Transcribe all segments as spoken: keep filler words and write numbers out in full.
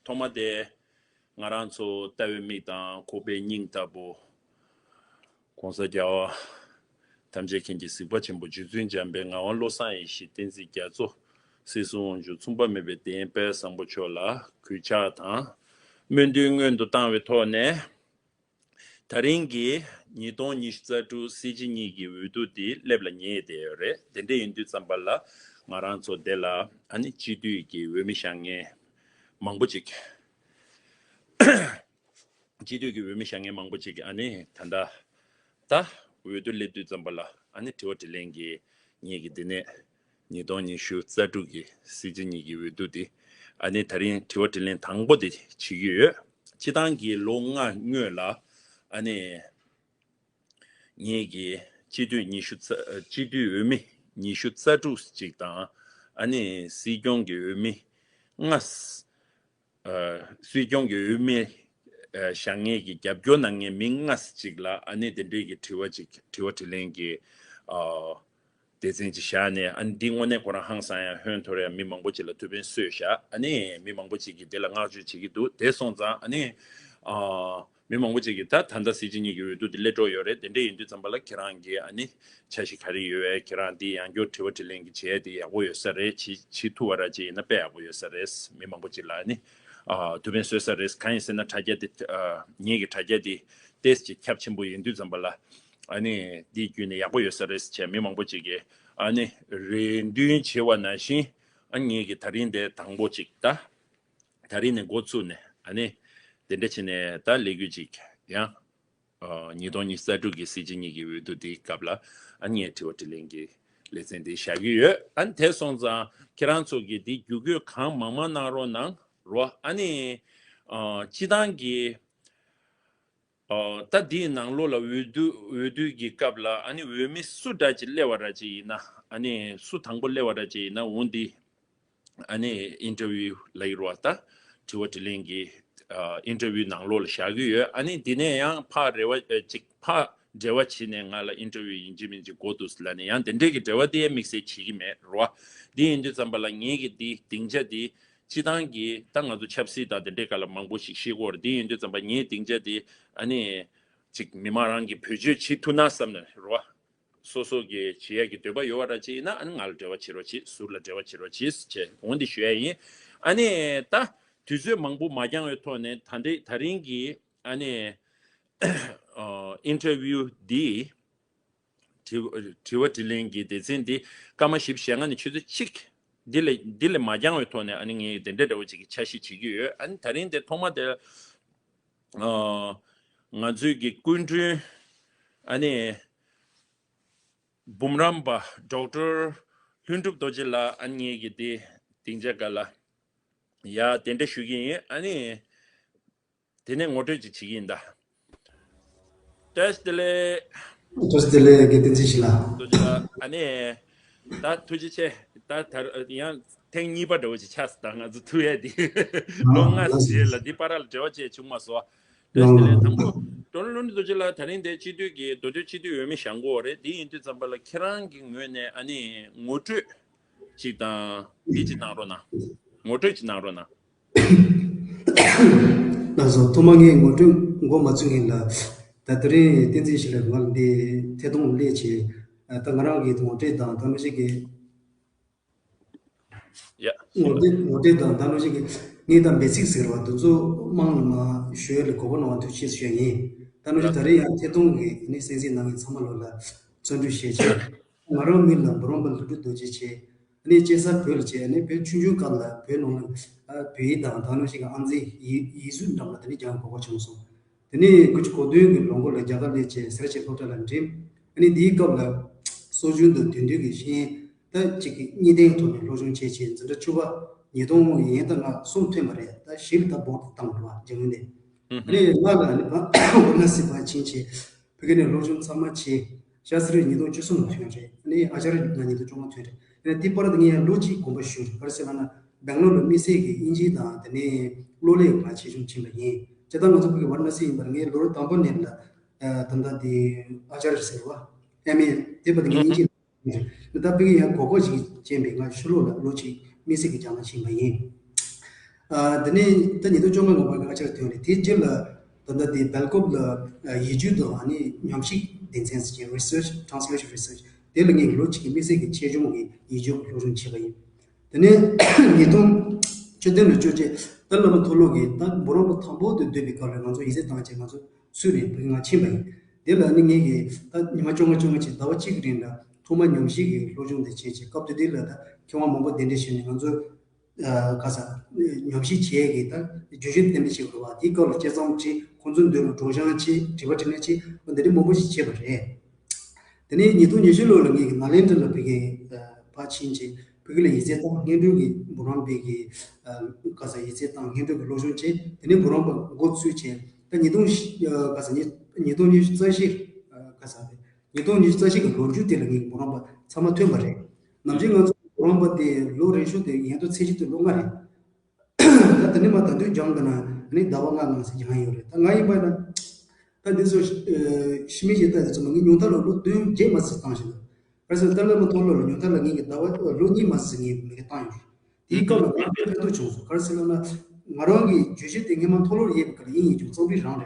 ཐོག་མ་དེ་ང་རང་ཚོ་ལྟ་བའི་མིག་དང་ཁོག་པའི་སྙིང་ལྟ་བུ། ༸གོང་ས་རྒྱལ་བ་ཐམས་ཅད་མཁྱེན་ཅིང་གཟིགས་པ་ཆེན་པོ་རྗེ་བཙུན་འཇམ་པའི་ངག་དབང་བློ་བཟང་ཡེ་ཤེས་བསྟན་འཛིན་རྒྱ་མཚོ། སྲིད་གསུམ་དབང་ཕྱུག་མཚུངས་པ་མེད་པའི་གདན་དཔལ་བཟང་པོ་མཆོག་ལ་གུས་ཕྱག་དང་སྨོན་འདུན་སྔོན་དུ་བཏང་བའི་ཐོག་ནས། ད་རིང་གི་ཉིས་སྟོང་ཉི་ཤུ་རྩ་དྲུག་སྲིད་སྤྱི་གཉིས་ཀྱི་འོས་བསྡུ་དེ་སླེབས་ལ་ཉེ་བསྡད་ཡོད་རེད། དེ་འདྲ་ཡིན་དུས་ཙམ་པ་ལ་ང་རང་ཚོ་འདི་ལ་ཨ་ནི་སྤྱི་འཐུས་ཀྱི་འོས་མི་བཞེངས་མཁན་མང་པོ་ཅིག་སྤྱི་འཐུས་ཀྱི་འོས་མི་བཞེངས་མཁན་མང་པོ་ཅིག་ཨ་ནི་ད་ལྟ་ད་འོས་བསྡུ་སླེབས་དུས་ཙམ་པ་ལ་ཨ་ནི་དྲི་བ་དྲིས་ལན་གྱི་ངེད་ཀྱི་འདི་ནས་ཉིས་སྟོང་ཉི་ཤུ་རྩ་དྲུག་གི་སྲིད་སྤྱི་གཉིས་ཀྱི་འོས་བསྡུ་འདི་ཨ་ནི་ད་རིང་དྲི་བ་དྲིས་ལན་དང་པོ་དེ་བྱེད་ཀྱི་ཡོད། སྤྱི་བཏང་གི་ལོ་ལྔ་སྔོན་ལ་ཨ་ནི་ངེད་ཀྱི་སྤྱི་འཐུས་ཉི་ཤུ་རྩ་སྤྱི་འཐུས་འོས་མི་ཉི་ཤུ་རྩ་དྲུག་ཅིག་དང་ཨ་ནི་སྲིད་སྐྱོང་གི་འོས་མི་ལྔ། སྲིད་སྐྱོང་གི་འོས་མི་བཞེངས་མཁན་གྱི་རྒྱབ་སྐྱོར་གནང་མཁན་མི་ལྔ་ཅིག་ལ་ཨ་ནི་དེ་འདྲའི་གི་དྲི་བ་ཅིག་དྲི་བ་དྲིས་ལན་གྱི་སྡེ་ཚན་ཅིག་བཞག་ནས། ཨ་ནི་འདི་དངོས་གནས་ཁོ་རང་ཧང་སང་ཡ་ཧོན་ཐོར་ཡ་མི་མང་པོ་ཅིག་ལ་ཐུགས་ཕན་གསོས་ཤག་ཨ་ནི་མི་མང་པོ་ཅིག་གིས་དེ་ལ་བསྔགས་བརྗོད་བྱེད་ཀྱི་འདུག་དེ་སོང་ཙང་ཨ་ནི་མི་མང་པོ་ཅིག་གིས་ད་ད་ལྟ་སྲིད་སྤྱི་གཉིས་ཀྱི་འོས་བསྡུ་དེ་སླེབས་འགྲོ་ཡོད་རེད། དེ་འདྲ་ཡིན་དུས་ཙམ་པ་ལ་ཁྱེད་རང་གིས་ཨ་ནི་འཆར་གཞི་ག་རེ་ཡོད་པས། ཁྱེད་རང་འདི་ཡང་བསྐྱར་དྲི་བ་དྲིས་ལན་གྱི་བྱས་དེ་ཡག་པོ་ཡོད་ས་རེད། བྱེད་བྱེད་ཐུབ་པ་ར་ཅིག་ཡིན་ན་དཔེ་ཡག་པོ་ཡོད་ས་རེད། མི་མང་པོ་ཅིག་ལ་ཨ་ནི་ཐུགས་ཕན་གསོས་ས་རེད། གང་ཡིན་ཟེར་ན་དྲ་རྒྱ་དེ་ངེད་ཀྱི་དྲ་རྒྱ་དེ་ཏོག་ཙམ་ཁྱབ་ཆེན་པོ་ཡིན་དུས་ཙམ་པ་ལ་ཨ་ནི་འདི་བརྒྱུད་ནས་ཡག་པོ་ཡོད་ས་རེད་ཅེས་མི་མང་པོ་ཅིག་གིས་ཨ་ནི་རེ་འདུན་བྱེད་པ་ནང་བཞིན་ཨ་ངེད་ཀྱི་ད་རིང་དེ་དང་པོ་ཅིག་ད། ད་རིང་ནས་འགོ་བཙུགས་ནས་ཨ་ནི་དེ་འདྲ་བྱས་ནས་ད་ལས་འགུལ་ཅིག་ཡང་ཉིས་སྟོང་ཉི་ཤུ་རྩ་དྲུག་གི་སྲིད་སྤྱི་གཉིས་ཀྱི་འོས་བསྡུ་དེའི་སྐབས་ལ་ཨ་ནི་ངས་དྲི་བ་དྲིས་ལན་གྱི་ལེ་ཚན་དེ་བཞག་གི་ཡོད། ཨ་ནི་དེ་སོང་ཙང་ཁྱེད་རང་ཚོ་གིས་དེ་བརྒྱུད་སྐུལ་གང་མང་མང་གནང་རོགས་གནང་རོགས། ཨ་ནི་སྤྱི་བཏང་གི་ད་འདིའི་ནང་ལོགས་ལ་འོས་བསྡུ་འོས་བསྡུ་གི་སྐབས་ལ་ཨ་ནི་འོས་མི་སུ་འདྲ་ཅིག་སླེབས་པ་ར་ཅིག་ཡིན་ན་ཨ་ནི་སུ་དང་པོ་སླེབས་པ་ར་ཅིག་ཡིན་ན་འོ་འདི་ཨ་ནི་ཨིན་ཊར་བིའུ་ལབ་ཀྱི་རེད་པ། ད་དྲི་བ་དྲིས་ལན་གྱི་ཨིན་ཊར་བིའུ་ནང་ལོགས་ལ་བཞག་གི་ཡོད། ཨ་ནི་འདི་ནས་ཡང་ཕར་རེ་བ་ཅིག་ཕར་འབྲེལ་བ་བྱས་ནས་ང་ལ་ཨིན་ཊར་བིའུ་ཡིན་གཅིག་མིན་གཅིག་དགོས་འདུག་ལབ་ནས་ཡང་དེ་འདྲས་ཀྱི་འབྲེལ་བ་དེ་དམིགས་བསལ་བྱེད་ཀྱི་མེད་རེད་པ། འདི་ཡིན་དུས་ཙམ་པ་ལ་ངེད་ཀྱི་འདི་སྡིངས་ཆ་འདི་སྤྱི་བཏང་གི་ད་ང་ཚོ་ཆབ་སྲིད་དང་དེ་འདྲའི་སྐོར་ལ་མང་པོ་ཞིག་ཤེས་ཀྱི་ཡོད་རེད། དེ་ཡིན་དུས་ཙམ་པ་ངའི་སྡིངས་ཆ་དེ་ཨ་ནི་ཅིག་མི་མང་རང་གིས་བེད་སྤྱོད་བྱེད་ཐུབ་ན་བསམ་ནས་རེད་པ། སོ་སོ་གིས་བྱེད་ཡག་གི་འདོད་པ་ཡོད་པ་ར་ཅིག་ཡིན་ན་ཨ་ནི་ང་ལ་འབྲེལ་བ་བྱེད་རོགས་གྱིས། ཟུར་ལ་འབྲེལ་བ་བྱེད་རོགས་གྱིས་ཅེས་འོ་འདི་ཞུ་ཡ་ཡིན། ཨ་ནི་ད་དུས་ཚོད་མང་པོ་མ་འགྱངས་པའི་ཐོག་ནས་ད་ལྟའི་ད་རིང་གི་ཨ་ནི་ཨིན་ཊར་བིའུ་འདི་དྲི་དྲི་བ་དྲིས་ལན་གྱི་སྡེ་ཚན་འདི་སྐར་མ་བཞི་བཅུ་ཞེ་ལྔ་ནས་ཆུ་ཚོད་གཅིག་འདི་ལས་འདི་ལས་མ་འགྱངས་པའི་ཐོག་ནས་ཨ་ནི་ངས་དེ་འདྲ་འདྲ་བོ་ཅིག་གི་འཆར་གཞི་བྱེད་ཀྱི་ཡོད། ཨ་ནི་ད་རིང་དེ་ཐོག་མ་དེ་ང་ཚོའི་གི་སྐུ་མགྲོན་ཨ་ནི་འབུམ་རམས་པ་ཌོག་ཊར་ལྷུན་གྲུབ་རྡོ་རྗེ་ལགས་ཨ་ནི་ངས་གི་དེ་སྡིངས་ཆ་སྒང་ལ་ཡ་དེ་འདྲ་ཞུ་གི་ཡིན། ཨ་ནི། དེ་ནས་ངོ་སྤྲོད་ཅིག་བྱེད་ཀྱི་ཡིན་ད། བཀྲ་ཤིས་བདེ་ལེགས། བཀྲ་ཤིས་བདེ་ལེགས། དགེ་བསྟན་འཛིན་ཞིག་ལ། ཐུགས་རྗེ་ཆེ། ཨ་ནི། ད་ཐུགས་རྗེ་ཆེ། ད་ད་ཡང་ཐེངས་གཉིས་པ་འདྲ་བོ་ཅིག་ཆགས་སོང་ད་ང་ཚོ་ཐུག་ཡས་འདི། ལོ་ལོ་ལྔ་ལྔ་ཙམ་རྗེས་ལ་འདི་བར་ལ་འབྲེལ་བ་བཅས་བྱུང་མ་སོང་། བཀྲ་ཤིས་བདེ་ལེགས། དང་པོ་ཌོག་ཊར་ལྷུན་གྲུབ་རྡོ་རྗེ་ལགས་ད་རིང་འདིར་སྤྱི་འཐུས་ཀྱི་མདོ་སྟོད་སྤྱི་འཐུས་འོས་མི་བཞེངས་ཀྱི་ཡོད་རེད། འདི་ཡིན་དུས་ཙམ་པ་ལ་ཁྱེད་རང་གི་ངོས་ནས་ཨ་ནི་ངོ་སྤྲོད་ཅིག་དང་འདི་ཅིག་གནང་རོགས་གནང་། ངོ་སྤྲོད་ཅིག་གནང་རོགས་གནང་། ལགས་སོ། ཐོག་མར་ངས་ངོ་སྤྲོད་འགོ་མ་ཚུགས་སྔོན་ལ། ད་དེ་རིང་བསྟན་འཛིན་ཞིག་ལ་ང་ལ་འདི་ཐད་གཏོང་སླེབས་བྱས། ད་ང་རང་གི་ངོ་སྤྲོད་དང་ད་ནང་བཞིན་གྱི། ཡ། ངོ་སྤྲོད་ངོ་སྤྲོད་དང་ད་ནང་བཞིན་གྱི་ངས་ད་འབོད་ཚིག་ཟེར་བ་དེ་ཚོ་དམངས་ལ་མར་ཞུ་ཡ་ལ་དགོས་པ་གནང་བ་ཐུགས་རྗེ་ཆེ་ཞུ་ཡ་ཡིན། ད་ནང་བཞིན་ད་རེས་ཡང་ཐད་གཏོང་གི་ནི་གསན་གཟིགས་གནང་མཁན་ཚང་མ་ལོ་ལ་བརྩོན་འགྲུས་ཞེས་བྱས། ང་རང་མིང་ལ་འབུམ་རམས་པ་ལྷུན་གྲུབ་རྡོ་རྗེ་བྱས། ཨ་ནི་སྐྱེས་ས་བོད་ལ་བྱས། ཨ་ནི་བོད་ཆུང་ཆུང་སྐབས་ལ་བོད་ནང་ལ་ཨ་བོད་ཡིག་དང་ད་ནང་བཞིན་གྱི་ཨང་རྩིས་ཡིག་ཡིག་གཟུགས་འགྲམ་ལ་དེ་ནས་སྦྱང་གོ་སྐབས་བྱུང་སོང་། དེ་ནས་དགུ་བཅུ་གོ་བདུན་གྱི་ལོ་མགོ་ལ་རྒྱ་གར་སླེབས་བྱས་སེར་བྱེས་སློབ་གྲྭ་ལ་འགྲིམས། ཨ་ནི་དེའི་སྐབས་ལ་གསོ་སྦྱོང་དང་དེང་དུས་ཀྱི་ཤེས་ཡོན་ད་གཅིག་གི་གཉིས་ལྡན་ཐོག་ནས་སློབ་སྦྱོང་བྱས་བྱས་འཛིན་གྲྭ་བཅུ་པ་ཉིས་སྟོང་ཡན་ད་ང་གསུམ་ཐོན་པ་རེད། ད་བཞི་ལ་ད་བོར་བཏང་བ་རེད་བ་ཇེ་མང་ནས། ཨ་ནི་ལྔ་ལ་ཨ་ནི་ཝ་ཝ་ར་ཎ་སི་ཕར་ཕྱིན་བྱས། བོད་སྐད་ནས་སློབ་སྦྱོང་ཚང་མ་བྱས། ཤ་སྟག་ཉིས་སྟོང་བཅུ་གསུམ་ལ་ཐོན་རེད། ཨ་ནི་ཨ་ཅར་ང་ཉིས་སྟོང་བཅོ་ལྔ་ཐོན་རེད། ཨ་ནི་དེ་བར་དུ་ངས་ལོ་གཅིག་གོམ་པ་ཞུས་རེད། ག་རེ་ཟེར་ལབ་ན་སྦེང་ལོར་ལ་དམིགས་བསལ་གྱི་དབྱིན་ཇི་དང་དེ་ནས་གློག་ཀླད་ང་ཆེད་སྦྱོང་ཕྱིན་པ་ཡིན། སྤྱིར་བཏང་ང་ཚོ་བོད་ཀྱི་ཝ་ར་ཎ་སི་ཡིན་པར་ངས་ལོ་རབས་དང་པོ་ནས་ལ་ད་ལྟ་དེ་ཨ་ཅར་ཟེར་བ་ཨེམ་ཨེ་དེ་བར་དུ་ངས་དབྱིན་ཇི་ད་བོད་ཀྱི་ཡང་གོ་སྐབས་ཤིག་སྤྱད་པས་ང་ཕྱི་ལོགས་ལ་ལོ་གཅིག་དམིགས་བསལ་གྱི་སྦྱང་བ་ཕྱིན་པ་ཡིན། ཨ། དེ་ནས་ད་ཉིས་སྟོང་བཅོ་ལྔ་ལོ་ང་ཕར་ང་ཕྱིར་ཐོན་རེད། དེ་རྗེས་ལ་ད་ལྟ་དེ་སྦེལ་ཀོབ་ལ་ཨ་ཡིག་སྒྱུར་དང་ཨ་ནི་ཉམས་ཞིབ་སྡེ་ཚན་ཟེར་གྱི་research translation research དེ་ལ་ངས་ལོ་གཅིག་གི་དམིགས་བསལ་གྱི་ཆེད་སྦྱོང་གི་ཡིག་སྒྱུར་གྱི་སློབ་སྦྱོང་བྱས་པ་ཡིན། དེ་ནས་ཉིས་སྟོང་བཅུ་བདུན་ལ་བཅོ་བརྒྱད་ཏཱ་ལའི་བླ་མ་མཐོ་སློབ་ཀྱི་ད་འབུམ་རམས་པ་དང་པོ་དེ་བསྡུས་པའི་སྐབས་ལ་ང་ཚོ་ཡིག་ཚད་བཏང་བྱས་ང་ཚོ་སུད་ནས་ཕ་གི་ང་ཕྱིན་པ་ཡིན། དེ་ལ་ནི་ངས་ཀྱི་ད་ཉི་མ་བཅོ་ལྔ་བཅོ་ལྔ་ཅིག་ཟླ་བ་གཅིག་གི་རིང་ལ་ཐོག་མ་ཉམས་ཞིབ་ཀྱི་སློབ་སྦྱོང་དེ་བྱས་བྱས་སྐབས་དེ་དུས་ལ་ད་མཁས་དབང་མང་པོ་གདན་འདྲེན་ཞུས་ནས་ང་ཚོ་ཨ་ག་ས་ཉམས་ཞིབ་བྱས་ཀྱི་ད་བརྗོད་གཞི་གཏན་འབེབས་བྱེད་དགོས་པ་དེའི་སྐབས་ལ་དཔྱད་རྩོམ་བྲིས། ཁོང་ཚོའི་མདུན་ལ་སྒྲོག་སྦྱང་བྱས། དྲི་བ་དྲིས་ལན་བྱས། འོ་འདི་འདྲ་མང་པོ་ཞིག་བྱས་པ་རེད། དེ་ནས་ཉིས་སྟོང་ཉི་ཤུ་ལོ་ལ་ངས་ཀྱི་ནཱ་ལེནྡྲ་ལ་ཕ་གི་ཨ་ཕར་ཕྱིན་བྱས་ཕ་གི་ལ་ཡིག་ཚད་བཏང་། སྔོན་འགྲོའི་གི་འབུམ་རམས་པའི་གི་ཨ་ག་ས་ཡིག་ཚད་བཏང་། སྔོན་འགྲོའི་གི་སློབ་སྦྱོང་བྱས། དེ་ནས་འབུམ་རམས་པ་འགོ་ཚུགས་བྱས་ད་ཉིས་སྟོང་ཨ་ག་ས་ཉིས་ཉིས་སྟོང་ཉི་ཤུ་རྩ་བཞི་ཨ་ག་ས་རེད། ཉིས་སྟོང་ཉི་ཤུ་རྩ་བཞི་གི་ལོ་མཇུག་དེ་ལ་ངས་འབུམ་རམས་པ་ཚང་མ་ཐོན་པ་རེད། ནམ་རྒྱུན་ང་ཚོ་འབུམ་རམས་པ་དེ་ལོ་རེ་ཤོ་དེ་ཡན་ཐོ་ཚད་གཞི་དེ་ལོ་ལྔ་རེད། ད་དེ་ནས་མར་ད་དུང་སྦྱང་དགོས་ན་ནི་ཟླ་བ་ལྔ་ལྔ་ཙམ་སྦྱང་ཡོད་རེད། ད་ང་ཡིན་པ་ན་ད་འདི་ཚོ་ཨ་ཕྱི་མི་ཞིག་ལྟ་དེ་ཚོ་མ་ངས་ཉུང་མཐའ་ལ་ལོ་བདུན་བརྒྱད་མ་ཟིན་བཏང་ཞིག་ལ། ག་རེ་ཟེར་ན་ཏཱ་ལའི་བླ་མ་མཐོ་སློབ་ལ་ཉུང་མཐའ་ལ་ངས་ཀྱི་ཟླ་བ་ལོ་གཉིས་མ་ཟིན་ངས་མི་ག་བཏང་ཡོད་རེད། དེའི་སྐབས་ལ་ང་དཔེ་ཕན་ཐོགས་བྱུང་སོང་། ག་རེ་ཟེར་ན་ང་རང་གི་བརྗོད་གཞི་དེ་སྔོན་མ་མཐོ་སློབ་ཡོད་པའི་སྐབས་ལ་དབྱིན་ཡིག་ཅུང་རྩོམ་རིག་རང་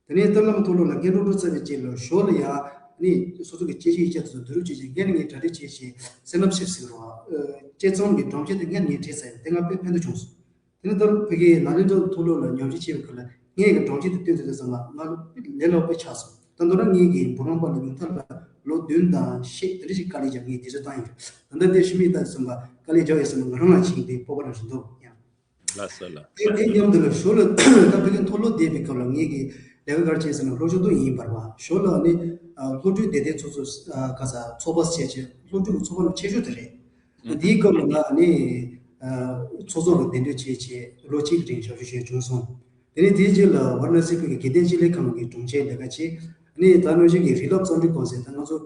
རེད། དེ་ནས་ཏཱ་ལའི་བླ་མ་མཐོ་སློབ་ལ་སྔོན་འགྲོ་འགྲོ་ཚར་བའི་རྗེས་ལ་ཞོར་ལ་ཡང་ནི་སོ་སོ་གི་དཔྱད་གཞི་ཡིག་ཆ་དེ་ཚོ་བསྡུ་རུབ་བྱས་བྱས་སྔོན་ནས་ངས་གྲ་སྒྲིག་བྱས་བྱས་སེ་ནོབ་སིས་ཟེར་བ་དཔྱད་རྩོམ་གྱི་སྒྲོམ་གཞི་དེ་སྔོན་ནས་ངས་བྲིས་ཚར་ཡོད། དེ་ང་དཔེ་ཕན་ཐོགས་བྱུང་སོང་། དེ་ནས་ད་ཕ་གིའི་ནཱ་ལེནྡྲ་མཐོ་སློབ་ལ་ཉམས་ཞིབ་བྱེད་པའི་སྐབས་ལ་ངས་ཀྱི་སྒྲོམ་གཞི་དེ་བཏོན་ཚར་དུས་ཙམ་པ་ང་ལས་སླ་པོ་དཔེ་ཆགས་སོང་། ད་མདོར་ན་ངས་ཀྱི་འབུམ་རམས་པ་ལ་ཉུང་མཐའ་ལ་ལོ་བདུན་དང་ཕྱེད་དེ་འདྲ་ཞིག་དཀའ་ལས་བརྒྱབ་ངས་དེ་ཚོ་བཏང་ཡོད། ད་ལྟ་དེ་ཕྱི་མིག་ལྟ་དུས་ཙམ་པ་དཀའ་ལས་བརྒྱབ་ཡོད་ཟེར་ན་ང་རང་ལ་བྱིན་པའི་སྤོབས་པ་རང་ཞིག་འདུག་ཡང་། ལགས་སོ་ལགས། དེ་དེ་མཉམ་དུ་ལ་ཞོར་ལ་ད་ཕ་གི་མཐོ་སློབ་བསྡད་པའི་སྐབས་ལ་ངས་ཀྱི་ལས་ཀ་ག་རེ་བྱས་ཟེར་ན་སློབ་སྦྱོང་དུ་ཡིན་པར་བ་ཞོར་ལ་ནི་ཨ་སློབ་ཕྲུག་དེ་དེ་ཚོ་ཚོ་ཨ་ག་ས་ཚོགས་པ་བྱས་བྱས་སློབ་ཕྲུག་གི་ཚོགས་པ་ནང་ཆེ་ཤོས་དེ་རེད། ཨ་དེའི་སྐབས་ལ་ང་ནི་ཨ་ཚོགས་གཙོ་ལ་གདན་འདྲེན་བྱས་བྱས་ལོ་གཅིག་གི་རིང་ཞབས་ཞུ་བྱས་བྱུང་སོང་། དེ་ནས་དེའི་རྗེས་ལ་ཝཱ་ར་ཎ་སི་ཁུལ་གྱི་དགེ་ལྡན་སྤྱི་ལེ་ཁང་གི་དྲུང་ཆེའི་ལས་ཀ་བྱས། ཨ་ནི་ད་ནང་བཞིན་གྱི་རིགས་སློབ་རྩོམ་སྒྲིག་ཀུང་སི་ད་ང་ཚོ་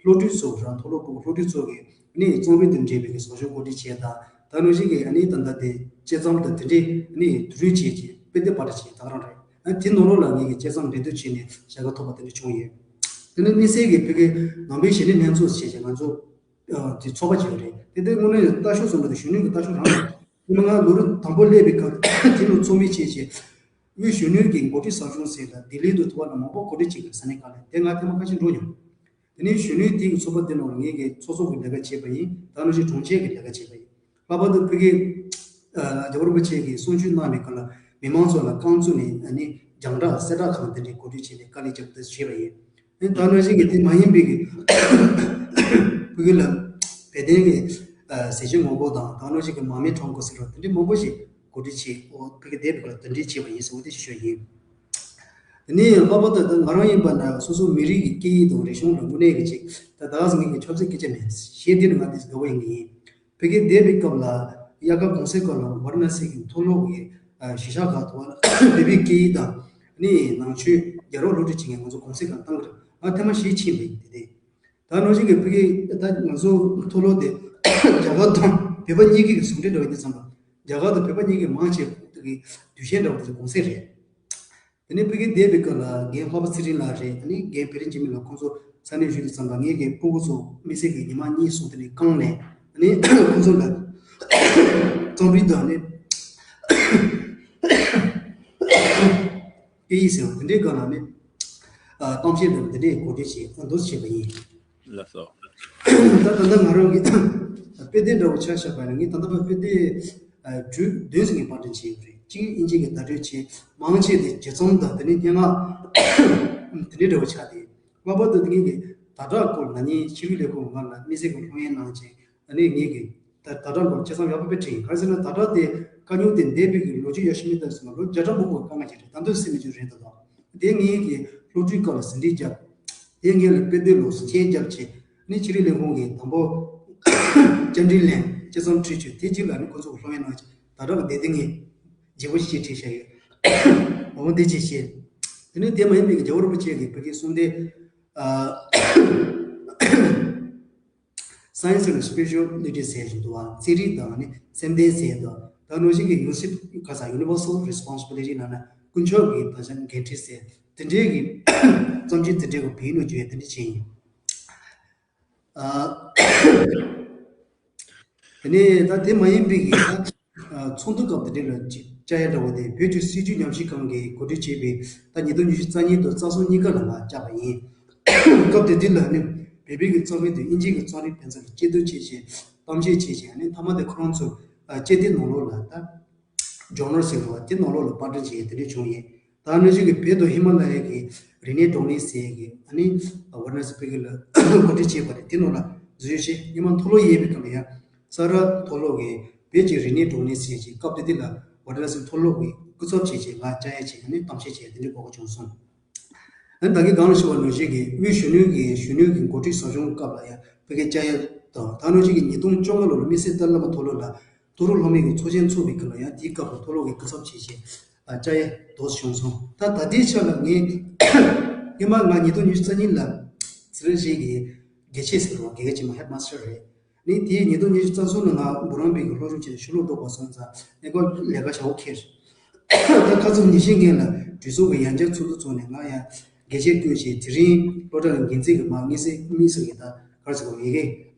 སློབ་ཕྲུག་ཚོ་རང་མཐོ་སློབ་ཕྲུ་གུ་སློབ་ཕྲུག་ཚོ་གི་ཨ་ནི་རྩོམ་རིག་དང་འབྲེལ་བའི་གི་བཟོ་ཞིང་གོ་སྒྲིག་བྱས་དང་ད་ནང་བཞིན་གྱི་ཨ་ནི་ད་ལྟ་དེ་དཔྱད་རྩོམ་དང་དེ་འདྲའི་ཨ་ནི་བསྡུ་སྒྲིག་བྱས་ཀྱི་དཔེ་དེབ་པར་སྐྲུན་བྱས་ད་ག་རང་རེད། ཨ་དེ་ནང་ལོགས་ལ་ངས་ཀྱི་དཔྱད་རྩོམ་འགྲན་བསྡུར་བྱས་ནས་ཞལ་ཁ་ཐོབ་པ་དེ་འདྲ་བྱུང་ཡོད། དེ་ནས་དམིགས་བསལ་གྱི་ཕ་གི་ནང་པའི་གཞས་ནུས་ལྷན་ཚོགས་ཞེས་བྱས་ང་ཚོ་ཨ་དེ་ཚོགས་པ་ཅིག་ཡོད་རེད། དེ་དེ་དངོས་གནས་ལྟ་ཞོག་བཟོ་འདྲ་དེ་གཞོན་ནུའི་གི་ལྟ་ཞོག་རང་རེད། ཉི་མ་ང་ལོ་རབས་དང་པོ་སླེབས་པའི་སྐབས་དེ་ནང་ཚོགས་མི་བྱས་བྱས་དབུས་གཞོན་ནུའི་གི་འགོ་ཁྲིད་ཟབ་སྦྱོང་ཟེར་ལ་ལྡི་ལི་དུ་ཐུབ་པ་ལ་མང་པོ་གོ་སྒྲིག་བྱེད་དགོས་ས་གནས་གང་ལ་དེ་ང་ཐེངས་མ་ཁ་ཤས་འགྲོ་མྱོང་། དེ་ནས་གཞོན་ནུའི་དེ་གི་ཚོགས་པ་དེ་ནང་ལ་ངེད་ཀྱི་ཚོགས་གཙོ་གི་ལས་ཀ་བྱས་པ་ཡིན། ད་ནང་བཞིན་དྲུང་ཆེ་གི་ལས་ཀ་བྱས་པ་ཡིན། ལྷག་པར་དུ་ཕ་གི་ཨ་རྒྱལ་བ་རིན་པོ་ཆེ་གིས་གསུང་ཆོས་གནང་བའི་སྐབས་ལ་མི་མང་ཚོ་ལ་རྐང་བཙུགས་ནས་ཨ་ནི་རྒྱང་བསྒྲགས་གསལ་བསྒྲགས་ཁང་དེ་འདྲའི་གོ་སྒྲིག་བྱས་ནས་དཀའ་ལས་རྒྱབ་ཏུ་བྱས་པ་ཡིན། ཨ་ནི་ད་ནང་བཞིན་གྱི་དེ་མ་ཡིན་པའི་གི་ཕ་གི་ལ་བལ་བསྟན་གྱི་ཨ་ཟས་བཅད་ངོ་རྒོལ་དང་ད་ནང་བཞིན་གྱི་མར་མེ་ཁྲོམ་སྐོར་ཟེར་བ་དེ་འདྲའི་མང་པོ་ཞིག་གོ་སྒྲིག་བྱས། འོ་ཕ་གི་བསྡད་པའི་སྐབས་ལ་དེ་འདྲའི་བྱས་པ་ཡིན་ཟེར་བ་དེ་ཞུ་ཞུ་ཡིན། དེ་ནས་ལྷག་པར་དུ་ད་ང་རང་ཡིན་པ་ན་སོ་སོ་མི་རིགས་ཀྱི་སྐད་ཡིག་དང་རིག་གཞུང་ལ་དངོས་གནས་ཀྱི་ཅིག་ད་ད་ག་ཟེ་ངེད་ཀྱི་ཆབ་སྲིད་སྐད་ཆ་མེད། གཞན་དེ་ནི་ང་དེ་དགའ་བོ་ཡིན་གྱི་ཡིན། ཕ་གིར་བསྡད་པའི་སྐབས་ལ་དབྱར་ཁ་གུང་སེང་སྐབས་ལ་ཝཱ་ར་ཎ་སི་གི་མཐོ་སློབ་ཀྱི་ཨ་གཞིས་ཆགས་ཁག་ཏུ་བོད་པའི་སྐད་ཡིག་དང་ནི་ནང་ཆོས་རྒྱལ་རབས་སློབ་ཁྲིད་བྱེད་མཁན་ང་ཚོ་གུང་སེང་སྐབས་བཏང་གི་རེད། ང་ཐེངས་མ་ཞིག་ཕྱིན་པ་ཡིན་དེ་དེ། ད་ནང་བཞིན་གྱི་ཕ་གི་ད་ང་ཚོ་མཐོ་སློབ་དེ་རྒྱ་གར་དང་བོད་པ་གཉིས་ཀྱི་ཟུང་འབྲེལ་འདྲ་བ་ཡིན་དུས་ཙམ་པ་རྒྱ་གར་དང་བོད་པ་གཉིས་ཀྱི་མང་ཆེ་བ་གི་དུས་ཆེན་འདྲ་བ་དེ་ཚོ་གུང་སེང་རེད། དེ་ནས་ཕ་གིར་བསྡད་པའི་སྐབས་ལ་རྒན་ལྷག་པ་ཚེ་རིང་ལགས་རེད། ཨ་ནི་རྒན་བེ་རི་འཇིགས་མེད་ལགས་ཁོང་ཚོ་ས་གནས་བཞུགས་དུས་ཙམ་པ་ངེད་ཀྱི་སྤུ་གུ་ཚོ་དམིགས་བསལ་གྱི་ཉི་མ་གཉིས་གསུམ་དེ་ནས་བསྐངས་ནས་ཨ་ནི་ཁོང་ཚོ་ལ་རྩོམ་རིག་དང་ནི་སྐད་ཡིག་ཟེར་བ་དེ་འདྲའི་སྒང་ལ་ནི་ཨ་གཏམ་བཤད་འདྲ་བ་དེ་འདྲའི་གོ་སྒྲིག་བྱས་ཨ་འདུག་སེ་བྱས་པ་ཡིན། ལགས་སོ། ད་ད་ལྟ་ང་རང་གི་དཔེ་དེབ་འདྲ་བོ་ཆ་བཞག་པ་ཡིན་ན་ངས་ད་ལྟ་བར་དཔེ་དེབ་ཨ་དྲུག་བདུན་ཙམ་ངས་པར་སྐྲུན་བྱས་ཡོད་རེད། གཅིག་དབྱིན་ཇི་གི་བརྡ་སྤྲོད་བྱས། མང་ཆེ་དེ་རྗེ་ཙོང་དང་དེ་ནས་སྙན་ངག་དེ་འདྲའི་འདྲ་བོ་ཆགས་ཏེ། ལྷག་པར་དུ་དེ་ངེད་ཀྱི་དྭ་ཕྲུག་སྐོར་ན་ནིང་ཕྱི་དྲིལ་ལས་ཁུངས་ང་ལ་དམིགས་བསལ་གྱི་སློབ་ཡོན་གནང་བྱས། ཨ་ནི་ངེད་ཀྱི་ད་དྭ་ཕྲུག་སྐོར་དཔྱད་རྩོམ་ཡག་པོ་དཔེ་བྲིས་ཡིན། ག་རེ་ཟེར་ན་དྭ་ཕྲུག་དེ་དཀའ་རྙོག་དེ་འདས་པའི་གི་ལོ་རྒྱུས་ཡག་ཤོས་མི་ལྟར་སོང་ན་ལོ་བརྒྱ་ཕྲག་མང་པོ་དཀའ་ངལ་ཅིག་རེད། ད་དུང་སེལ་མི་ཅིག་རེད་ད་དོ། དེ་ངེད་ཀྱི་སློབ་ཕྲུག་སྐབས་ལ་ཟིན་བྲིས་བརྒྱབ། དེ་ངེད་ལ་དཔེ་དེབ་ལོ་ཟིན་ཆེན་བརྒྱབ་བྱས། ཨ་ནི་ཕྱི་དྲིལ་ལས་ཁུངས་ཀྱིས་དང་པོ་བཅར་འདྲི་ལེན། དཔྱད་རྩོམ་ཁྲིད་བྱོས། དེ་རྗེས་ལ་ཨ་ནི་ཁོ་ཚོ་གི་སློབ་ཡོན་གནང་བྱས། དྭ་ཕྲུག་གི་བསྡད་དེ་ངས་བརྗེ་པོ་ཞིག་བྲིས་བཞག་ཡོད། འོ་འདི་ཅིག་བྱས། དེ་ནས་དེ་མ་ཡིན་པའི་རྒྱལ་བ་རིན་པོ་ཆེ་གིས་ཕ་གིར་གསུང་དེ་ཨ། Science and Spirituality ཟེར་བཞིན་འདུག་བ། རྩིས་རིག་དང་ནི་སེམས་ལྡན་ཟེར་འདུག་ད་ནང་བཞིན་གྱི་ཡུ་སི་ག་ས་Universal Responsibility ནང་ན་དཀོན་མཆོག་གི་ད་ཆ་འགན་འཁྲི་ཟེར་དེ་འདྲའི་གི་རྩོམ་ཆེན་དེ་འདྲའི་གི་བོད་ཡིག་ནང་བསྒྱུར་ཡ་དེ་འདྲ་བྱས་ཡིན། ཨ། དེ་ནས་ད་དེ་མ་ཡིན་པའི་གི་ད། ཚོགས་འདུ་སྐབས་དེ་འདྲ་ལ་ཅིག་བཅར་ཡ་འདྲ་བོ་དེ་བོད་ཀྱི་སྲིད་བྱུས་ཉམས་ཞིབ་ཁང་གིས་གོ་སྒྲིག་བྱས་པའི་ད་ཉིས་སྟོང་ཉི་ཤུ་རྩ་གཉིས་དང་རྩ་གསུམ་གཉིས་ཀ་ལ་ང་བཅར་བ་ཡིན། སྐབས་དེ་དུས་ལ་ནི་བོད་པའི་གི་རྩོམ་རིག་དང་དབྱིན་ཇིའི་གི་རྩོམ་རིག་ཕན་ཚུན་ལ་དཔྱད་བསྡུར་བྱས་བྱས་གཏམ་བཤད་བྱས་བྱས་ནི་མཐའ་མ་དེ་ཁོ་རང་ཚོ་དཔྱད་དེབ་ནང་ལོགས་ལ་ད་ཇོར་ནལ་ཟེར་བ་དེ་ནང་ལོགས་ལ་པར་སྐྲུན་བྱས་དེ་འདྲ་བྱུང་ཡིན། ད་ནང་བཞིན་གི་བོད་དང་ཧི་མ་ལ་ཡའི་གི་རིག་གནས་བགྲོ་གླེང་ཟེར་གི་ཨ་ནི་ཝར་ནེ་སི་ཕི་གི་ལ་གོ་སྒྲིག་བྱས་པ་རེད། དེ་ནང་ལ་འཛུལ་ཞུགས་བྱས་ཉི་མ་མཐོ་སློབ་ཡོད་པའི་སྐབས་ལ་ཡང་ས་རཱ་མཐོ་སློབ་གི་བོད་ཀྱི་རིག་གནས་བགྲོ་གླེང་ཟེར་གྱི་སྐབས་དེ་དུས་ལ་ཝར་ནེ་སི་ཕི་མཐོ་སློབ་གི་སྐུ་ཚབ་བྱས་བྱས་ང་བཅར་ཡ་བྱས་ནས་གཏམ་བཤད་བྱས་དེ་འདྲའི་གོ་སྐབས་བྱུང་སོང་། ཨ་ནི་ད་གིན་གང་ལ་ཞུ་བ་ནང་བཞིན་གྱི་དབུས་གཞོན་ནུའི་གི་གཞོན་ནུའི་གི་འགོ་ཁྲིད་ཟབ་སྦྱོང་སྐབས་ལ་ཡང་ཕ་གི་བཅར་ཡ་དང་ད་ནང་བཞིན་གྱི་ཉིས་སྟོང་བཅོ་ལྔ་ལོ་ལ་དམིགས་བསལ་ཏཱ་ལའི་བླ་མ་མཐོ་སློབ་ལ་མཐོ་རིམ་སློབ་མའི་གི་ཚོགས་ཆེན་ཚོགས་པའི་སྐབས་ལ་ཡང་དེའི་སྐབས་ལ་མཐོ་སློབ་ཀྱི་སྐུ་ཚབ་བྱས་བྱས་བཅར་ཡ་དོགས་བྱུང་སོང་། ད་ད་ལྟའི་ཆ་ལ་ངས་སྔོན་མ་ང་ཉིས་སྟོང་ཉི་ཤུ་རྩ་གཉིས་ལ་ཟི་ལིང་གཞིས་ཀྱི་དགེ་ཆེ་ཟེར་བ་དགེ་རྒན་ཆེན་མོ་ཧེཌ་མ་སི་ཊར་རེད། ནི་དེའི་ཉིས་སྟོང་ཉི་ཤུ་རྩ་གསུམ་ལ་ང་འབུམ་རམས་པའི་གི་སློབ་སྦྱོང་བྱས་ནས་ཕྱི་ལོགས་འགྲོ་དགོས་སོང་ཙང་ཨེ་ཁོ་ལས་ཀ་བྱའོ་ཁེར། ད་ཁ་སང་ཉིན་ཤས་སྔོན་ལ་དྲུང་འཚོ་གི་ཡང་བསྐྱར་ཚོགས་འདུ་ཚོགས་ནས་ང་ཡང་དགེ་ཆེ་བསྐོས་བྱས་དེ་རིང་སློབ་གྲྭ་ལ་འགན་འཛིན་གྱི་མ་དངོས་སུ་དམིགས་སུ་གི་ད་གར་ཟེར་བ་ཡི་གེ་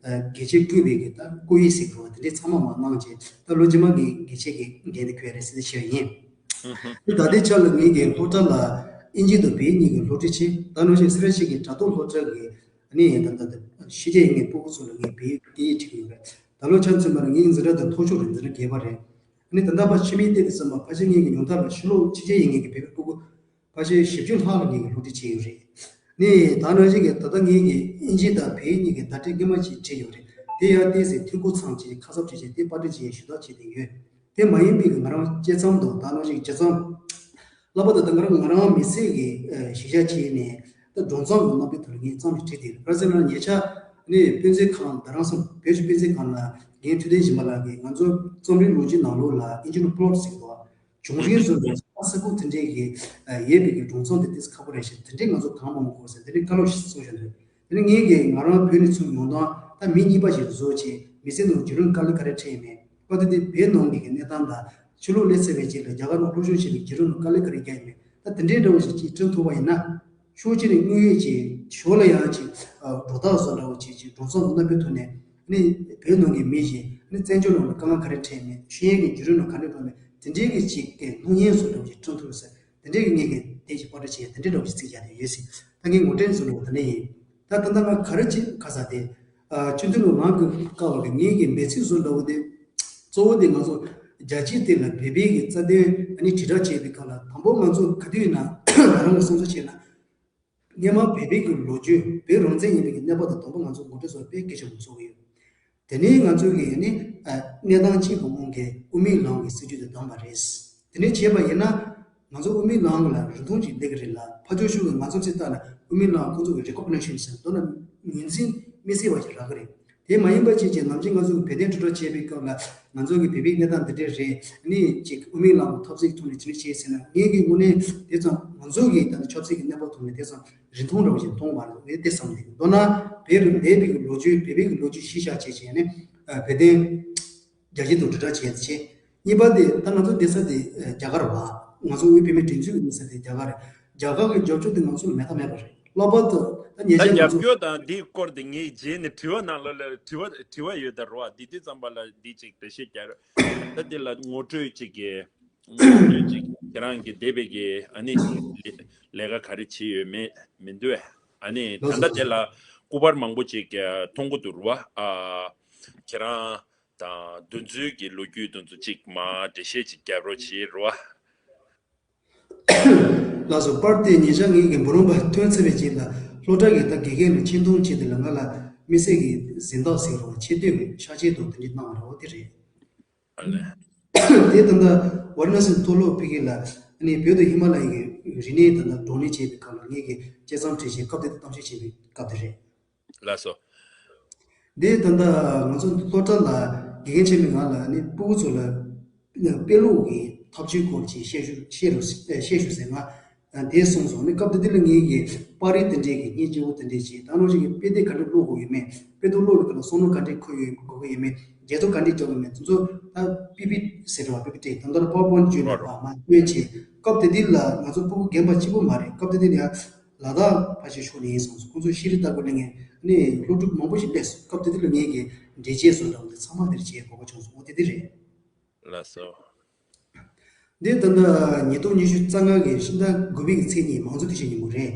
དགེ་ཆེ་བསྐོས་པའི་གི་ད་བསྐོ་ཡིག་ཟེར་གི་བ་དེ་འདྲའི་ཚང་མ་མ་གནང་བྱས་ད་ལོ་རྗེས་མ་གི་དགེ་ཆེ་གི་འགན་དེ་ཁུར་ཡ་རེད་ཟེར་ཏེ་བཤད་ཡིན། ཨུ་ཧུ། དེ་ད་ལྟའི་ཆ་ལ་ངེད་ཀྱི་སློབ་གྲྭ་ལ་ཨིན་ཇི་དང་བོད་ཡིག་གཉིས་ཀྱི་སློབ་ཁྲིད་བྱས། ད་ནང་བཞིན་སི་ར་ཤི་གི་དྲ་ཐོག་སློབ་གྲྭ་གི་ནི་ད་ལྟ་ཕྱི་རྒྱལ་ཡིན་ངེས་སྤུ་གུ་ཚོ་ལ་ངས་བོད་ཡིག་སྐད་ཡིག་ཁྲིད་ཀྱི་ཡོད་རེད། ད་ལོ་ཆ་མཚོན་པ་ན་ངའི་འཛིན་གྲྭ་དེ་མཐོ་ཤོས་རེད། འཛིན་གྲྭ་བརྒྱད་པ་རེད། ནི་ད་ལྟ་ཕ་ཕྱི་མིག་བལྟས་ཏེ་བསམ་པ་ཕལ་ཆེར་ངེད་ཀྱི་ཉུང་མཐའ་ལ་ཕྱི་ལོགས་ཕྱི་རྒྱལ་ཡིན་ངེས་ཀྱི་བོད་པའི་སྤུ་གུ་ཕལ་ཆེར་བཞི་བཅུ་ལྷག་ལ་ངེད་ཀྱི་སློབ་ཁྲིད་བྱས་ཡོད་རེད། ནི་ད་ནང་བཞིན་གྱི་ད་ལྟ་ངེད་ཀྱི་ཨིན་ཇི་དང་བོད་ཡིག་གཉིས་ཀྱི་བརྡ་སྤྲོད་སྔོན་མ་ཞིག་བྲིས་ཡོད་རེད། དེ་ཡང་ཏོག་ཙམ་འཐུས་སྒོ་ཚང་བྱས་ཁ་གསབ་བྱས་བྱས་དེ་པར་སྐྲུན་བྱས་ཞུ་དག་བྱས་ཏེ་ཡོད། དེ་མ་ཡིན་པའི་ང་རང་དཔྱད་རྩོམ་དང་ད་ནང་བཞིན་དཔྱད་རྩོམ། ལྷག་པར་དུ་ད་ང་རང་ང་རང་མི་ཚེ་གི་ཨ་གཞི་བཞག་བྱས་ནས་ད་སྒྲུང་རྩོམ་གྱི་རྣམ་པའི་ཐོག་ལ་ངས་རྩོམ་ཞིག་བྲིས་ཏེ་ཡོད། ག་རེ་ཟེར་ན་ཉེ་ཆར་ནས་དཔེ་མཛོད་ཁང་རྡ་རམ་ས་ལ་བོད་ཀྱི་དཔེ་མཛོད་ཁང་ལ་རྒན་ཐུབ་བསྟན་སྦྱིན་པ་ལགས་ཀྱིས་ང་ཚོ་རྩོམ་རིག་ལོ་རྒྱུས་ནང་ལོགས་ལ་ཨིན་ཇི་ནང་པོ་ལོཊ་ཟེར་གྱི་འདུག་བ། བྱུང་རིམ་བཟོ་འདྲ་ས་ས་ཁུག་དེ་འདྲས་ཀྱི་ཡོད་པའི་གི་སྒྲུང་རྩོམ་དེ་ཏོག་ཙམ་ཁག་པོ་རེད་ཤག་དེ་འདྲས་ང་ཚོ་གང་མང་མང་དགོས་ཟེར་དེ་འདྲས་བཀའ་སློབ་ཞིག་གསུངས་བཞག་འདུག་དེ་ནས་ངས་ཀྱིས་ང་རང་བོད་ནས་ཚུར་ཡོང་དང་ད་མི་གཉིས་པ་ཞིག་བཟོ་བྱས་མི་ཚེ་ནང་བརྒྱུད་རིམ་དཀའ་ལས་ག་རེ་འཕྲད་ཡིན་མིན། སྐབས་དེ་དུས་བོད་ནང་གི་གནས་སྟངས་དང་ཕྱི་ལོགས་སླེབས་ཚར་བའི་རྗེས་ལ་རྒྱ་གར་ནང་སློབ་སྦྱོང་བྱས་པའི་བརྒྱུད་རིམ་ནང་དཀའ་ལས་ག་རེ་བརྒྱབ་ཡིན་མིན་ད་དེ་འདྲའི་འདྲ་བོ་ཞིག་ཅིག་བསྐྲུན་ཐུབ་པ་ཡིན་ན། ཕྱོགས་གཅིག་ནས་དངོས་ཡོད་ཀྱི་ཕྱོགས་ལ་ཡང་ཅིག་སྒྲོ་བཏགས་བཟོ་འདྲ་བོ་བྱས་ཅིག་སྒྲུང་རྩོམ་རྣམ་པའི་ཐོག་ནས་ནི་བོད་ནང་གི་མི་ཞིག་ནི་བཙན་བྱོལ་ནང་ལ་དཀའ་ངལ་ག་རེ་འཕྲད་མིན་ཤེས་ཡོན་གྱི་བརྒྱུད་རིམ་ནང་ག་འདྲ་འགྲོ་མིན་དེ་འདྲའི་གི་ཅིག་གི་སྣང་བརྙན་བཟོ་འདྲ་བོ་ཞིག་བསྐྲུན་ཐུབ་ཟེར་དེ་འདྲའི་གི་ངས་གི་དེ་ཞིག་པར་སྐྲུན་བྱས་དེ་འདྲའི་འདྲ་བོ་ཞིག་རྩིས་རྒྱག་དེ་ཡོད་ཟིན་ད་ངས་ངོ་སྤྲོད་བཟོ་འདྲ་བོ་དེ་འདྲ་ཡིན། ད་ད་ལྟ་ང་ག་རེ་ཅིག་ག་ས་དེ། ཨ་སྤྱི་འཐུས་ལོ་ལངས་ཀྱི་སྐབས་ལ་ངེད་ཀྱི་འབད་ཚིག་བཟོ་འདྲ་བོ་དེ། གཙོ་བོ་དེ་ང་ཚོ་རྒྱལ་སྤྱིའི་སྟེང་ལ་བོད་པའི་གི་རྩ་དོན་ཨ་ནི་དྲིལ་བསྒྲགས་བྱེད་པའི་སྐབས་ལ་དང་པོ་ང་ཚོ་ག་དུས་ཡིན་ན་ང་རང་གི་བསམ་ཚུལ་བྱས་ན། སྔོན་མ་བོད་པའི་གི་ལོ་རྒྱུས་བོད་རང་བཙན་ཡིན་པའི་གི་གནས་བབ་དང་དང་པོ་ང་ཚོ་ངོ་སྤྲོད་བཟོ་དཔེ་གལ་ཆེན་པོ་བཟོ་གི་ཡོད། དེ་ནས་ང་ཚོ་གི་ཨ་ནི་ཨ་གནས་སྟངས་གཅིག་གི་དབང་གིས་དབུ་མའི་ལམ་གྱི་སྲིད་བྱུས་དེ་བདམས་པ་རེད། དེ་ནས་བྱས་པ་ཡིན་ན། ང་ཚོ་དབུ་མའི་ལམ་ལ་རིན་ཐང་ཅིག་སླེབས་ཀྱི་རེད་ལ་ཕར་ཕྱོགས་ཤུགས་ཀྱིས་ང་ཚོ་ཚིག་ལྟ་ན་དབུ་མའི་ལམ་ཁོང་ཚོ་གི་recognition ཟེར་མདོར་ན་ངོས་འཛིན་མི་སྲིད་པ་ཅིག་རག་གི་རེད། དེ་མ་ཡིན་པ་ཅིག་ཅིག་ནམ་རྒྱུན་ང་ཚོ་གི་བོད་དོན་དྲིལ་བསྒྲགས་བྱེད་པའི་སྐབས་ལ་ང་ཚོ་གི་བོད་པའི་གནས་སྟངས་འདི་འདྲས་རེད་ནི་ཅིག་དབུ་མའི་ལམ་གྱི་ཐོབ་ཚིག་ཐོག་ནས་ཅི་འདྲ་བྱས་ཟེར་ན་ངེད་ཀྱི་དངོས་གནས་དེ་ཙམ་ང་ཚོ་གི་ད་ནི་ཆབ་སྲིད་ཀྱི་གནས་བབ་ཐོག་ནས་དེ་ཙམ་རིན་ཐང་འདྲ་བ་ཞིག་མཐོང་མ་རེད་ངས་དེ་བསམ་གི་འདུག་མདོར་ན་བོད་རིགས་འདས་པའི་གི་ལོ་རྒྱུས་བོད་པའི་གི་ལོ་རྒྱུས་གཞི་བཞག་བྱས་བྱས་ནས་བོད་དོན། རྒྱལ་སྤྱི་དང་དྲིལ་བསྒྲགས་བྱས་ཏེ་བྱས། གཉིས་པ་དེ་ད་ང་ཚོ་བསྡད་ས་དེ་རྒྱ་གར་བ། ང་ཚོ་དབུས་བོད་མིའི་སྒྲིག་འཛུགས་ཀྱི་གནས་ས་དེ་རྒྱ་གར་རེད། རྒྱ་གར་གྱི་རྒྱབ་སྐྱོར་དེ་ང་ཚོ་ལ་མེད་ཐབས་མེད་པ་རེད། ལྷག་པར་དུ་ད་ཉེ་ད་ཆར་ང་རྒྱབ་ཚོ་སྐྱོར་དང་འདིའི་སྐོར་དེ་ངས་རྗེས་ནས་དྲི་བ་ནང་ལོགས་ལ་དྲི་བ་དྲི་བ་ཡོད་ད་རོ་བ་འདི་དུས་ཙམ་པ་ལ་འདི་ཅིག་འགྲེལ་བཤད་རྒྱག་རོགས། ད་འདི་ལ་ངོ་སྤྲོད་ཅིག་གི་ངོ་སྤྲོད་ཅིག་ཁྱེད་རང་གི་འདས་པའི་གི་ཨ་ནི་ལས་ཀ་ག་རེ་བྱས་ཡོད་མེད་མི་འདུག་ཨ་ནི་ད་ལྟ་དེ་ལ་སྐུ་པར་མང་པོ་ཅིག་མཐོང་གི་འདུག་རོ་བ། ཨ་ཁྱེད་རང་དང་འདུ་འཛོམས་ཀྱི་ལོ་རྒྱུས་དེ་ཚོ་གཅིག་མར་འགྲེལ་བཤད་ཅིག་རྒྱབ་རོགས་བྱེད་རོགས། ལགས་སོ། པར་དེ་ཉེ་ཆར་ངེད་ཀྱི་འབུམ་རམས་པ་ཐོན་ཚར་བའི་རྗེས་ལ་སློབ་གྲྭ་གི་ད་དགེ་རྒན་ལ་ཆེ་མཐོང་བྱས་དེ་ལ་ང་ལ་དམིགས་བསལ་གྱི་གཟེངས་རྟགས་ཟེར་རོགས་ཆེ་བསྟོད་ཀྱི་ཤག་ཆེ་དང་དེ་འདྲ་གནང་བ་རེད་བ་དེ་རེད། ཨ་ལས། དེ་ད་ལྟ་ཝཱ་ར་ཎ་སི་མཐོ་སློབ་ཕ་གི་ལ་ནི་བོད་དང་ཧི་མ་ལ་ཡའི་རིག་གནས་དང་བགྲོ་གླེང་བྱེད་པའི་སྐབས་ལ་ངེད་ཀྱིས་དཔྱད་རྩོམ་བྲིས་བྱས་སྐབས་དེ་དུས་གཏམ་བཤད་བྱེད་པའི་སྐབས་དེ་རེད། ལགས་སོ། འདི་ད་ལྟ་ང་ཚོ་སློབ་གྲྭ་ལ་དགེ་རྒན་ཆེན་མོས་ང་ལ་ནི་སྤུ་གུ་ཚོ་ལ་དཔེ་ཀློག་གི་ཐབས་ཇུས་སྐོར་ཅིག་བཤད་ཞུ་བཤད་རོགས་བཤད་ཞུ་ཟེར་ང་དེ་གསུངས་སོང་། ནི་སྐབས་དེ་དུས་ལ་ངེད་ཀྱིས་པར་རིས་དེ་འདྲས་ཀྱི་སྙིང་རྗེ་བོ་དེ་འདྲས་ཅིག་ད་ནང་བཞིན་གྱི་དཔེ་དེབ་ག་འདྲ་ཀློག་དགོས་ཡོད་མེད། དཔེ་དེབ་ཀློག་པའི་སྐབས་ལ་བསམ་བློ་ག་འདྲས་འཁོར་ཡོད་དགོས་ཀྱི་ཡོད་མེད། རྒྱལ་ཚོགས་ག་འདྲས་སྐྱོང་གི་མེད། དེ་ཚོ་ད་པི་པི་ཟེར་བ་པི་པི་ཊི་ད་ལྟ་ལ་པ་ཝར་པོའིན་ཊི་བརྗོད་ནས་བ་མ་སྟོན་བྱས། སྐབས་དེ་དུས་ལ་ང་ཚོ་སྤུ་གུ་རྒན་པ་གཅིག་པོ་མ་རེད། སྐབས་དེ་དུས་ལ་ཡང་ལ་དྭགས་ཕལ་ཆེར་ཕྱོགས་ནས་ཡིན་སོང་། ཁོང་ཚོ་ཤེས་རིག་ལྟ་སྐོར་གླེང་མཁན་ནི་སློབ་ཕྲུག་མང་པོ་ཞིག་སླེབས་སོང་། སྐབས་དེ་དུས་ལ་ངེད་ཀྱིས་འགྲེལ་བཤད་བཟོ་འདྲ་བོ་དེ་ཚང་མ་དེར་བྱེད་དགོས་པ་བྱུང་སོང་། འོ་དེ་དེ་རེད། ལགས་སོ། འདི་ད་ལྟ་ཉིས་སྟོང་ཉི་ཤུ་རྩ་ལྔ་གི་ཕྱི་ཟླ་དགུ་པའི་གི་ཚེས་གཉིས་མང་གཙོ་དུས་ཆེན་ཉིན་མོ་རེད།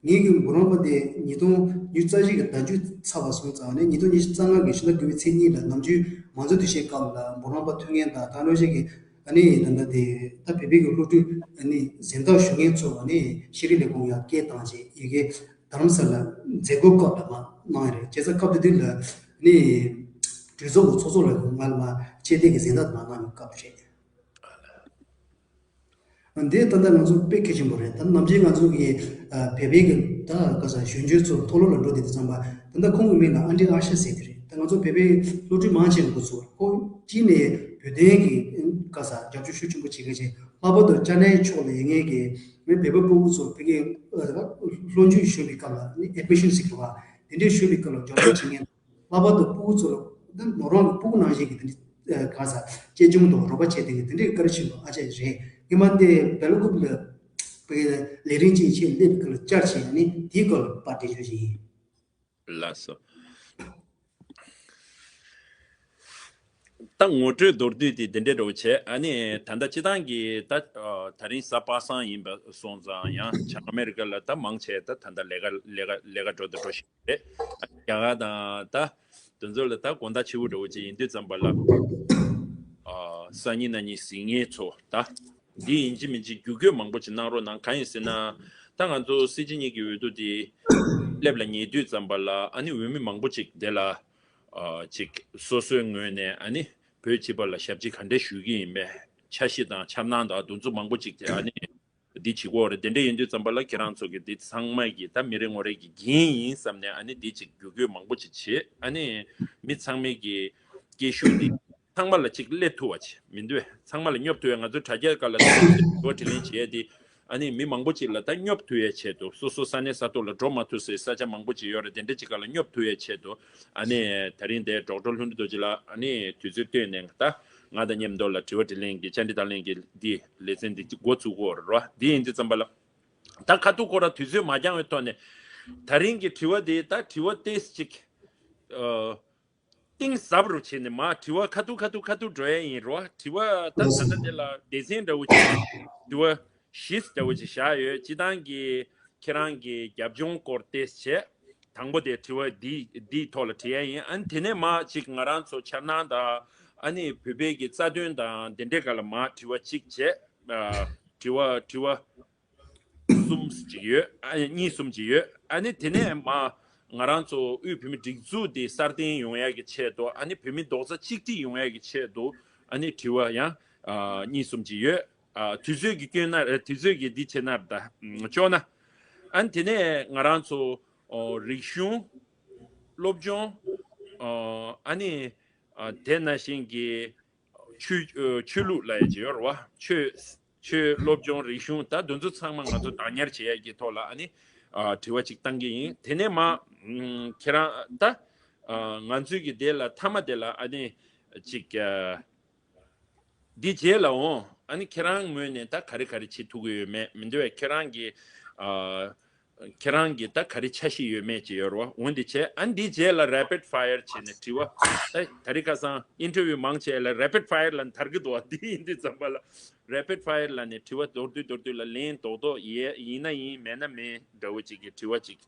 ངེད་ཀྱི་འབུམ་རམས་པ་དེ་ཉིས་སྟོང་ཉི་ཤུ་རྩ་བཞི་གི་ཟླ་མཇུག་ཚར་བ་སོང་ཙང་ནས་ཉིས་སྟོང་ཉི་ཤུ་རྩ་ལྔ་གི་ཕྱི་ཟླ་དགུ་པའི་ཚེས་གཉིས་ལ་ནམ་རྒྱུན་མང་གཙོ་དུས་ཆེན་སྐབས་ལ་འབུམ་རམས་པ་ཐུགས་ངན་དང་ད་གནོད་གཞི་གི་ཨ་ནི་ད་ལྟ་དེ་ད་བོད་པའི་གི་སློབ་ཕྲུག་ཨ་ནི་གཟེངས་རྟགས་ཞུ་མཁན་ཚོ་ཨ་ནི་ཤེས་རིག་ལས་ཁུངས་ཡར་སྐད་བཏང་རྗེས་ཡི་གེ་རྡ་རམ་ས་ལ་མཛད་སྒོ་སྐབས་ལ་མ་གནང་ཡ་རེད། བྱས་ཙང་སྐབས་དེ་དུས་ལ་ནི་གྲོས་ཚོགས་ཀྱི་ཚོགས་གཙོ་ལ་ང་ལ་མ་ཆེད་བསྟན་གྱི་གཟེངས་རྟགས་མ་གནང་བའི་སྐབས་རེད། འདི་ད་ལྟ་ང་ཚོ་དཔེ་གལ་ཆེན་པོ་རེད། ད་ནམ་རྒྱུན་ང་ཚོ་གི་ཨ་བོད་པའི་གི་ད་ག་ས་གཞོན་སྐྱེས་ཚོ་མཐོ་སློབ་ལ་འགྲོ་བསྡད་དུས་ཙམ་པ་ད་ལྟ་ཁོང་གི་མིང་ལ་ཨན་ཌི་ཨར་ཤ་ཟེར་གྱི་རེད། ད་ང་ཚོ་བོད་པའི་སློབ་ཕྲུག་མང་ཆེ་བ་ཁོ་ཚོ་ཁོང་གཅིག་ནས་བོད་དོན་གི་ག་ས་རྒྱབ་སྐྱོར་ཤུགས་ཆེན་པོ་བྱེད་མཁན་ཅིག་ལྷག་པར་དུ་ཅ་ནའི་ཕྱོགས་ལ་ཡོད་མཁན་གི་མི་བོད་པ་སྤུ་གུ་ཚོ་བོད་ཀྱི་ཨ་སློབ་འཇུག་ཞུ་བའི་སྐབས་ལ་ནི་ཨེ་ཌི་མི་ཤན་ཟེར་གྱི་རེད་པ། དེ་འདྲའི་ཞུ་བའི་སྐབས་ལ་རྒྱབ་སྐྱོར་བྱེད་མཁན། ལྷག་པར་དུ་སྤུ་གུ་ཚོ་ལ་ད་མོ་རང་གི་སྤུ་གུ་ནང་བཞིན་གྱི་དེ་འདྲའི་ག་ས་གཅེས་སྐྱོང་དང་རོགས་པ་བྱས་དེ་གི་དེ་འདྲའི་བཀའ་དྲིན་ཆེན་པོ་ཨ་ཅག་རེད། ངས་མ་འདི་སྦེལ་ཀོབ་ལ་ལས་རིམ་ཅིག་ཆེད་སླེབས་སྐབས་ལ་བཅར་བྱས་ནས་དེའི་སྐོར་ལ་པར་འགྲེལ་བརྗོད་ཅིག་ཡིན། ལགས་སོ། ད་ངོ་སྤྲོད་མདོར་བསྡུས་དེ་འདི་འདྲའི་འདྲ་བོ་བྱས། ཨ་ནི་ད་ལྟ་སྤྱི་བཏང་གི་ད་ད་རིང་གཟའ་པ་སངས་ཡིན་པ་སོང་ཙང་ཡང་བྱང་ཨ་མེ་རི་ཀ་ལ་ད་མང་ཆེ་ད་ད་ལྟ་ལས་ཀ་ལས་ཀ་ལས་ཀ་འགྲོ་དང་འགྲོ་བཞིན་རེད། རྒྱ་གར་དང་ད་དེ་ཚོ་ལ་ད་དགོང་དག་ཕྱི་པོ་འདྲ་བོ་ཅིག་ཡིན་དུས་ཙམ་པ་ལ་སང་ཉིན་གནངས་ཉིན་གཟིགས་མཁན་ཚོ་ད། འདི་ཡིན་གཅིག་མིན་གཅིག་བརྒྱུད་སྐུལ་མང་པོ་ཅིག་གནང་རོགས་གནང་། གང་ཡིན་ཟེར་ན། ད་ང་ཚོ་སྲིད་སྤྱི་གཉིས་ཀྱི་འོས་བསྡུ་དེ་སླེབས་ལ་ཉེ་དུས་ཙམ་པ་ལ་ཨ་ནི་འོས་མི་མང་པོ་ཅིག་དེ་ལ་ཨ་ཅིག་སོ་སོའི་ངོས་ནས་ཨ་ནི་བོད་སྤྱི་པ་ལ་ཞབས་ཕྱི་ག་འདྲ་ཞུ་གི་ཡིན་པའི་འཆར་གཞི་དང་འཆར་སྣང་དང་འདུ་འཛོམས་མང་པོ་ཅིག་དེ་ཨ་ནི་འདི་བྱེད་ཀྱི་ཡོད་རེད། དེ་འདྲ་ཡིན་དུས་ཙམ་པ་ལ་ཁྱེད་རང་ཚོ་གི་འདི་ཚང་མ་གི་ད་མི་རེ་ངོ་རེ་གི་འགན་ཡིན་བསམ་ནས་ཨ་ནི་འདི་ཅིག་བརྒྱུད་སྐུལ་མང་པོ་ཅིག་བྱེད། ཨ་ནི་མི་ཚང་མའི་གི་སྐད་ཤུགས་འདི། ཚང་མ་ལ་གཅིག་སླེབས་ཐུབ་པ་ཅིག་མི་འདུག་བས། ཚང་མ་ལ་སྙོབ་ཐུབ་ཡ། ང་ཚོ་དྲ་རྒྱའི་སྒང་ལ་དྲི་བ་དྲིས་ལན་བྱེད་ཡ་དེ་ཨ་ནི་མི་མང་པོ་ཅིག་ལ་ད་སྙོབ་ཐུབ་ཡའི་ཆེད་དུ། སོ་སོ་ས་གནས་ས་ཐོག་ལ་འགྲོ་མ་ཐུབ་སའི་ས་ཆ་མང་པོ་ཅིག་ཡོད་རེད། དེ་འདྲ་ཅིག་སྒང་ལ་སྙོབ་ཐུབ་ཡའི་ཆེད་དུ་ཨ་ནི་ད་རིང་འདིར་ཌོག་ཊར་ལྷུན་གྲུབ་རྡོ་རྗེ་ལགས་ཨ་ནི་དུས་ཚོད་བཏོན་ནས་ད་ང་དང་མཉམ་དུ་ལ་དྲི་བ་དྲིས་ལན་གྱི་བཅར་འདྲི་དང་ལེན་གྱི་འདི་ལེ་ཚན་འདི་འགོ་བཙུགས་ཀྱི་ཡོད་རེད་བ། འདི་ཡིན་དུས་ཙམ་པ་ལ་ད་ཁ་ཐུག་ཁོ་རང་དུས་ཚོད་མ་འགྱངས་པའི་ཐོག་ནས་ད་རིང་གི་དྲི་བ་འདི་ད་དྲི་བ་ཏོག་ཙམ་ཅིག་ཨ། གཏིང་ཟབ་རུ་ཕྱིན་ནས་མར་དྲི་བ་ཁ་ཐུག་ཁ་ཐུག་ཁ་ཐུག་འགྲོ་ཡ་ཡིན་རོ། དྲི་བ་ད་ད་ལྟ་དེ་ལ་སྡེ་ཚན་འདྲ་བོ་ཅིག་དྲི་བ་བཞི་འདྲ་བོ་ཅིག་བཞག་ཡོད། སྤྱི་བཏང་གི་ཁྱེད་རང་གི་རྒྱབ་ལྗོངས་སྐོར་ཏོག་ཙམ་བྱས། དང་པོ་དེ་དྲི་བ་འདི་འདིའི་ཐོག་ལ་དྲི་ཡ་ཡིན། ཨ་ནི་དེ་ནས་མར་ཅིག་ང་རང་ཚོ་འཆར་སྣང་དང་ཨ་ནི་བོད་པའི་གི་རྩ་དོན་དང་དེ་འདྲའི་སྒང་ལ་མར་དྲི་བ་གཅིག་བྱས། ཨ་དྲི་བ་དྲི་བ། གསུམ་ཅིག་ཡོད། ཨ་ནི་གཉིས་གསུམ་ཅིག་ཡོད། ཨ་ནི་དེ་ནས་མར་ང་རང་ཚོ་དབུས་བོད་མིའི་སྒྲིག་འཛུགས་དེ་སྲ་བརྟན་ཡོང་ཡ་གི་ཆེད་དུ། ཨ་ནི་བོད་མི་རྡོག་རྩ་གཅིག་སྒྲིལ་ཡོང་ཡ་གི་ཆེད་དུ། ཨ་ནི་དྲི་བ་ཡང་ཨ་གཉིས་གསུམ་ཅིག་ཡོད། ཨ་དུས་ཚོད་ཀྱི་སྐྱོན་ན། ཨ་དུས་ཚོད་ཀྱི་འདི་བྱས་ན་ད་ཨམ་ལྕོགས་ན། ཨ་ནི་དེ་ནས་ང་རང་ཚོ་ཨོ་རིག་གཞུང་། སློབ་སྦྱོང་། ཨོ་ཨ་ནི་ཨ་དེ་ནང་བཞིན་གྱི་ཆོས་ཨ་ཆོས་ལུགས་ལབ་ཡ་ཅིག་ཡོད་རེད་བ། ཆོས། ཆོས། སློབ་སྦྱོང་། རིག་གཞུང་། ད་དེ་ཚོ་ཚང་མ་ང་ཚོ་བདག་ཉར་བྱེད་ཡ་གི་ཐོག་ལ་ཨ་ནི་ཨ་དྲི་བ་ཅིག་བཏང་གི་ཡིན། དེ་ནས་མར་ཨམ་ཁྱེད་རང་ད་ཨ་ང་ཚོའི་གི་དེ་ལ་མཐའ་མ་དེ་ལ་ཨ་ནི་ཅིག་ཨ་འདི་རྗེས་ལ་འོང་། ཨ་ནི་ཁྱེད་རང་ངོས་ནས་ད་ག་རེ་ག་རེ་བྱེད་ཐུབ་ཀྱི་ཡོད་མེད་མི་འདུག་བས། ཁྱེད་རང་གི་ཨ་ཁྱེད་རང་གི་ད་ག་རེ་འཆར་གཞི་ཡོད་མེད་ཅིག་ཡོད་རེད་བ། འོ་འདི་བྱས། ཨ་ནི་འདིའི་རྗེས་ལ་rapid fire་བྱས་ནས་དྲི་བ། ད་ད་རེས་ཁ་སང་ཨིན་ཊར་བིའུ་མང་ཆེ་ལ་rapid fire་ལབ་ནས་དར་གྱི་འདུག་བ། འདི་ཡིན་དུས་ཙམ་པ་ལ་rapid fire་ལབ་ནས་དྲི་བ་མདོར་བསྡུས་མདོར་བསྡུས་ལ་ལན་རྡོག་རྡོག་ཡས་ཡིན་ན་ཡིན་མེད་ན་མེད་འདྲ་བོ་ཅིག་གི་དྲི་བ་ཅིག་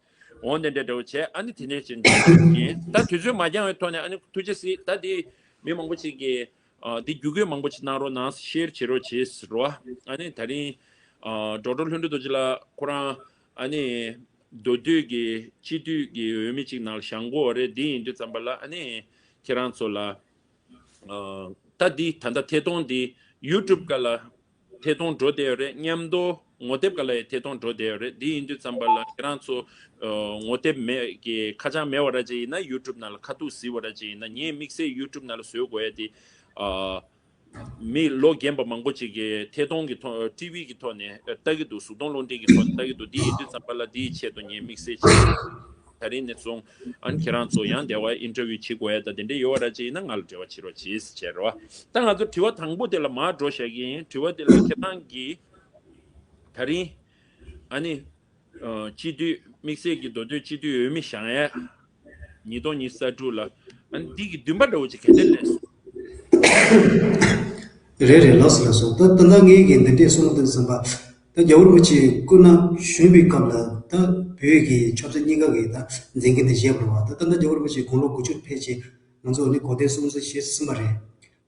འོ་འདི་འདྲ་འདྲ་བོ་བྱས། ཨ་ནི་དེ་ནས་ཅིག་འདི་ཡིན། ད་དུས་ཚོད་མ་འགྱངས་པའི་ཐོག་ནས་ཨ་ནི་ཐུགས་རྗེ་གཟིགས། ད་འདི་མི་མང་པོ་ཅིག་གིས་ཨ་འདི་བརྒྱུད་སྐུལ་མང་པོ་ཅིག་གནང་རོགས་གནང་། ཤེར་བྱེད་རོགས་བྱེད་ཟེར་བ། ཨ་ནི་ད་རིང་ཨ་ཌོག་ཊར་ལྷུན་གྲུབ་རྡོ་རྗེ་ལགས་ཁོ་རང་ཨ་ནི་མདོ་སྟོད་ཀྱི་སྤྱི་འཐུས་ཀྱི་འོས་མི་ཅིག་ནང་ལ་བཞེངས་ཀྱི་ཡོད་རེད། འདི་ཡིན་དུས་ཙམ་པ་ལ་ཨ་ནི་ཁྱེད་རང་ཚོ་ལ་ཨ་ད་འདི་ད་ལྟ་ཐད་གཏོང་འདི་ཡུ་ཊུབ་སྒང་ལ་ཐད་གཏོང་འགྲོ་བསྡད་ཡོད་རེད། མཉམ་དུ་ངོ་དེབ་སྒང་ལ་ཡང་ཐད་གཏོང་འགྲོ་བསྡད་ཡོད་རེད། འདི་ཡིན་དུས་ཙམ་པ་ལ་ཁྱེད་རང་ཚོ་ཨ་ངོ་དེབ་མེད་ཀྱི་ཁ་བྱང་མེད་པ་ར་ཅིག་ཡིན་ན་ཡུ་ཊུབ་ནང་ལ་ཁ་ཐུག་གཟིགས་པ་ར་ཅིག་ཡིན་ན། ངས་དམིགས་བསལ་ཡུ་ཊུབ་ནང་ལ་བཟོ་དགོས་ཡ་དེ་ཨ་མི་ལོ་རྒན་པ་མང་པོ་ཅིག་གིས་ཐད་གཏོང་གི་ཐོག་ཊི་ཝི་གི་ཐོག་ནས་ལྟ་གི་འདུག་གཟུགས་མཐོང་རླུང་འཕྲིན་གྱི་ཐོག་ནས་ལྟ་གི་འདུག་འདི་ཡིན་དུས་ཙམ་པ་ལ་འདིའི་ཆེད་དུ་ངས་དམིགས་བསལ་བྱས། ད་རིང་ནས་བཟུང་ཨ་ནི་ཁྱེད་རང་ཚོ་ཡང་འདི་བ་ཨིན་ཊར་བིའུ་བྱེད་དགོས་ཡ་ད་དེ་འདྲ་ཡོད་པ་ར་ཅིག་ཡིན་ན་ང་ལ་འབྲེལ་བ་བྱེད་རོགས་གྱིས་ཟེར་བྱས་རེད་བ། ད་ང་ཚོ་དྲི་བ་དང་པོ་དེ་ལ་མར་འགྲོ་བཞག་གི་ཡིན། དྲི་བ་དེ་ལ་ཁྱེད་རང་གིས་ད་རིང་ཨ་ནི་ཨ་སྤྱི་འཐུས་དམིགས་བསལ་གྱི་མདོ་སྟོད་སྤྱི་འཐུས་འོས་མི་བཞེངས་ཡས་ཉིས་སྟོང་ཉི་ཤུ་རྩ་དྲུག་ལ་ཨ་ནི་འདི་གི་འདུན་པ་འདྲ་བོ་ཅིག་ག་འདྲ་སླེབས་སོང་། རེད་རེད། ལགས་སོ་ལགས་སོ། ད་ད་ལྟ་ངས་ཀྱི་འདི་འདྲས་གསུང་ལ་འདུག་བསམ་པ། ད་རྒྱལ་བ་རིན་པོ་ཆེ་སྐུ་ན་གཞོན་པའི་སྐབས་ལ་ད་བོད་ཀྱི་ཆབ་སྲིད་གཉིས་ཀ་གི་ད་མཛད་འགན་དེ་བཞེས་པ་རེད་བ། ད་ད་ལྟ་རྒྱལ་བ་རིན་པོ་ཆེ་དགུང་ལོ་དགུ་བཅུར་ཕེབས་རྗེས་ང་ཚོ་ནི་གོ་སྟོན་སྲུང་བརྩི་བྱས་ཟིན་པ་རེད།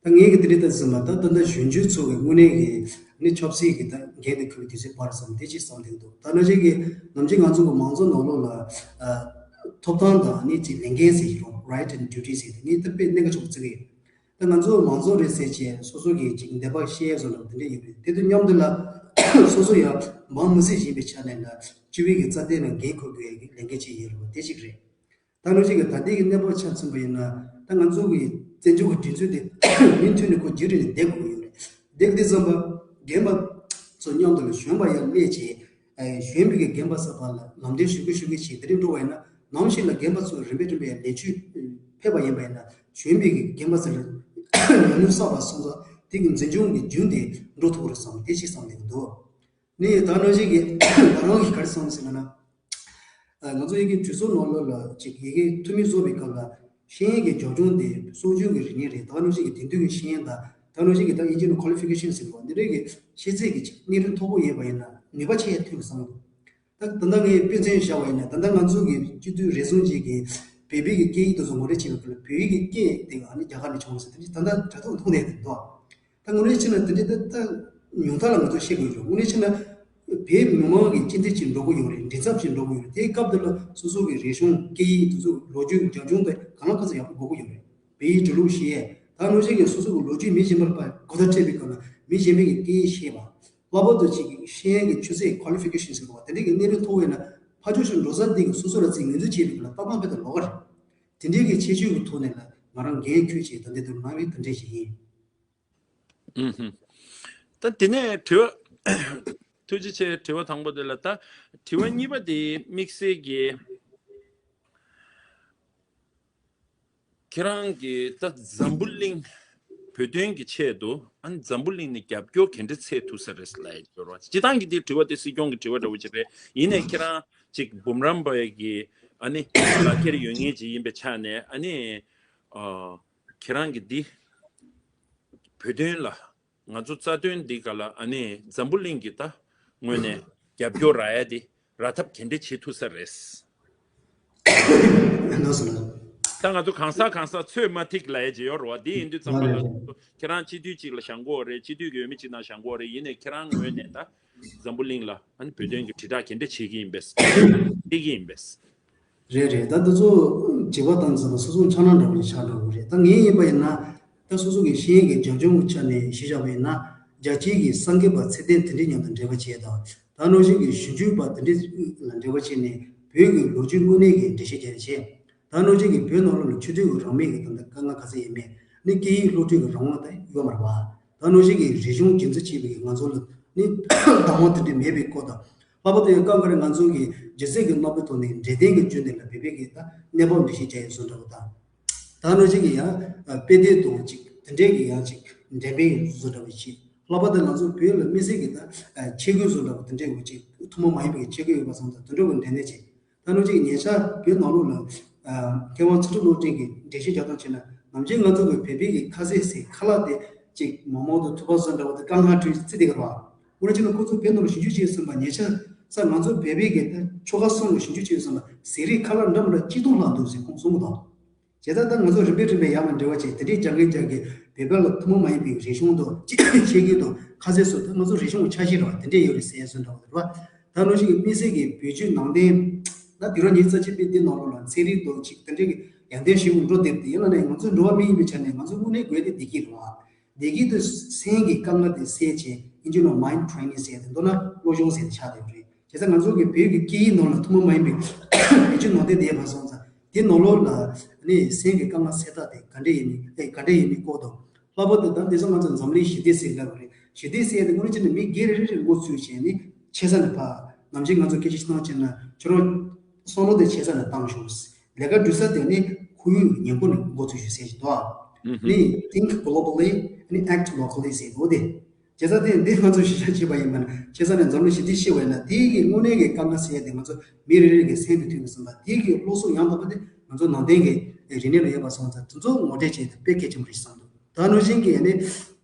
ད་ངས་ཀྱི་དེ་འདྲས་ད་ཟིན་པ་ད་ད་ལྟ་གཞོན་གཞོན་ཚོ་གི་དངོས་གནས་ཀྱི་ནི་ཆབ་སྲིད་ཀྱི་ད་འགན་དེ་འཁུར་བའི་དུས་ཚོད་པར་སོང་དེ་ཅིག་བསམ་བསྡད་འདུག་ད་ནང་བཞིན་གྱི་ནམ་རྒྱུན་ང་ཚོ་གི་མང་གཙོ་ནང་ལོགས་ལ་ཨ་ཐོབ་ཐང་དང་ནི་ཅིག་ལས་འགན་ཟེར་གྱི་རེད། Right and duty ཟེར་དེ་ངས་ད་དཔེ་གནད་འགག་ཆེན་པོ་བརྩི་གི་ཡོད། ད་ང་ཚོ་མང་གཙོ་རེད་ཟེར་བྱས་སོ་སོ་གི་ཅིག་འདོད་པ་བཤད་བཟོ་འདྲ་བ་དེ་འདྲ་ཡོད་རེད། དེ་དུས་མཉམ་དུ་ལ་སོ་སོ་ཡང་འབངས་མི་སེར་ཞིག་ཡིན་པའི་ཆ་ནས་ལ་སྤྱི་པའི་གི་རྩ་དོན་ལ་འགན་འཁུར་དགོས་ཡ་གི་ལས་འགན་ཅིག་ཡོད་རེད་བ། དེ་གཅིག་རེད། ད་ནང་བཞིན་གྱི་ད་ལྟའི་གི་གནས་བབ་ཆ་མཚོན་པ་ཡིན་ན་ད་ང་ཚོ་གི་བཙན་བྱོལ་གྱི་སྒྲིག་འཛུགས་དེ་མུ་མཐུད་ནས་ཁོ་རྒྱུན་རིང་ནས་བསྡད་དགོས་ཀྱི་ཡོད་རེད། བསྡད་དེ་ཙམ་པ་རྒན་པ་ཚོ་མཉམ་དུ་ལ་གཞོན་པ་ཡར་སླེབས་བྱས་གཞོན་པའི་གི་རྒན་པ་ཚོ་བར་ལ་ལམ་སྟོན་ཞུ་གི་ཞུ་གི་བྱས་དེ་རིང་འགྲོ་བ་ཡིན་ན་ནམ་ཞིག་ལ་རྒན་པ་ཚོ་རིམ་པས་རིམ་པས་ལས་ཕྱོད་ཕེབས་པ་ཡིན་པ་ཡིན་ན་གཞོན་པའི་གི་རྒན་པ་ཚོ་ལ་ཉམས་མྱོང་བསགས་པ་སོང་ཙང་དེ་གི་འཛིན་སྐྱོང་གི་རྒྱུན་དེ་འགྲོ་ཐུབ་ཀྱི་རེད་བསམ་དེ་ཅིག་བསམ་བསྡད་ཀྱི་འདུག་ནི་ད་ནང་བཞིན་གྱི་ང་རང་གིས་ག་རེ་བསམ་ཟེར་ན་ན། ང་ཚོ་ཡི་གེ་གྲོས་ཚོགས་ནང་ལོགས་ལ་ཅིག་ཡི་གེ་འཐུས་མི་བཟོ་བའི་སྐབས་ལ་ཤེས་ཡོན་གྱི་སྦྱོང་སྦྱོང་དེ་གསོ་སྐྱོང་གི་རིག་གནས་རེད། ད་ནང་བཞིན་གྱི་དེང་དུས་ཀྱི་ཤེས་ཡོན་དང་ད་ནང་བཞིན་གྱི་ད་ཨིན་ཇི་ནང་qualification ཟེར་བ་འདི་འདྲའི་གི་ཤེས་ཚད་ཀྱི་ཅིག་སྣེ་ཁྲིད་མཐོ་པོ་ཡོད་པ་ཡིན་ན་ནུས་པ་ཆེ་ཐོན་བསམ་གྱི་འདུག་ད་ད་ལྟ་ངས་དཔེ་མཚོན་བཞག་པ་ཡིན་ན་ད་ལྟ་ང་ཚོ་གི་སྤྱི་འཐུས་རེ་ཟུང་ཅིག་གིས་བོད་པའི་གི་སྐད་ཡིག་དེ་ཚོ་ངོ་སྤྲོད་བྱེད་པའི་སྐབས་ལ་བོད་ཡིག་གི་སྐད་དེ་ཨ་ནི་རྒྱ་གར་ནས་བྱུང་ཟེར་དེ་འདྲ་ད་ལྟ་དྲ་ཐོག་མཐོང་བསྡད་འདུག་ད་དངོས་གནས་བྱས་ན་དེ་འདྲའི་ད་ད་ཉུང་མཐའ་ལ་ང་ཚོ་བཤད་དགོས་ཀྱི་རེད། དངོས་གནས་བྱས་ན་བོད་མི་མང་གི་སྤྱི་འཐུས་ཅིག་འགྲོ་གི་ཡོད་རེད། མགྲིན་ཚབ་ཅིག་འགྲོ་གི་ཡོད་རེད། དེའི་སྐབས་དེ་ལ་སོ་སོ་གི་རིག་གཞུང་སྐད་ཡིག་དེ་ཚོ་ལོ་རྒྱུས་རྒྱབ་ལྗོངས་དེ་གང་ལ་གང་འཚམ་ཡག་པོ་དགོས་ཀྱི་ཡོད་རེད། བོད་ཡིག་འབྲི་ཀློག་ཤེས་ཡས་ད་ནང་བཞིན་གྱི་སོ་སོ་གི་ལོ་རྒྱུས་མི་གཞན་པ་ལ་ཕར་གོ་བརྡ་སྤྲད་པའི་སྐབས་ལ་མི་གཞན་པའི་གི་སྐད་ཡིག་ཤེས་པ། ལྷག་པར་དུ་ཅིག་གི་ཤེས་ཡོན་གྱི་ཆུ་ཚད་qualification ཟེར་བ་དེ་འདྲའི་གི་གནས་ལུགས་མཐོ་བས་ན་ཕར་ཕྱོགས་སུ་འགྲོ་ས་འདི་གི་སོ་སོ་ལ་ཅིག་ངོས་འཛིན་བྱེད་པའི་སྐབས་ལ་ཏག་ཏག་དཔེ་དེ་ལོགས་ཀ་རེད། དེ་འདྲའི་གི་ཁྱད་ཆོས་ཀྱི་ཐོག་ནས་ལ་ང་རང་འགན་ཁུར་བྱས་ད་འདི་དུ་གནང་བའི་དེ་འདྲ་ཞིག་ཡིན། ཨུམ། ད་དེ་ནས་དྲི་བ། ཐུགས་རྗེ་ཆེ། དྲི་བ་དང་པོ་དེ་ལ་ད་དྲི་བ་གཉིས་པ་དེ་དམིགས་བསལ་གྱི་ཁྱེད་རང་གིས་ད་འཛམ་བུ་གླིང་བོད་དོན་གྱི་ཆེད་དུ་ཨ་ནི་འཛམ་བུ་གླིང་ནས་རྒྱབ་སྐྱོར་ག་འདྲ་འཚོལ་ཐུབ་ས་རེད་ལབ་ཡོད་རེད་བ། སྤྱིར་བཏང་གི་དེ་དྲི་བ་དེ་སྲིད་སྐྱོང་གི་དྲི་བ་འདྲ་བོ་ཅིག་རེད། ཡིན་ནའི་ཁྱེད་རང་ཅིག་འབུམ་རམས་པ་གི་ཨ་ནི་ལག་ཁྱེར་ཡོད་མཁན་ཅིག་ཡིན་པའི་ཆ་ནས་ཨ་ནི་ཨ་ཁྱེད་རང་གིས་འདི་བོད་དོན་ལ་ང་ཚོ་རྩ་དོན་འདི་ག་ལ་ཨ་ནི་འཛམ་བུ་གླིང་གི་ད་ངོས་ནས་རྒྱབ་སྐྱོར་རག་ཡ་དེ་རག་ཐབས་ག་འདྲ་བྱེད་ཐུབ་ས་རེད། ལགས་སོ་ལགས། ད་ང་ཚོ་གང་ཟག་གང་ཟག་ཚོད་མ་ཐིག་ལབ་ཡ་ཅིག་ཡོད་རེད་བ། འདི་ཡིན་དུས་ཙམ་པ་ལ་ཁྱེད་རང་སྤྱི་འཐུས་གཅིག་ལ་བཞེངས་ཀྱི་ཡོད་རེད། སྤྱི་འཐུས་ཀྱི་འོས་མི་གཅིག་ནང་བཞེངས་ཀྱི་ཡོད་རེད། ཡིན་ནའི་ཁྱེད་རང་ངོས་ནས་ད་འཛམ་བུ་གླིང་ལ་ཨ་ནི་བོད་དོན་གྱི་དྲིལ་བསྒྲགས་ག་འདྲ་བྱེད་ཀྱི་ཡིན་པས། བྱེད་ཀྱི་ཡིན་པས། རེད་རེད། ད་འདི་ཚོ་དྲི་བ་བཏང་ཙམ་ལ་སོ་སོ་འཆར་སྣང་འདྲ་བོ་ཞིག་ཆགས་འགྲོ་གི་རེད། ད་ངའི་ཡིན་པ་ཡིན་ན་ད་སོ་སོ་གི་ཤེས་ཡོན་གྱི་རྒྱབ་ལྗོངས་ཀྱི་ཆ་ནས་གཞི་བཞག་པ་ཡིན་ན་རྒྱལ་སྤྱིའི་གི་གསར་འགོད་པ་ཚད་ལྡན་དེ་འདྲའི་མཉམ་དུ་འབྲེལ་བ་བྱས་དང་། ད་ནང་བཞིན་གྱི་ཞིབ་འཇུག་པ་དེ་འདྲ་ལ་འབྲེལ་བ་བྱས་ནས་བོད་ཀྱི་ལོ་རྒྱུས་དངོས་གནས་ཀྱི་འགྲེལ་བཤད་རྒྱག་བྱས། ད་ནང་བཞིན་གྱི་བོད་ནང་ལོགས་ལ་ཆོས་དད་ཀྱི་རང་མོས་ཀྱི་ད་ལྟ་དཀའ་ངལ་ག་ཚད་ཡོད་མེད་ནི་སྐད་ཡིག་སློབ་ཁྲིད་ཀྱི་རང་དབང་ད་ཡོད་མ་རེད་བ། ད་ནང་བཞིན་གྱི་རིག་གཞུང་རྒྱུན་འཛིན་བྱེད་པའི་ང་ཚོ་ལ་ནི་བདག་དབང་དེ་འདྲ་མེད་པའི་སྐོར་དང་། ལྷག་པར་དུ་ཡང་སྐབས་འགའ་རེ་ང་ཚོ་གི་སྒྱུ་རྩལ་གྱི་རྣམ་པའི་ཐོག་ནས་འབྲས་ལྡན་གྱི་རྒྱུ་ནས་ལ་བོད་པའི་གི་ད་གནས་བབ་འགྲེལ་བཤད་རྒྱག་ཡ་བཟོ་འདྲ་བོ་དང་། ད་ནང་བཞིན་གྱི་ཡང་དཔེ་དེབ་དང་ཅིག་དེ་འདྲའི་གི་ཡང་ཅིག་འགྲེམས་སྤེལ་བཟོ་འདྲ་བོ་ཅིག་ལྷག་པར་དུ་ང་ཚོ་བོད་ལ་དམིགས་བསལ་གྱི་ད་ཆས་གོས་བཟོ་འདྲ་བོ་དེ་འདྲའི་བོ་ཅིག་ཐུན་མོང་མ་ཡིན་པའི་ཆས་གོས་ཡོད་པ་སོང་ཙང་དེ་འདྲ་བོ་འགྲེམས་སྤེལ་བྱས། ད་ནང་བཞིན་ཉེ་ཆར་བོད་ནང་ལོགས་ལ་མཁས་དབང་ཚུལ་ཁྲིམས་བློ་གྲོས་ཀྱིས་འགྲེལ་བཤད་རྒྱག་སྟངས་བྱས་ན་ནམ་རྒྱུན་ང་ཚོ་གི་བོད་པའི་གི་ཁ་ཟས་ཟེར་ཁ་ལག་དེ་ཅིག་མང་མང་དུ་ཐུག་པ་བཟོ་འདྲ་བོ་དེ་དཀའ་ངལ་འཕྲད་རྩིས་དེ་ག་རེད་བ། འོ་ན་ཅིག་ན་ཁོ་ཚོ་བོད་ནང་ལ་ཞིབ་འཇུག་བྱས་ཟིན་པ་ཉེ་ཆར་ས་ང་ཚོ་བོད་པའི་གི་ད་ཆོལ་ཁ་གསུམ་ལ་ཞིབ་འཇུག་བྱས་ཟིན་པ་ཟས་རིགས་ཁ་ལག་འདྲ་མི་འདྲ་གཅིག་སྟོང་ལྷག་འདུག་ཟེར་ཁོང་གསུང་གི་འདུག་བྱས་ཙང་ད་ང་ཚོ་རིམ་པས་རིམ་པས་ཡར་མར་འབྲེལ་བ་བྱས་དེ་འདྲའི་རྒྱ་རྒན་རྒྱ་རྒན་བོད་པ་ལ་ཐུན་མོང་མ་ཡིན་པའི་རིག་གཞུང་དང་ཆས་གོས་དང་ཁ་ཟས་སོགས་ད་ང་ཚོ་རིག་གཞུང་གི་ཆ་ཤས་རེད་བ། དེ་འདྲས་ཡོད་རེད་ཟེར་ཡ་བཟོ་འདྲ་བ་རེད་བ། ད་ནང་བཞིན་གྱི་དམིགས་བསལ་གྱི་བོད་བརྒྱུད་ནང་བསྟན་ད་དུས་རབས་ཉི་ཤུ་རྩ་གཅིག་པའི་འདི་ནང་ལོགས་ལ་ཚན་རིག་དང་ཅིག་དེ་འདྲས་ཀྱི་ཡར་ཐོན་ཞིག་འགྲོ་བསྡད་དེ་ཡིན་ལ་ནས་ང་ཚོ་འགྲོ་བ་མི་ཡིན་པའི་ཆ་ནས་ང་ཚོ་དངོས་གནས་དགོས་དེ་བདེ་སྐྱིད་རེད་བ། བདེ་སྐྱིད་དེ་སེམས་ཀྱི་དཀའ་ངལ་དེ་སེལ་བྱས་ཨིན་ཇི་ནང་mind training ཟེར་དེ་མདོར་ན་བློ་སྦྱོང་ཟེར་དེ་ཆགས་བསྡད་ཡོད་རེད། བྱས་ཙང་ང་ཚོ་གི་བོད་ཀྱི་སྐད་ཡིག་ནང་ལ་ཐུན་མོང་མ་ཡིན་པའི་བོད་བརྒྱུད་ནང་བསྟན་དེ་ཡོད་པ་སོང་ཙང་དེ་ནང་ལོགས་ལ་ནི་སེམས་ཀྱི་དཀའ་ངལ་སེལ་ཐབས་དེ་ག་འདྲས་ཡིན་མིན་ཨེ་ག་འདྲས་ཡིན་མིན་སྐོར་དང་། ལྷག་པར་དུ་ད་འདི་ཚོ་ང་ཚོ་འཛམ་གླིང་ཞི་བདེ་ཟེར་ལབ་པ་རེད། ཞི་བདེ་ཟེར་དེ་དངོས་གནས་བྱས་ན་མི་སྒེར་རེ་རེ་རེ་འགོ་ཚུགས་བྱས་ནས་ཆེ་ས་ནས་ཕར་ནམ་རྒྱུན་ང་ཚོ་སྐད་ཆ་བཤད་སྟངས་བྱས་ན་ཁྱོད་རང་བསམ་བློ་དེ་ཆེ་ས་ནས་བཏང་ཤོག་ལས་ཀ་སྒྲུབ་ས་དེ་ནི་ཁོར་ཡུག་གི་ཉེ་འཁོར་ནས་འགོ་ཚུགས་ཤོག་ཟེར་བཞིན་འདུག་ཨ། ནི་think globally ནི་act locally ཟེར་འདུག་དེ། བྱས་ཙང་དེ་འདི་ང་ཚོ་ཞིབ་ཆ་བྱས་པ་ཡིན་ན་ཆེ་ས་ནས་འཛམ་གླིང་ཞི་བདེ་ཤེས་པ་ཡིན་ན་དེའི་གི་དངོས་གནས་ཀྱི་དཀའ་ངལ་སེལ་ཡ་དེ་ང་ཚོ་མི་རེ་རེ་གི་སེམས་དུ་ཐོན་ནས་སོང་ཙང་དེའི་གི་བློ་གསོ་ཡང་དག་པ་དེ་ང་ཚོ་ནང་བསྟན་གྱི་རིག་གནས་ལ་ཡོད་པ་སོང་ཙང་དེ་ཚོ་ངོ་སྤྲོད་བྱས་ཏེ་དཔེ་གལ་ཆེན་པོ་རེད་བསམ་འདུག་ད་ནང་བཞིན་གྱི་ནི་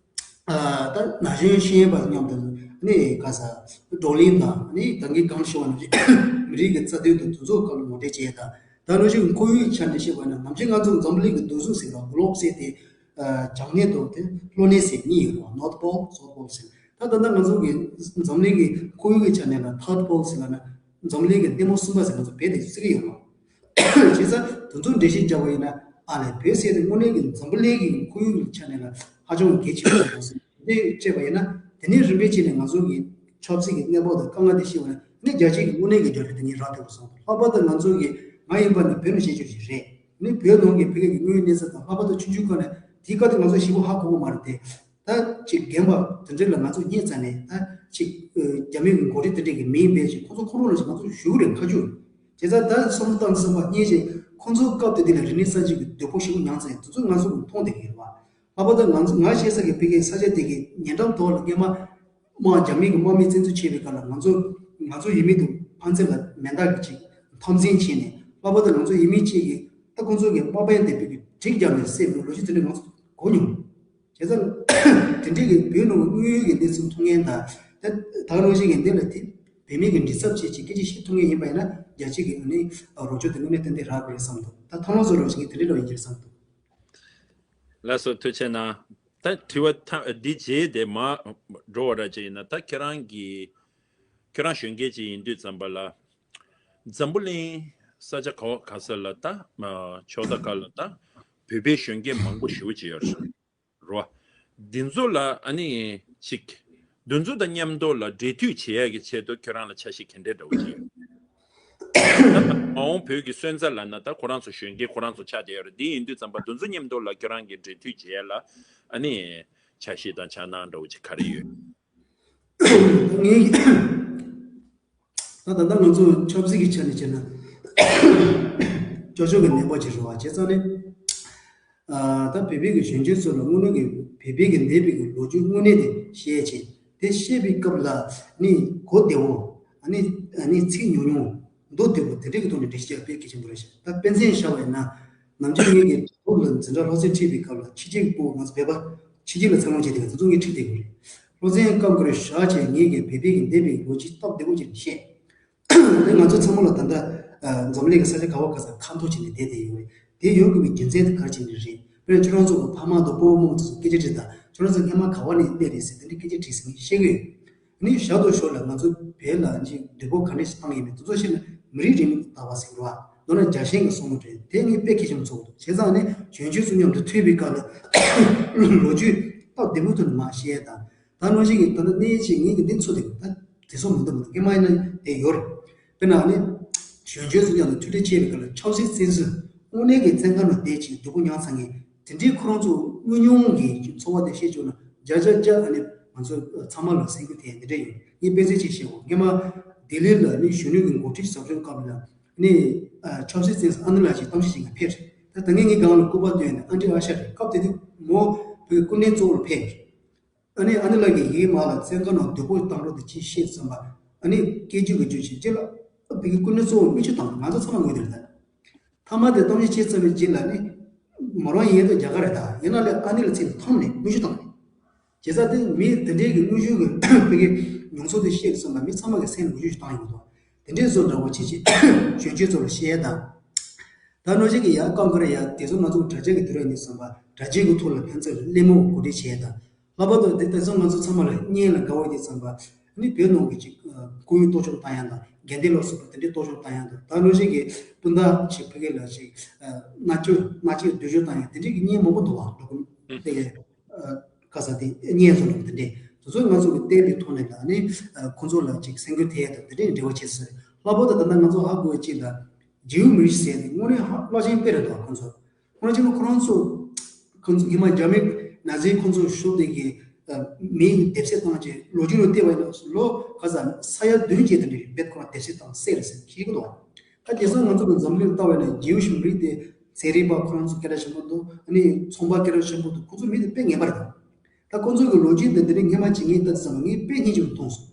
ད་ན་གཞོན་ཤེས་ཡོན་པ་མཉམ་དུ་ནི་ག་ས་བགྲོ་གླེང་དང་ནི་ད་གིན་གང་ཞུ་བ་ནང་བཞིན་མི་རིགས་ཀྱི་རྩ་དོན་དང་དེ་ཚོ་སྐོར་ལ་ངོ་སྤྲོད་བྱས་དང་། ད་ནང་བཞིན་ཁོར་ཡུག་ཆ་ནས་བཤད་པ་ན་ནམ་རྒྱུན་ང་ཚོ་འཛམ་གླིང་གི་སྡོད་གཟུགས་ཟེར་བ་གློབ་ཟེར་དེ་བྱང་སྣེ་དང་དེ་ལྷོ་སྣེ་ཟེར་གཉིས་ཡོད་རེད་བ། North Pole, South Pole ཟེར། ད་ད་ལྟ་ང་ཚོ་གི་འཛམ་གླིང་གི་ཁོར་ཡུག་གི་ཆ་ནས་ལ་Third Pole ཟེར་ལ་ན་འཛམ་གླིང་གི་སྣེ་མོ་གསུམ་པ་ཟེར་ང་ཚོ་བོད་དེ་བརྩི་གི་ཡོད་རེད་བ། བྱས་ཙང་དེ་ཚོ་འགྲེལ་བཤད་བརྒྱབ་པ་ཡིན་ན་ཨ་ལས་བོད་ཟེར་དེ་དངོས་གནས་ཀྱི་འཛམ་བུ་གླིང་གི་ཁོར་ཡུག་གི་ཆ་ནས་ལ་ཧ་ཅང་གལ་ཆེ་བ་རེད་ཟེར། དེ་བྱས་པ་ཡིན་ན་དེ་ནས་རིམ་པས་བྱས་ནས་ང་ཚོ་གི་ཆབ་སྲིད་ཀྱི་གནས་བབ་དང་དཀའ་ངལ་དེ་ཤེས་པ་ན་ནི་རྒྱལ་སྤྱི་གི་དངོས་གནས་ཀྱི་འབྲེལ་བ་དེ་ནི་རག་ཐུབ་པ་སོང་། ལྷག་པར་དུ་ང་ཚོ་གི་ང་ཡིན་པ་ནི་བོད་ནས་བཤད་རྒྱུ་ཞིག་རེད། ནི་བོད་ནང་གི་བོད་སྐད་ཀྱི་དངོས་ཡོད་གནས་ཚུལ་དང་ལྷག་པར་དུ་ཆུང་ཆུང་སྐབས་ནས་དེའི་སྐབས་དེ་ང་ཚོ་ཞིབ་པོ་ཧ་གོ་གི་མ་རེད་དེ། ད་ཅིག་རྒན་པ་དེ་འདྲ་ལ་ང་ཚོ་སྙད་བཙལ་ནས་ད་ཅིག་རྒྱ་མི་གི་འགོ་ཁྲིད་དེ་འདྲ་གི་མིང་སྦས་ཤིང་ཁོ་ཚོ་ཁོ་རང་ལ་ཞིག་ང་ཚོ་ཞུ་གི་རེད་ཁ་རྒྱུ། བྱས་ཙང་ད་བསམ་བློ་བཏང་བསམ་པ་སྙད་ཅིག་ཁོ་ཚོ་སྐབས་དེ་དུས་ལ་རིག་གནས་གསར་བརྗེ་གི་དོ་ཕོག་ཞེ་པོ་མྱངས་ཚར་ཡོད་དེ་ཚོ་ང་ཚོ་གི་མཐོང་བསྡད་ཀྱི་ཡོད་རེད་བ། ལྷག་པར་དུ་ང་ཚོ་ང་བཤད་ས་གི་བོད་སྐད་ས་ཆ་དེ་གི་ཉེ་འགྲམ་ཐོག་ལ་སྔས་མ་དམག་རྒྱ་མི་གི་དམག་མིས་བཙན་འཛུལ་བྱས་པའི་སྐབས་ལ་ང་ཚོ་ང་ཚོ་ཡུལ་མི་དང་ཕན་ཚུན་ལ་མེ་མདའ་གི་ཅིག་འཐབ་འཛིང་བྱས་ནས་ལྷག་པར་དུ་ང་ཚོ་ཡུལ་མི་གཅིག་གིས་ད་ཁོ་ཚོ་གི་དམག་དཔོན་དེ་བོད་ཀྱི་གྲི་རྒྱབ་ནས་བསད་པའི་ལོ་རྒྱུས་དེ་འདྲ་ང་ཚོ་གོ་མྱོང་། བྱས་ཙང་དེ་འདྲའི་གི་བོད་ནང་དངོས་ཡོད་ཀྱི་གནས་ཚུལ་མཐོང་མཁན་དང་ད་ད་ལོ་ཞིག་གི་འདི་ལ་དེ་བོད་མི་གི་མགྲིན་ཚབ་བྱེད་ཅིག་སྐད་ཆ་བཤད་ཐུབ་མཁན་ཡིན་པ་ཡིན་ན་རྒྱལ་སྤྱི་གི་ནི་རོགས་སྐྱོར་དེ་དངོས་གནས་ཏན་ཏན་རག་དགོས་རེད་བསམ་འདུག་ད་ཐོག་མ་བཟོ་རོགས་ཞིག་གིས་དེ་འདྲའི་ལོ་ཡིན་གྱི་རེད་བསམ་འདུག་ལགས་སོ་ཐུགས་རྗེ་གནང་། ད་དྲི་བ་ཐ་འདི་རྗེས་དེ་མ་འགྲོ་བ་ར་ཅིག་ཡིན་ན་ད་ཁྱེད་རང་གི་ཁྱེད་རང་གཞོན་སྐྱེས་ཅིག་ཡིན་དུས་ཙམ་པ་ལ་འཛམ་བུ་གླིང་ས་ཆ་ག་བ་ག་ས་ལ་ད་ཕྱོགས་མཐའ་ཁག་ལ་ད་བོད་པའི་གཞོན་སྐྱེས་མང་པོ་ཞེ་པོ་ཅིག་ཡོད་རེད། རོ། འདི་ཚོ་ལ་ཨ་ནི་ཅིག་འདི་ཚོ་དང་མཉམ་དུ་ལ་འབྲེལ་མཐུད་བྱེད་ཡག་གི་ཆེད་དུ་ཁྱོད་རང་ལ་འཆར་གཞི་ག་འདྲས་འདྲ་བོ་ཅིག་ཡོད། ད་མ་འོངས་བོད་ཀྱི་སོན་རྩ་ལབ་ན་ད་ཁོ་རང་ཚོ་གཞོན་སྐྱེས་ཁོ་རང་ཚོ་ཆགས་བསྡད་ཡོད་རེད། འདི་ཡིན་དུས་ཙམ་པ་འདི་ཚོ་མཉམ་དུ་ལ་ཁྱོད་རང་གི་འབྲེལ་མཐུད་བྱེད་ཡག་ལ་ཨ་ནི་འཆར་གཞི་དང་འཆར་སྣང་འདྲ་བོ་ཅིག་ག་རེ་ཡོད། ངས་ད་ད་ལྟ་ང་ཚོ་ཆབ་སྲིད་ཀྱི་ཆ་ནས་བྱས་ན་སྐྱོ་ཤོས་ཀྱི་གནས་བབ་ཅིག་རེད་བ། བྱས་ཙང་ནི་ཨ་ད་བོད་པའི་གི་གཞོན་སྐྱེས་ཚོ་ལ་དངོས་གནས་ཀྱི་བོད་པའི་གི་འདས་པའི་གི་ལོ་རྒྱུས་དངོས་གནས་དེ་བཤད་ཅིང་དེ་བཤད་པའི་སྐབས་ལ་ནི་གོ་བདེ་བོ་ཨ་ནི་ཨ་ནི་ཚིག་ཉུང་ཉུང་མདོ་བདེ་བོ་དེ་འདྲའི་གི་ཐོག་ནས་འགྲེལ་བཤད་རྒྱག་དཔེ་གལ་ཆེན་པོ་རེད་ཤག་ད་དཔེ་མཚོན་བཞག་པ་ཡིན་ན་ནམ་རྒྱུན་ངེད་ཀྱི་ཐོག་ལ་འཛིན་གྲྭ་སློབ་ཚན་ཁྲིད་པའི་སྐབས་ལ་ཕྱི་རྒྱལ་གྱི་སྤོ་བོ་ང་ཚོ་བོད་པ་ཕྱི་རྒྱལ་ལ་འཚར་ལོངས་བྱས་དེ་ག་ཚོ་ཚོ་ངས་ཁྲིད་བསྡད་ཡོད་རེད། སློབ་ཚན་སྐབས་འགར་བཞག་བྱས་ངེད་ཀྱི་བོད་པའི་གི་འདས་པའི་ལོ་རྒྱུས་སྟབས་བདེ་བོ་ཅིག་བཤད། དེ་ང་ཚོ་ཚང་མ་ལ་ད་ལྟ་ཨ་འཛམ་གླིང་གི་ས་ཆ་ག་བ་ག་ས་ཁ་འཐོར་བྱས་ནས་བསྡད་བསྡད་ཡོད་རེད། དེ་ཡོང་དགོས་པའི་རྒྱུ་མཚན་དེ་ག་རེ་བྱས་ནས་རེད། དཔེར་ན་ཁྱོད་རང་ཚོ་གི་ཕ་མ་དང་སྤོ་བོ་རྨོ་མོ་ཚོ་སྐད་ཆ་དྲིས་དང་ཁྱོད་རང་ཚོ་སྔས་མ་ག་བ་ནས་སླེབས་རེད་ཟེར་དེ་འདྲའི་སྐད་ཆ་དྲིས་ཟིན་ནས་བཤད་གི་ཡོད། ནི་ཞག་ཏུ་ཞོར་ལ་ང་ཚོ་བོད་ལ་ཅིག་འདོད་པ་ག་འདྲ་ཞིག་བཏང་ཡིན་མིན་དེ་ཚོ་ཤེས་ན་མི་རིགས་རིང་ལུགས་ལྟ་བ་ཟེར་བ། མདོར་ན་རྒྱལ་ཞེན་གྱི་བསམ་བློ་རེད། དེ་ངས་དཔེ་གལ་ཆེན་པོ་ཚོར་གི་འདུག་བྱས་ཙང་ནི་གཞོན་སྐྱེས་ཚོ་མཉམ་དུ་ཐུག་པའི་སྐབས་ལ་ལོ་རྒྱུས་སྟབས་བདེ་པོའི་ཐོག་ནས་མར་བཤད་དང་། ད་ནང་བཞིན་གྱི་ད་ལྟ་གནས་ཆེ་ངེད་ཀྱི་འདི་ཚོ་དེ་ད་དེ་ཚོ་མི་འདུག་མི་འདུག་སྔས་མ་ཡིན་ན་དེ་ཡོད་རེད། དཔེར་ན་ནི་གཞོན་སྐྱེས་ཚོ་མཉམ་དུ་ཐུག་འཕྲད་བྱས་པའི་སྐབས་ལ་ཆབ་སྲིད་བཙན་འཛུལ་དངོས་གནས་ཀྱི་བཙན་ཁང་ནང་བསྡད་ཅིང་སྡུག་པོ་མྱངས་ཚར་མཁན། དེ་འདྲའི་ཁོ་རང་ཚོ་དངོས་མྱོང་གི་ཚོར་བ་དེ་བཤད་བཅུག་ན་བརྒྱ་ཆ་བརྒྱ་ཨ་ནི་ང་ཚོ་ཚང་མ་ལ་སེམས་འགུལ་ཐེབས་འདི་འདྲ་ཡོད། ངས་དཔེ་མཚོན་ཅིག་བཤད་འོ། སྔོན་མ་ལྡི་ལི་ལ་ནི་གཞོན་ནུ་གི་འགོ་ཁྲིད་ཟབ་སྦྱོང་སྐབས་ལ་ནི་ཆབ་སྲིད་བཙན་ས་ཨ་ནི་ལགས་ཀྱིས་གཏམ་བཤད་བྱེད་མཁན་ཕེབས་རེད། ད་ད་ངས་ངའི་སྒང་ལ་སྐུ་པར་བཏོན་ནས་ཨ་འདྲི་ཨ་ཤ་རེད། སྐབས་དེ་དུས་མོ་བོད་ཀྱི་སྐུ་མགྲོན་གཙོ་བོར་ཕེབས་རེད། ཨ་ནི་ཨ་ནི་ལགས་ཀྱིས་ཡིག་མ་ལ་བཙན་ཁང་ནང་སྡུག་པོ་བཏང་རོགས་དེ་ཅིག་བཤད་བསམ་པ། ཨ་ནི་སྐད་ཅིག་གི་རྒྱུ་ཞིག་ཅི་ལ་བོད་ཀྱི་སྐུ་མགྲོན་གཙོ་བོར་མིག་ཆུ་བཏང་ང་ཚོ་ཚང་མ་ངུས་དེར་ད། མཐའ་མ་དེ་གཏམ་བཤད་བྱས་ཚར་བའི་རྗེས་ལ་ནི། མོ་རང་ཡིན་ཡང་ད་རྒྱ་གར་རེད་ད་ཡིན་ན་ལས་ཨ་ནི་ལ་ཚིག་ལ་འཐམ་ནས་དངོས་གཞི་བཏང་ནས། བྱས་ཙང་དེ་མི་དེ་འདྲའི་གི་དངོས་གཞི་གི་བོད་ཀྱི་མྱོང་ཚོར་དེ་བཤད་བསམ་པ་མི་ཚང་མ་གི་སེམས་ལ་དངོས་གཞི་ཞིག་བཏང་ཡོང་གི་འདུག་དེ་འདྲའི་བཟོ་འདྲ་བོ་བྱེད་ཅིག་གཞོན་སྐྱེས་ཚོ་ལ་བཤད་དང་། ད་ནོར་གཅིག་གི་ཡ་སྐབས་འགར་ཡ་དེ་ཚོ་ང་ཚོ་དྲ་རྒྱ་གི་དུས་རབས་ཡིན་བསམ་པ་དྲ་རྒྱའི་གི་ཐོག་ལ་ཕན་ཚུན་ལ་གླེང་མོལ་གོ་སྒྲིག་བྱས་དང་། ལྷག་པར་དུ་དེ་དེང་སང་ང་ཚོ་ཚང་མ་ལ་བརྙན་ལ་དགའ་བོ་ཡོད་དུས་ཙམ་པ་ནི་བོད་ནང་གི་ཅིག་སྐུ་ཡོན་གཏོར་སྐྱོན་བཏང་ཡ་དང་དགེ་ལྡན་ལ་སོགས་པ་དེ་འདྲའི་གཏོར་སྐྱོན་བཏང་ཡ་དང་ད་ལོ་ཞིག་གི་སྤུན་ཟླ་ཞིག་ཕ་གི་ལ་ཞིག་མནར་གཅོད་མནར་གཅོད་སྡུག་སྦྱོང་བཏང་ཡ་དེ་འདྲའི་གི་བརྙན་མང་པོ་འདུག་བ་འགྲོ་གི་ཕ་གི་ཁ་ས་དེ་བརྙན་བཟོ་འདྲ་དེ་འདྲའི་དེ་ཚོ་ང་ཚོ་གི་བལྟས་པའི་ཐོག་ནས་ལ་ནི་ཁོང་ཚོ་ལ་ཅིག་སེམས་འགུལ་ཐེབས་ཡ་དང་དེ་འདྲའི་འབྲེལ་བ་བྱེད་སྲིད། ལྷག་པར་དུ་ད་ལྟ་ང་ཚོ་ཧ་གོ་བའི་ཅིག་ལ་རྗེའུ་མི་རིགས་ཟེར་ནི་དངོས་གནས་ཧ་བླ་ཆེན་དཔེ་རེད་འདུག་ཁོང་ཚོ། ཁོ་རང་ཚོ་ཁོ་རང་ཚོ་ཁོ་ཚོ་ཉི་མ་རྒྱ་མི་ནཱ་ཛི་ཁོ་ཚོ་ཤོར་དེ་གི་མིའི་སྡེབ་གསོད་བཏང་བྱས་ལོ་རྒྱུས་ལ་བལྟས་པ་ཡིན་ན་ལོ་ག་ས་ས་ཡ་བདུན་བརྒྱད་དེ་འདྲ་རེད་བེད་ཁོ་རང་སྡེབ་གསོད་བཏང་བསད་རེད་ཟེར་ཤེས་ཀྱི་འདུག་ད་དེང་སང་ང་ཚོ་གི་འཛམ་གླིང་ལ་ལྟ་བ་ཡིན་ན་རྗེའུ་ཞིག་མི་རིགས་དེ་ཚན་རིག་པ་ཁོ་རང་ཚོ་སྐད་གྲགས་ཆེན་པོ་འདུག་ཨ་ནི་ཚོང་པ་སྐད་གྲགས་ཆེན་པོ་འདུག་ཁོ་ཚོ་མི་དེ་དཔེ་ངན་པ་རེད། ད་ཁོ་ཚོ་གི་ལོ་རྒྱུས་འདི་འདི་རིང་སྔོན་མ་བྱེད་ངེས་ལྟ་ཙམ་ངས་དཔེ་སྙིང་རྗེ་མཐོང་སོང་།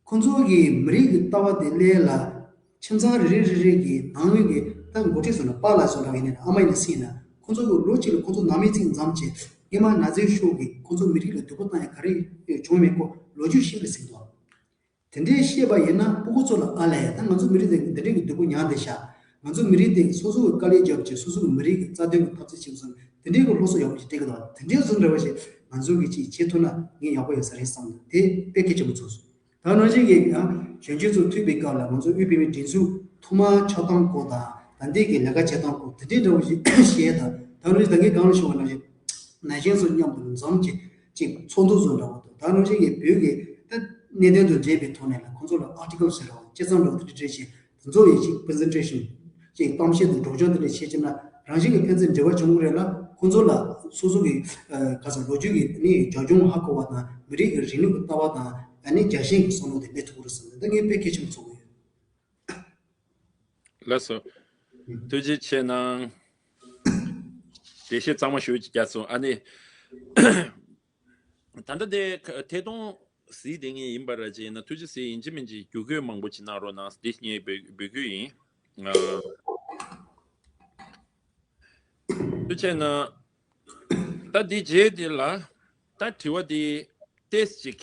ཁོ་ཚོ་གི་མི་རིགས་ཀྱི་ལྟ་བ་དེ་ལས་ལ། ཁྱིམ་ཚང་རེ་རེ་རེ་རེ་གི་ནང་མི་གི་ད་འགོ་ཁྲིད་ཚོ་ན་པཱ་ལགས་ཚོ་འདྲ་བ་ཡིན་ན་ཨ་མ་ཡིན་ན་སྲིད་ན་ཁོ་ཚོ་གི་ལོ་གཅིག་ལ་ཁོ་ཚོ་ནང་མི་ཚིག་མཚམས་བཅད་ སྔོན་མ་ན་ཚའི་ཤུགས་ཀྱིས་ཁོང་ཚོ་མི་རིགས་ལ་སྡུག་པོ་བཏང་ཡ་ག་རེ་བྱུང་མེད་སྐོར་ལོ་རྒྱུས་ཤིག་ལ་གཟིགས་འདུག་དེ་འདྲའི་བཤད་པ་ཡིན་ན་སྤུ་གུ་ཚོ་ལ་ཨ་ལས་ད་ང་ཚོ་མི་རིགས་དེ་འདི་འདྲའི་གི་སྡུག་པོ་མྱངས་བསྡད་ཤག་ང་ཚོ་མི་རིགས་དེ་སོ་སོ་གི་དཀའ་ལས་བརྒྱབ་བྱས་སོ་སོ་གི་མི་རིགས་ཀྱི་རྩ་དོན་གྱི་འཐབ་རྩོད་བྱེད་དགོས་བསམ་དེ་འདྲའི་གི་སློབ་གསོ་ཡག་པོ་ཞིག་སྤྲད་ཀྱི་འདུག་དེ་འདྲའི་བཟོ་འདྲ་བ་ཞིག་ང་ཚོ་གི་ཅིག་བྱེད་ཐུབ་ན་ངས་ཡག་པོ་ཡོད་ས་རེད་བསམ་འདུག་དེ་དཔེ་གལ་ཆེན་པོ་ཚོར་སོང་། ད་ནང་བཞིན་གྱི་ཡང་གཞོན་སྐྱེས་ཚོ་ཐུག་པའི་སྐབས་ལ་ང་ཚོ་དབུས་བོད་མིའི་སྒྲིག་འཛུགས་ཐོག་མར་ཆགས་སྟངས་སྐོར་དང་ད་ལྟའི་གི་ལས་ཀ་བྱེད་སྟངས་སྐོར་དེ་འདྲའི་འདྲ་བོ་ཞིག་བཤད་དང་ད་ནང་བཞིན་ད་གིན་གང་ལ་ཞུ་བ་ནང་བཞིན་ན་གཞོན་ཚོ་མཉམ་དུ་འཛོམས་ཀྱི་ཅིག་ཚོགས་འདུ་བཟོ་འདྲ་བོ་དང་ད་ནང་བཞིན་གྱི་བོད་ཀྱི་ད་གནད་དོན་དང་འབྲེལ་བའི་ཐོག་ནས་ལ་ཁོང་ཚོ་ལ་ཨར་ཊི་ཀལ་ཟེར་བ་དཔྱད་རྩོམ་འདྲ་བོ་དེ་འདྲ་བྲིས་བྱས། དེ་ཚོ་ཡི་ཅིག་པི་རི་ཛེན་ཊེ་ཤན་ཅིག་གཏམ་བཤད་དང་སྒྲོག་སྦྱང་དེ་འདྲ་བྱེད་ཀྱི་ན་རང་བཞིན་གྱི་ཕན་ཚུན་འབྲེལ་བ་བྱུང་གི་རེད་ལ་ཁོང་ཚོ་ལ་སོ་སོ་གི་ཨ་ག་ཚོད་ལོ་རྒྱུས་ཀྱི་ནི་རྒྱབ་ལྗོངས་ཧ་གོ་བ་དང་མི་རིགས་ཀྱི་རིང་ལུགས་ཀྱི་ལྟ་བ་དང་ཨ་ནི་རྒྱལ་ཞེན་གྱི་བསམ་བློ་དེ་སླེབས་ཐུབ་ཀྱི་རེད་བསམ་ནས་ད་ངས་དཔེ་གལ་ཆེན་པོ་ཚོར་གི་ཡོད། ལགས་སོ། ཐུགས་རྗེ་ཆེ་གནང་། འགྲེལ་བཤད་གཙང་མ་ཞུ་ཅིག་རྒྱག་སོང་ཨ་ནི། ད་ལྟ་དེ་ཐད་གཏོང་གཟིགས་དེ་ངས་ཡིན་པ་ར་ཅེ་ཡིན་ན་ཐུགས་རྗེ་གཟིགས་ཡིན་གཅིག་མིན་གཅིག་བརྒྱུད་སྐུལ་མང་པོ་ཅིག་གནང་རོགས་གནང་འདི་ངས་འབོད་འབོད་སྐུལ་ཡིན། ཐུགས་རྗེ་གནང་། ད་འདི་རྗེས་དེ་ལ་ད་དྲི་བ་དེ་ཏེས་ཅིག་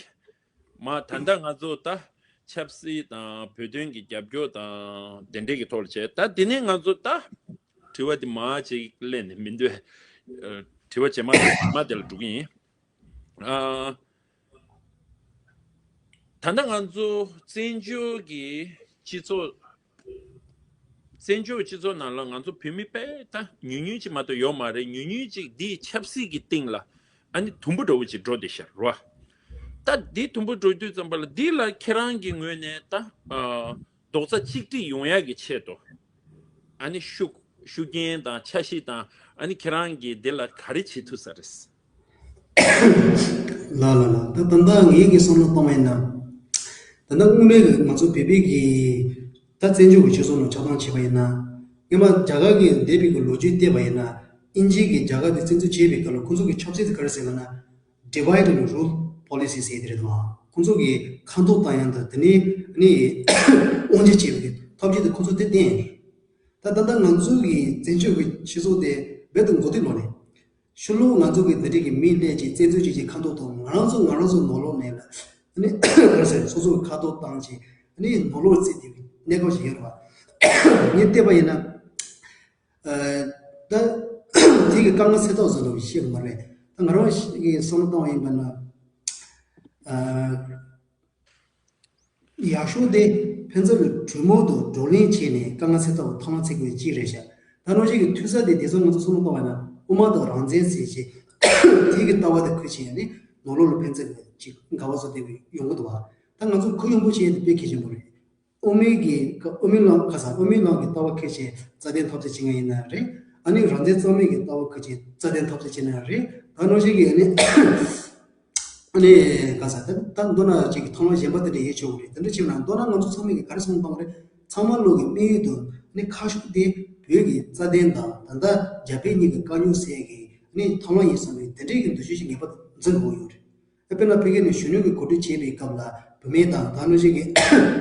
མ་ད་ལྟ་ང་ཚོ་ད་ཆབ་སྲིད་དང་བོད་དོན་གྱི་རྒྱབ་སྐྱོར་དང་དེ་འདྲས་ཀྱི་ཐོག་ལ་བྱས་ད་དེ་ནས་ང་ཚོ་ད། དྲི་བ་དེ་མ་ཅིག་གླེང་ནས་མི་འདོད། ཨ། དྲི་བ་རྗེས་མ་དེ་རྗེས་མ་དེ་ལ་འགྲོ་གི་ཡིན། ཨ། ད་ལྟ་ང་ཚོ་བཙན་བྱོལ་གྱི་སྤྱི་ཚོགས། བཙན་བྱོལ་སྤྱི་ཚོགས་ནང་ལ་ང་ཚོ་བོད་མི་དཔེ་ད་ཉུང་ཉུང་ཅིག་མ་གཏོགས་ཡོད་མ་རེད། ཉུང་ཉུང་ཅིག་འདིའི་ཆབ་སྲིད་ཀྱི་སྟེང་ལ་ཨ་ནི་དུམ་བུ་འདྲ་བོ་ཅིག་འགྲོ་བསྡད་ཤག་རེད་བ། ད་འདི་དུམ་བུ་འགྲོ་དུས་ཙམ་པ་ལ་འདི་ལ་ཁྱེད་རང་གི་ངོས་ནས་ད་ཨ། རྡོག་རྩ་གཅིག་སྒྲིལ་ཡོང་ཡག་གི་ཆེད་དུ། ཨ་ནི་ཤུགས་ཤུགས་རྐྱེན་དང་འཆར་གཞི་དང་ཨ་ནི་ཁྱེད་རང་གིས་འདི་ལ་ག་རེ་བྱེད་ཐུབ་ས་རེད། ལ་ལ་ལ་ད་ད་ལྟ་ངེད་ཀྱི་བསམ་བློ་གཏོང་བ་ཡིན་ན། ད་ལྟ་དངོས་གནས་ཀྱི་ང་ཚོ་བོད་པའི་གི་ད་བཙན་བྱོལ་གྱི་སྤྱི་ཚོགས་ནང་ཆགས་སྡང་བྱས་པ་ཡིན་ན། སྔོན་མ་རྒྱ་གར་གྱི་འདས་པའི་གི་ལོ་རྒྱུས་བལྟས་པ་ཡིན་ན། དབྱིན་ཇི་གིས་རྒྱ་གར་དེ་བཙན་འཛུལ་བྱས་པའི་སྐབས་ལ་ཁོང་ཚོ་གི་ཆབ་སྲིད་དེ་ག་རེ་ཟེར་ལབ་ན། Divide and rule policy ཟེར་དེ་རེད་དོ། ཁོང་ཚོ་གིས་ཁ་འཐོར་བཏང་ཡང་དང་དེ་ནས་ནི་དབང་ཆ་བྱེད་པའི་ཐབས་ཇུས་དེ་ཁོང་ཚོ་དེ་བསྟན་ཡོད་རེད། ད་ད་ལྟ་ང་ཚོ་གི་བཙན་བྱོལ་གྱི་སྤྱི་ཚོགས་དེ་རྦད་དེ་མགོ་རྟིང་ལོག་ནས། ཕྱི་ལོགས་ང་ཚོ་གི་འདི་འདྲའི་གི་མི་སླེབས་ཀྱི་བཙན་འཛུལ་བྱེད་ཀྱི་ཁ་འཐོར་དང་ང་རང་ཚོ་ང་རང་ཚོ་ནོར་ལོག་ནས་ལ་ནི་ག་རེ་ཟེར་སོ་སོ་གི་ཁ་འཐོར་བཏང་བྱས་ནི་ནོར་ལོག་རྩིས་དེ་གནས་སྐབས་ཤིག་ཡོད་རེད་བ། ངས་བལྟས་པ་ཡིན་ན། ཨ། ད་དེ་གི་དཀའ་ངལ་སེལ་ཐབས་བཟོ་འདྲ་བ་ཤེས་ཀྱི་མ་རེད། ད་ང་རང་གིས་བསམ་བློ་བཏང་བ་ཡིན་པ་ན། ཨ། ཡག་ཤོས་དེ་ཕན་ཚུན་ལ་གྲོས་མོལ་དང་བགྲོ་གླེང་བྱས་ནས་དཀའ་ངལ་སེལ་ཐབས་ཐབས་ལམ་འཚོལ་དགོས་ཀྱི་རེད་ཤག་ད་ནང་བཞིན་གྱི་འཐུས་ས་དེ་དེ་ཚོ་ང་ཚོ་བསམ་བློ་བཏང་བ་ན་དབུ་མ་དང་རང་བཙན་ཟེར་བྱས་དེ་གི་ལྟ་བ་དེ་ཁུར་བྱས་ནས་ནང་ལོགས་ལ་ཕན་ཚུན་ལ་ཅིག་དགའ་བ་བཟོ་བསྡད་པའི་ཡོང་གི་འདུག་བ། ད་ང་ཚོ་གུ་ཡངས་པོ་བྱས་ཡ་དེ་དཔེ་གལ་ཆེན་པོ་རེད། དབུ་མའི་གི་དབུ་མའི་ལམ་ཁ་སང་དབུ་མའི་ལམ་གི་ལྟ་བ་ཁྱེར་བྱས་རྩ་དོན་འཐབ་རྩོད་བྱེད་མཁན་ཡིན་ན་རེད། ཨ་ནི་རང་བཙན་གཙང་མའི་གི་ལྟ་བ་ཁྱེར་བྱས་རྩ་དོན་འཐབ་རྩོད་བྱེད་ན་རེད། ད་ནང་བཞིན་གི་ཨ་ནི་ཨ་ནི་ག་ས་ད་ད་མདོར་ན་ཅིག་གི་ཐབས་ལམ་གཞན་པ་དེ་འདྲ་ཡོད་ཆོག་གི་རེད། དེ་འདྲ་བྱས་ན་མདོར་ན་ང་ཚོ་ཚང་མས་གི་ག་རེ་གསུངས་བཏང་རེད། ཚང་མ་ལོག་གི་དམིགས་ཡུལ་དུ་ཨ་ནི་ཁ་ཕྱོགས་དེ་བོད་ཀྱི་རྩ་དོན་དང་ད་ལྟ་རྒྱ་བོད་གཉིས་ཀྱི་དཀའ་རྙོག་སེལ་གི་ཨ་ནི་ཐབས་ལམ་ཡིན་བསམ་པའི་དེ་འདྲའི་གི་འདུ་ཤེས་ཤིག་ངེས་པར་དུ་འཛིན་དགོས་ཡོད་རེད། དཔེར་ན་ཕ་གི་ནས་གཞོན་ནུ་གིས་གོ་སྒྲིག་བྱས་པའི་སྐབས་ལ་བུད་མེད་དང་ད་ནང་བཞིན་གྱི་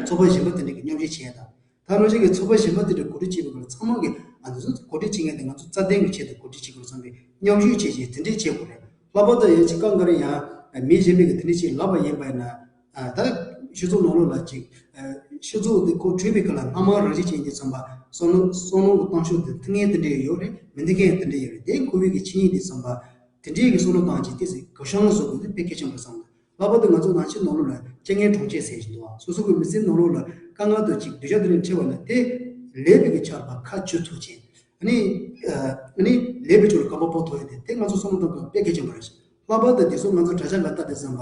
ཚོགས་པ་གཞན་པ་དེ་འདྲ་གི་མཉམ་ཞུགས་བྱས་དང་། ད་ནང་བཞིན་གྱི་ཚོགས་པ་གཞན་པ་དེ་འདྲ་གོ་སྒྲིག་བྱས་པའི་སྐབས་ལ་ཚང་མ་གིས་ཨ་འདི་ཚོ་གོ་སྒྲིག་བྱེད་མཁན་དེ་ང་ཚོ་རྩ་དོན་གྱི་ཆེད་དུ་གོ་སྒྲིག་བྱེད་དགོས་བསམ་པའི་མཉམ་ཞུགས་བྱས་བྱས་དེ་འདྲས་བྱེད་དགོས་རེད། ལྷག་པར་དུ་ཡང་ཅིག་སྐབས་འགའ་རེ་ཡང་མི་གཞན་པས་གི་དེ་འདྲས་ཅིག་ལབ་པ་ཡིན་པ་ཡིན་ན། ད་སྤྱི་ཚོགས་ནང་ལོགས་ལ་ཅིག་སྤྱི་ཚོགས་དེ་ཁོ་གྲོས་པའི་སྐབས་ལ་སྣ་མང་རང་བཞིན་ཅན་དེ་བསམ་པ་བསམ་བློ་བསམ་བློ་གི་གཏོང་ཕྱོགས་དེ་མཐུན་མཁན་དེ་འདྲས་ཡོད་རེད། མི་མཐུན་མཁན་དེ་འདྲས་ཡོད་རེད། དེ་ཁོ་བོའི་གི་ཆོས་ཉིད་དེ་བསམ་པ། དེ་འདྲའི་གི་བསམ་བློ་བཏང་བྱས་ཏེ་གུ་ཡངས་བཟོ་དགོས་དེ་དཔེ་གལ་ཆེན་པོ་བསམ་འདུག་ལྷག་པར་དུ་ང་ཚོ་ནང་ཆོས་ནང་ལོགས་ལ་རྐྱེན་ངན་གྲོང་ཁྱེར་ཟེར་བཞིན་འདུག་སོ་སོ་གི་མི་ཚེ་ནང་ལོགས་ལ་དཀའ་ངལ་དང་ཅིག་སྡུག་ཅག་དེ་འདྲ་འཕྲད་པ་ན་དེ་ལས་པའི་གི་ཆར་པ་ཁ་བཅུ་ཐུག་བྱས། ཨ་ནི་ཨ་ནི་ལས་པའི་ཕྱོགས་ལ་རྐང་པ་སྤོ་ཐུབ་ཡ་དེ་དེ་ང་ཚོ་བསམ་བློ་བཏང་དགོས་དཔེ་གལ་ཆེན་པོ་རེད། ལྷག་པར་དུ་དེ་ཚོ་ང་ཚོ་གྲྭ་ཆ་ལ་ལྟ་དེ་བསམ་པ།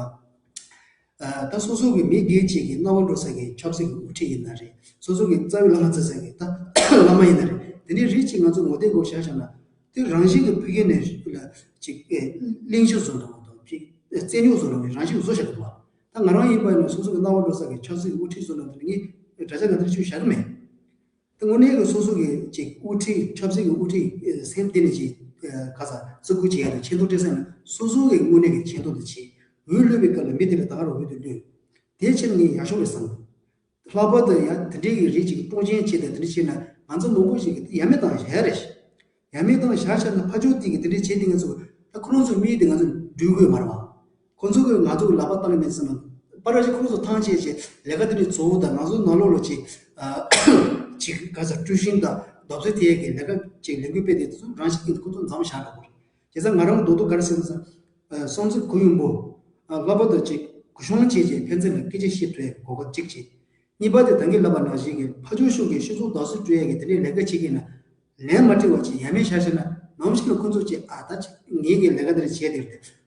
ད་སོ་སོ་གི་མི་སྒེར་གཅིག་གི་རྣ་བ་འགྲོ་ས་གི་ཆབ་སྲིད་ཀྱི་དབུ་ཁྲིད་ཡིན་ན་རེད། སོ་སོ་གི་རྩ་བའི་བླ་མ་བརྩི་ས་གི་ད་བླ་མ་ཡིན་ན་རེད། དེ་འདྲའི་རིགས་གཅིག་ང་ཚོ་ངོ་དེབ་སྒོ་བཞག་བཞག་ན། དེ་རང་བཞིན་གྱི་ཕ་གི་ནས་ལ་ཅིག་གླེང་གཞི་བཟོ་འདྲ་བོ་དང་ཅིག་རྩོད་རྙོག་བཟོ་འདྲ་བོ་རང་བཞིན་བཟོ་བཞག་གི་འདུག་བ། ད་ང་རང་ཡིན་པ་ཡིན་ན་སོ་སོ་གི་རྣ་བ་འགྲོ་ས་གི་ཆབ་སྲིད་ཀྱི་དབུ་ཁྲིད་བཟོ་འདྲ་དེ་ངས་དྲ་རྒྱ་ནང་དེར་ཅིག་བཞག་གི་མེད། ད་དངོས་གནས་ཀྱི་སོ་སོ་གི་ཅིག་དབུ་ཁྲིད་ཆབ་སྲིད་ཀྱི་དབུ་ཁྲིད་སེམས་གཏིང་ནས་ཅིག་ག་ས་བརྩི་བཀུར་བྱེད་ཡ་དང་ཆེ་མཐོང་སྤྲད་ས་ཡིན་ན་སོ་སོ་གི་དངོས་གནས་ཀྱི་ཆེ་མཐོང་དེ་བྱེད། འོས་བླུགས་པའི་སྐབས་ལ་མི་དེ་ལ་ད་ག་རང་འོས་དེ་བླུགས། དེའི་ཕྱིར་ངས་ཡག་ཤོས་རེད་བསམ། ལྷག་པར་དུ་ཡང་དེ་འདྲའི་གི་རིགས་ཅིག་སྲོག་ཤིང་བྱས་ཏེ་དེ་འདྲ་བྱས་ན་ང་ཚོ་མང་པོ་ཞིག་གིས་ཡ་མེད་བཏང་བཞག་རེད། ཡ་མེད་བཏང་བཞག་བྱས་ན་ཕར་ཕྱོགས་དེ་གི་དེ་འདྲ་བྱས་དེ་ང་ཚོ་ ད་ཁོ་རང་ཚོའི་མིང་དེ་ང་ཚོ་འབྲུ་དགོས་མ་རེད་བ། ཁོ་ཚོ་གིས་ང་ཚོ་གི་ལག་པ་བཏང་གི་མེད་ཟེར་ན། པར་ར་ཅིག་ཁོ་རང་ཚོ་ཐང་ཆད་བྱས་ལས་ཀ་དེ་འདྲའི་གཙོ་བོ་དང་ང་ཚོ་ནང་ལོགས་ལ་ཅིག་ཨ། ཅིག་ག་ས་དཀྲུག་ཤིང་དང་རྡོབ་རྩིས་ཐེབས་ཀྱི་ལས་ཀ་ཅིག་ལས་འགུལ་སྤེལ་དེ་ཚོ་རང་བཞིན་གྱིས་ཁོ་ཚོ་མཚམས་བཞག་འགྲོ་དགོས་རེད། བྱས་ཙང་ང་རང་གི་རྡོག་རྡོག་ག་རེ་ཟེར་ན་ཟེར། ཨ། སྲོག་འཛིན་གུ་ཡངས་པོ། ཨ། ལྷག་པར་དུ་ཅིག་གུ་གཞོན་བྱས་རྗེས་ཕན་ཚུན་ལ་སྐད་ཆ་བཤད་ཐུབ་ཡ་གི་གོ་སྐབས་གཅིག་བྱས། གཉིས་པ་དེ་ད་གིན་ལབ་པ་ནང་བཞིན་གྱི་ཕར་ཕྱོགས་ཤུགས་ཀྱིས་སྤྱི་ཚོགས་བདག་གསོ་སྤྲོད་ཡ་གི་དེ་འདྲའི་ལས་ཀ་བྱེད་ཀྱི་ན། ལན་མ་སྤྲད་པ་ཅིག་ཡ་མེད་བཞག་བཞག་ན་ནམ་ཞིག་ལ་ཁོ་ཚོ་ཅིག་ཨ་ད་ཅིག་ངེད་ཀྱི་ལས་ཀ་འདི་འདྲ་བྱས་དེར་དེ་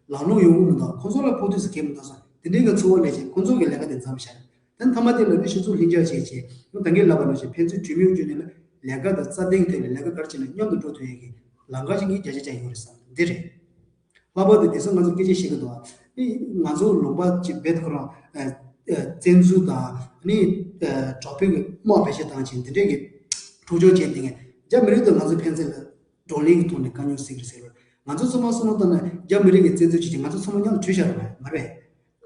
ལམ་ལྷོང་ཡོང་གི་མི་འདུག་ཁོ་ཚོ་ལ་ཕོག་ཐུག་ཟེར་གྱི་མི་འདུག་བསམ་དེ་འདྲའི་གི་ཚོར་བ་སླེབས་བྱས་ཁོ་ཚོ་གི་ལས་ཀ་དེ་མཚམས་བཞག་དེ་མཐའ་མ་དེ་ལ་ནི་སྤྱི་ཚོགས་ལྷིང་འཇགས་བྱས་བྱས་ད་གིན་ལབ་པ་ནང་བཞིན་ཕན་ཚུན་གྲོས་མོལ་བརྒྱུད་ནས་ལ་ལས་ཀ་དང་རྩ་དོན་ཐད་ལ་ལས་ཀ་ག་རེ་བྱས་ན་མཉམ་དུ་འགྲོ་ཐུབ་ཡ་གི་ལམ་ཁ་ཞིག་གི་རྒྱ་ཆ་ཅན་ཡོད་རེད་བསམ་འདི་རེད། ལྷག་པར་དུ་དེང་སང་ང་ཚོ་སྐད་ཆ་བཤད་ཀྱི་འདུག་ཨ་ནི་ང་ཚོ་ལུང་པ་ཅིག་རྦད་དེ་ཁོ་རང་ཨ་ཨ་བཙན་འཛུལ་དང་ཨ་ནི་ཨ་དྲག་པོའི་གི་དམག་བེད་སྤྱོད་བཏང་བྱས་འདི་འདྲས་ཀྱི་འཁྲུག་སྦྱོར་བྱས་བསྡད་མཁན་རྒྱ་མི་རིགས་དང་ང་ཚོ་ཕན་ཚུན་ལ་བགྲོ་གླེང་གི་ཐོག་ནས་དཀའ་རྙོག་སེལ་གྱི་རེད་ཟེར་བ། ང་ཚོ་ཚང་མ་བསམ་བློ་བཏང་ན་རྒྱ་མི་རིགས་ཀྱི་བཙན་འཛུལ་བྱས་ཀྱི་ང་ཚོ་ཚང་མ་མཉམ་དུ་བྲོས་བཞག་རེད་མ་རེད།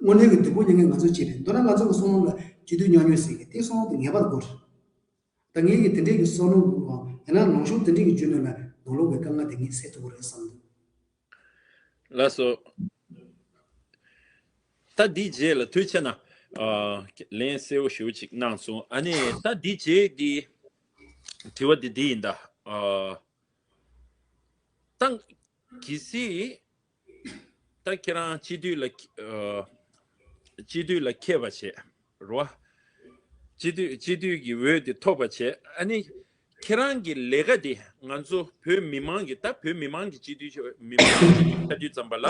དངོས་གནས་ཀྱི་སྡུག་པོ་མྱོང་མཁན་ང་ཚོ་གཅིག་རེད། མདོར་ན་ང་ཚོ་གི་བསམ་བློ་ལ་སྐྱིད་སྡུག་མཉམ་མྱོང་ཟེར་གྱི་དེ་བསམ་བློ་དེ་ངེས་པར་དགོས་རེད། ད་ངེད་ཀྱི་དེ་འདྲས་ཀྱི་བསམ་བློ་ཡང་ན་ལངས་ཕྱོགས་དེ་འདྲས་ཀྱི་བརྒྱུད་ནས་ལ་ནང་ལོགས་ཀྱི་དཀའ་ངལ་དེ་ངས་སེལ་ཐུབ་ཀྱི་རེད་བསམ་འདུག་ལགས་སོ། ད་འདིའི་རྗེས་ལ་དུས་ཆེ་ན། ཨ། ལན་གསལ་བོ་ཞེ་པོ་ཅིག་གནང་སོང་། ཨ་ནི་ད་འདིའི་རྗེས་ཀྱི་དྲི་བ་འདི་འདི་ཡིན་ད། ཨ། ད་གལ་སྲིད་ད་ཁྱེད་རང་སྤྱི་འཐུས་ལ། ཨ། སྤྱི་འཐུས་ལ་མཁས་པ་བྱས་རོ། སྤྱི་འཐུས་སྤྱི་འཐུས་ཀྱི་འོས་དེ་ཐོབ་པ་བྱས། ཨ་ནི་ཁྱེད་རང་གི་ལས་ཀ་དེ་ང་ཚོ་བོད་མི་མང་གི་ད་བོད་མི་མང་གི་སྤྱི་འཐུས་ཆོ་མི་མང་གི་སྤྱི་འཐུས་ཆགས་དུས་ཙམ་པ་ལ།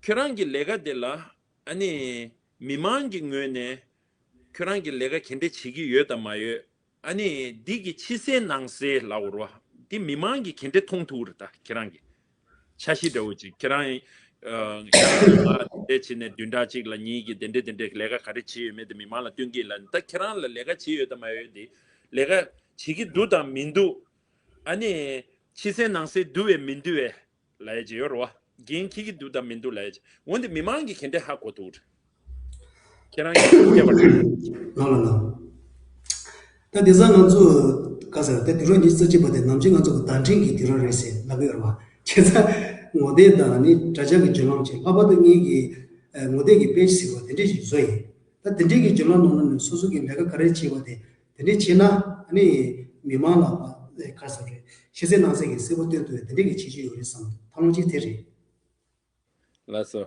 ཁྱེད་རང་གི་ལས་ཀ་དེ་ལ་ཨ་ནི་མི་མང་གི་ངོས་ནས་ཁྱེད་རང་གི་ལས་ཀ་ག་འདྲ་བྱེད་ཀྱི་ཡོད་དམ་མ་ཡོད། ཨ་ནི་འདི་གི་ཕྱི་གསལ་ནང་གསལ་ལབ་དགོས་རེད་བ། འདི་མི་མང་གིས་ག་འདྲ་མཐོང་ཐུབ་རེད་ད་ཁྱེད་རང་གིས། འཆར་གཞི་འདྲ་བོ་ཅིག་ཁྱེད་རང་། ཨ། ང་དེ་འདྲ་བྱས་ནས་བདུན་ཕྲག་གཅིག་ལ་ཉིད་ཀྱི་དེ་འདྲ་དེ་འདྲ་ལས་ཀ་ག་རེ་བྱས་ཡོད་མེད་དེ་མི་མང་ལ་སྟོན་གྱི་ལ་ད་ཁྱེད་རང་ལ་ལས་ཀ་བྱས་ཡོད་དམ་མ་ཡོད་དེ། ལས་ཀ་བྱེད་ཀྱི་འདུག་དང་མི་འདུག་ཨ་ནི་ཕྱི་གསལ་ནང་གསལ་འདུག་བས་མི་འདུག་བས། ལབ་ཡ་ཅིག་ཡོད་རེད་བ། འགན་འཁྱེར་གྱི་འདུག་དང་མི་འདུག་ལབ་ཡ་ཅིག་འོན་ཏེ་མི་མང་གིས་ག་འདྲས་ཧ་གོ་ཐུབ་རེད། ཁྱེད་རང་གིས་ཤེས་པ་རེད། ལགས་ལགས་ལགས། ད་དེང་སང་ང་ཚོ་ག་ཟེར་ད་དུས་རབས་ཉི་ཤུ་རྩ་གཅིག་པ་དེ་ནམ་རྒྱུན་ང་ཚོ་གི་བརྡ་འཕྲིན་གྱི་དུས་རབས་རེད་ཟེར་ལབ་ཀྱི་ཡོད་རེད་བ། བྱས་ཙང་ངོ་དེབ་དང་ནི་དྲ་རྒྱ་གི་བརྒྱུད་ལམ་ཅིག་ལྷག་པར་དུ་ངེད་ཀྱི་ངོ་དེབ་ཀྱི་པེ་ཇི་ཟེར་བ་དེ་འདྲས་ཞིག་བཟོས་ཡིན། ད་དེ་འདྲས་ཀྱི་བརྒྱུད་ལམ་ནང་ལ་ནི་སོ་སོ་གི་ལས་ཀ་ག་རེ་བྱས་པ་དེ། དེ་འདྲས་བྱས་ན་ཨ་ནི་མི་མང་ལ་བ་ག་ཟེར་རེད་ཤེས་གསལ་ནང་གསལ་གྱི་གསལ་པོ་སྟོན་ཐུབ་པའི་དེ་འདྲས་ཀྱི་བྱེད་ཀྱི་ཡོད་རེད་བསམ་ཐབས་ལམ་གཅིག་དེ་རེད། ལགས་སོ།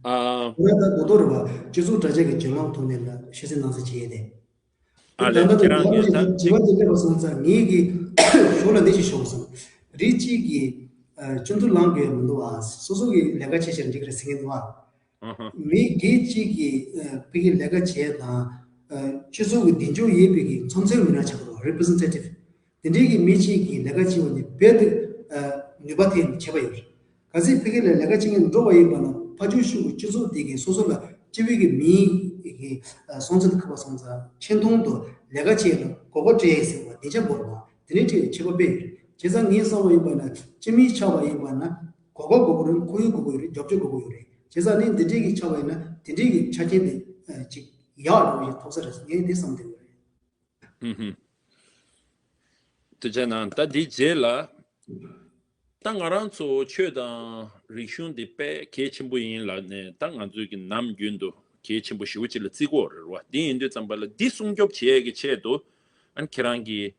ཨ། ཁོ་རང་ད་རྡོག་རྡོག་རེད་བ་སྤྱི་ཚོགས་དྲ་རྒྱ་གི་བརྒྱུད་ལམ་ཐོག་ནས་ལ་ཤེས་གསལ་ནང་གསལ་བྱེད་ཡས་དེ། ཨ་ད་ལས་ལྟ་ཁྱེད་རང་གིས་ད་དྲི་བ་དེ་སླེབས་པ་སོང་ཙང་ངེད་ཀྱི་ཞོར་ལ་འདི་ཞིག་ཤོག་སོང་། རིགས་གཅིག་གིས་སྤྱི་འཐུས་ལངས་དགོས་མི་འདུག་བ་སོ་སོ་གི་ལས་ཀ་བྱེད་ཤེས་འགྲིག་རེད་ཟེར་མཁན་འདུག་བ། ཨ་ཧ། མི་སྒེར་གཅིག་གིས་ཨ་ཕ་གི་ལས་ཀ་བྱས་དང་། ཨ་སྤྱི་ཚོགས་ཀྱི་མདུན་ལྕོག་ཡོད་པའི་གི་ཚོམས་ཆེན་མི་སྣ་ཆགས་པ་རེད་པི་རི་ཛེན་ཊེ་ཊིབ། དེ་འདྲའི་གི་མི་གཅིག་གིས་ལས་ཀ་བྱེད་པ་ནི་རྦད་དེ་ཨ་ནུས་པ་ཐེབས་ནས་ཁྱད་པར་ཡོད་རེད། གལ་སྲིད་ཕ་གི་ལ་ལས་ཀ་བྱེད་མཁན་འགྲོ་བ་ཡིན་པ་ན་ཕར་ཕྱོགས་ཤུགས་ཀྱིས་སྤྱི་ཚོགས་དེ་གའི་སོ་སོ་ལ་སྤྱི་པའི་གི་མིའི་གི་ཨ་སྲོག་འཛིན་ཁུ་བ་སོང་ཙང་ཆེ་མཐོང་དུ་ལས་ཀ་བྱེད་ལ་གོ་སྐབས་སྤྲད་ཟེར་བ་དེ་ཆ་བོར་བ་དེ་འདྲའི་ཁྲིད་ཁྱད་པར་དཔེ་ཡོད་རེད། བྱས་ཙང་ངས་བསམ་པ་ཡིན་པ་ན་སྤྱི་མི་ཆགས་པ་ཡིན་པ་ན། གོ་སྐབས་དགོས་ཀྱི་རེད། ཁོར་ཡུག་དགོས་ཀྱི་རེད། རྒྱབ་སྐྱོར་དགོས་ཀྱི་རེད། བྱས་ཙང་ནི་འདི་འདྲའི་གི་ཆགས་པ་ཡིན་ན་དེ་འདྲའི་གི་ཆ་རྐྱེན་དེ་ཅིག་ཡག་འགྲོ་བཞིན་ཐོབ་ས་རེད་ངས་དེ་བསམ་བསྡད་ཡོད་རེད། ཧུམ་ཧུམ། ཐུགས་རྗེ་གནང་། ད་འདིའི་རྗེས་ལ་ད་ང་རང་ཚོ་ཆོས་དང་རིག་གཞུང་འདི་དཔེ་གལ་ཆེན་པོ་ཡིན་ལབ་ནས་ད་ང་ཚོའི་གི་ནམ་རྒྱུན་དུ་གལ་ཆེན་པོ་ཞེ་པོ་ཅིག་ལ་བརྩི་གི་ཡོད་རེད་བ། འདི་ཡིན་དུས་ཙམ་པ་ལ་འདི་སྲུང་སྐྱོབ་བྱེད་ཡས་ཀྱི་ཆེད་དུ་ཨ་ནི་ཁྱེད་རང་གིས་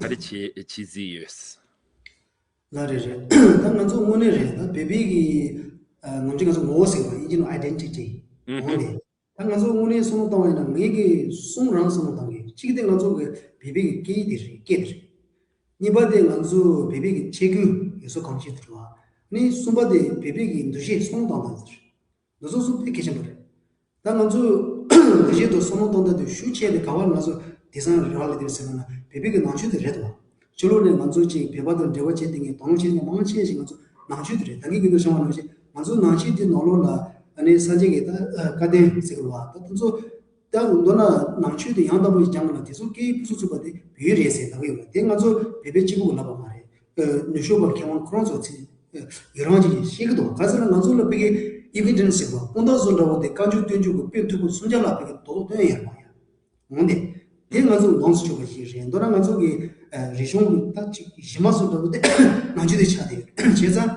ག་རེ་བྱེད་བྱེད་རྩིས་ཡོད། ལགས་རེད་རེད། ད་ང་ཚོ་དངོས་གནས་རེད་ད་བོད་པའི་གི་ཨ་ནམ་རྒྱུན་ང་ཚོ་ངོ་བོ་ཟེར་བ་ཨིན་ཇི་ནང་ཨའི་ཌེན་ཊི་ཊི་ཨུ་ཧུ། འོང་ནས་ད་ང་ཚོ་དངོས་གནས་བསམ་བློ་བཏང་བ་ཡིན་ན་ངེད་ཀྱི་གསུང་རང་བསམ་བློ་བཏང་གི་གཅིག་དེ་ང་ཚོ་གི་བོད་པའི་གི་སྐད་ཡིག་དེ་རེད་སྐད་དེ་རེད། གཉིས་པ་དེ་ང་ཚོ་བོད་པའི་གི་ཆས་གོས་ཡོད་སོ་གང་ཅི་དེ་རེད་བ། ནི་གསུམ་པ་དེ་བོད་པའི་གི་འདུ་ཤེས་བསམ་བློ་བཏང་སྟངས་དེ་རེད། འདི་ཚོ་ཚོ་དཔེ་གལ་ཆེན་པོ་རེད། ད་ང་ཚོ་ལས་བྱེད་དུ་བསམ་བློ་གཏོང་སྟངས་དེ་ཤུགས་ཆེ་དེ་ག་བར་ང་ཚོ་དེང་སང་རེ་བ་ལས་དེ་ཟེར་ན་ན་བོད་པའི་གི་ནང་ཆོས་དེ་རེད་དོ། ཕྱི་ལོགས་ནས་ང་ཚོ་ཅིག་བོད་པ་དང་འབྲེལ་བ་བྱེད་དེ་ངས་དོ་སྣང་བྱེད་མཁན་མང་ཆེ་ཞིག་ང་ཚོ་ནང་ཆོས་དེ་རེད། ད་གིན་གི་འདུག་བྱུང་བ་ནང་བཞིན་ང་ཚོ་ནང་ཆོས་དེ་ནང་ལོགས་ལ་ཨ་ནི་སངས་རྒྱས་ཀྱི་ད་བཀའ་བསྟན་ཟེར་གི་རེད་བ། ད་དེ་ཚོ་ད་མདོར་ན་ནང་ཆོས་དེ་ཡང་དག་པོ་ཞིག་སྦྱང་དགོས་ན་དེ་ཚོ་སྐད་ཡིག་ཕུན་སུམ་ཚོགས་པ་དེ་བོད་ཡིག་རེད་ཟེར་ལབ་གི་ཡོད་རེད། དེ་ང་ཚོ་བོད་པའི་སྤྱི་ཁོག་གི་ལབ་པ་མ་རེད། ནུས་ཤུགས་པ་མཁས་དབང་ཁོ་རང་ཚོ་ཚིག་ཡི་རང་ཅིག་ཤེས་ཀྱི་འདུག་ག་ཟེར་ན་ང་ཚོ་ལ་ཕ་གི་ཨི་བི་ཌེན་སི་ཟེར་བ་དཔང་རྟགས་བཟོ་འདྲ་བོ་དེ་བཀའ་འགྱུར་བསྟན་འགྱུར་གྱི་དཔེ་མཐུག་པོ་སུམ་བརྒྱ་ལྷག་ཕ་གི་རྡོག་རྡོག་བཏོན་ཡོད་མ་ཡ། འོང་དེ། དེ་ང་ཚོ་ལོངས་སུ་སྤྱོད་པ་ཞིག་རེད། མདོར་ན་ང་ཚོ་གི་ རིག་གཞུང་གི་ད་ཅིག་གཞི་མ་བཟོ་འདྲ་པོ་དེ་ནང་ཆོས་དེ་ཆགས་བསྡད་ཡོད། བྱས་ཙང་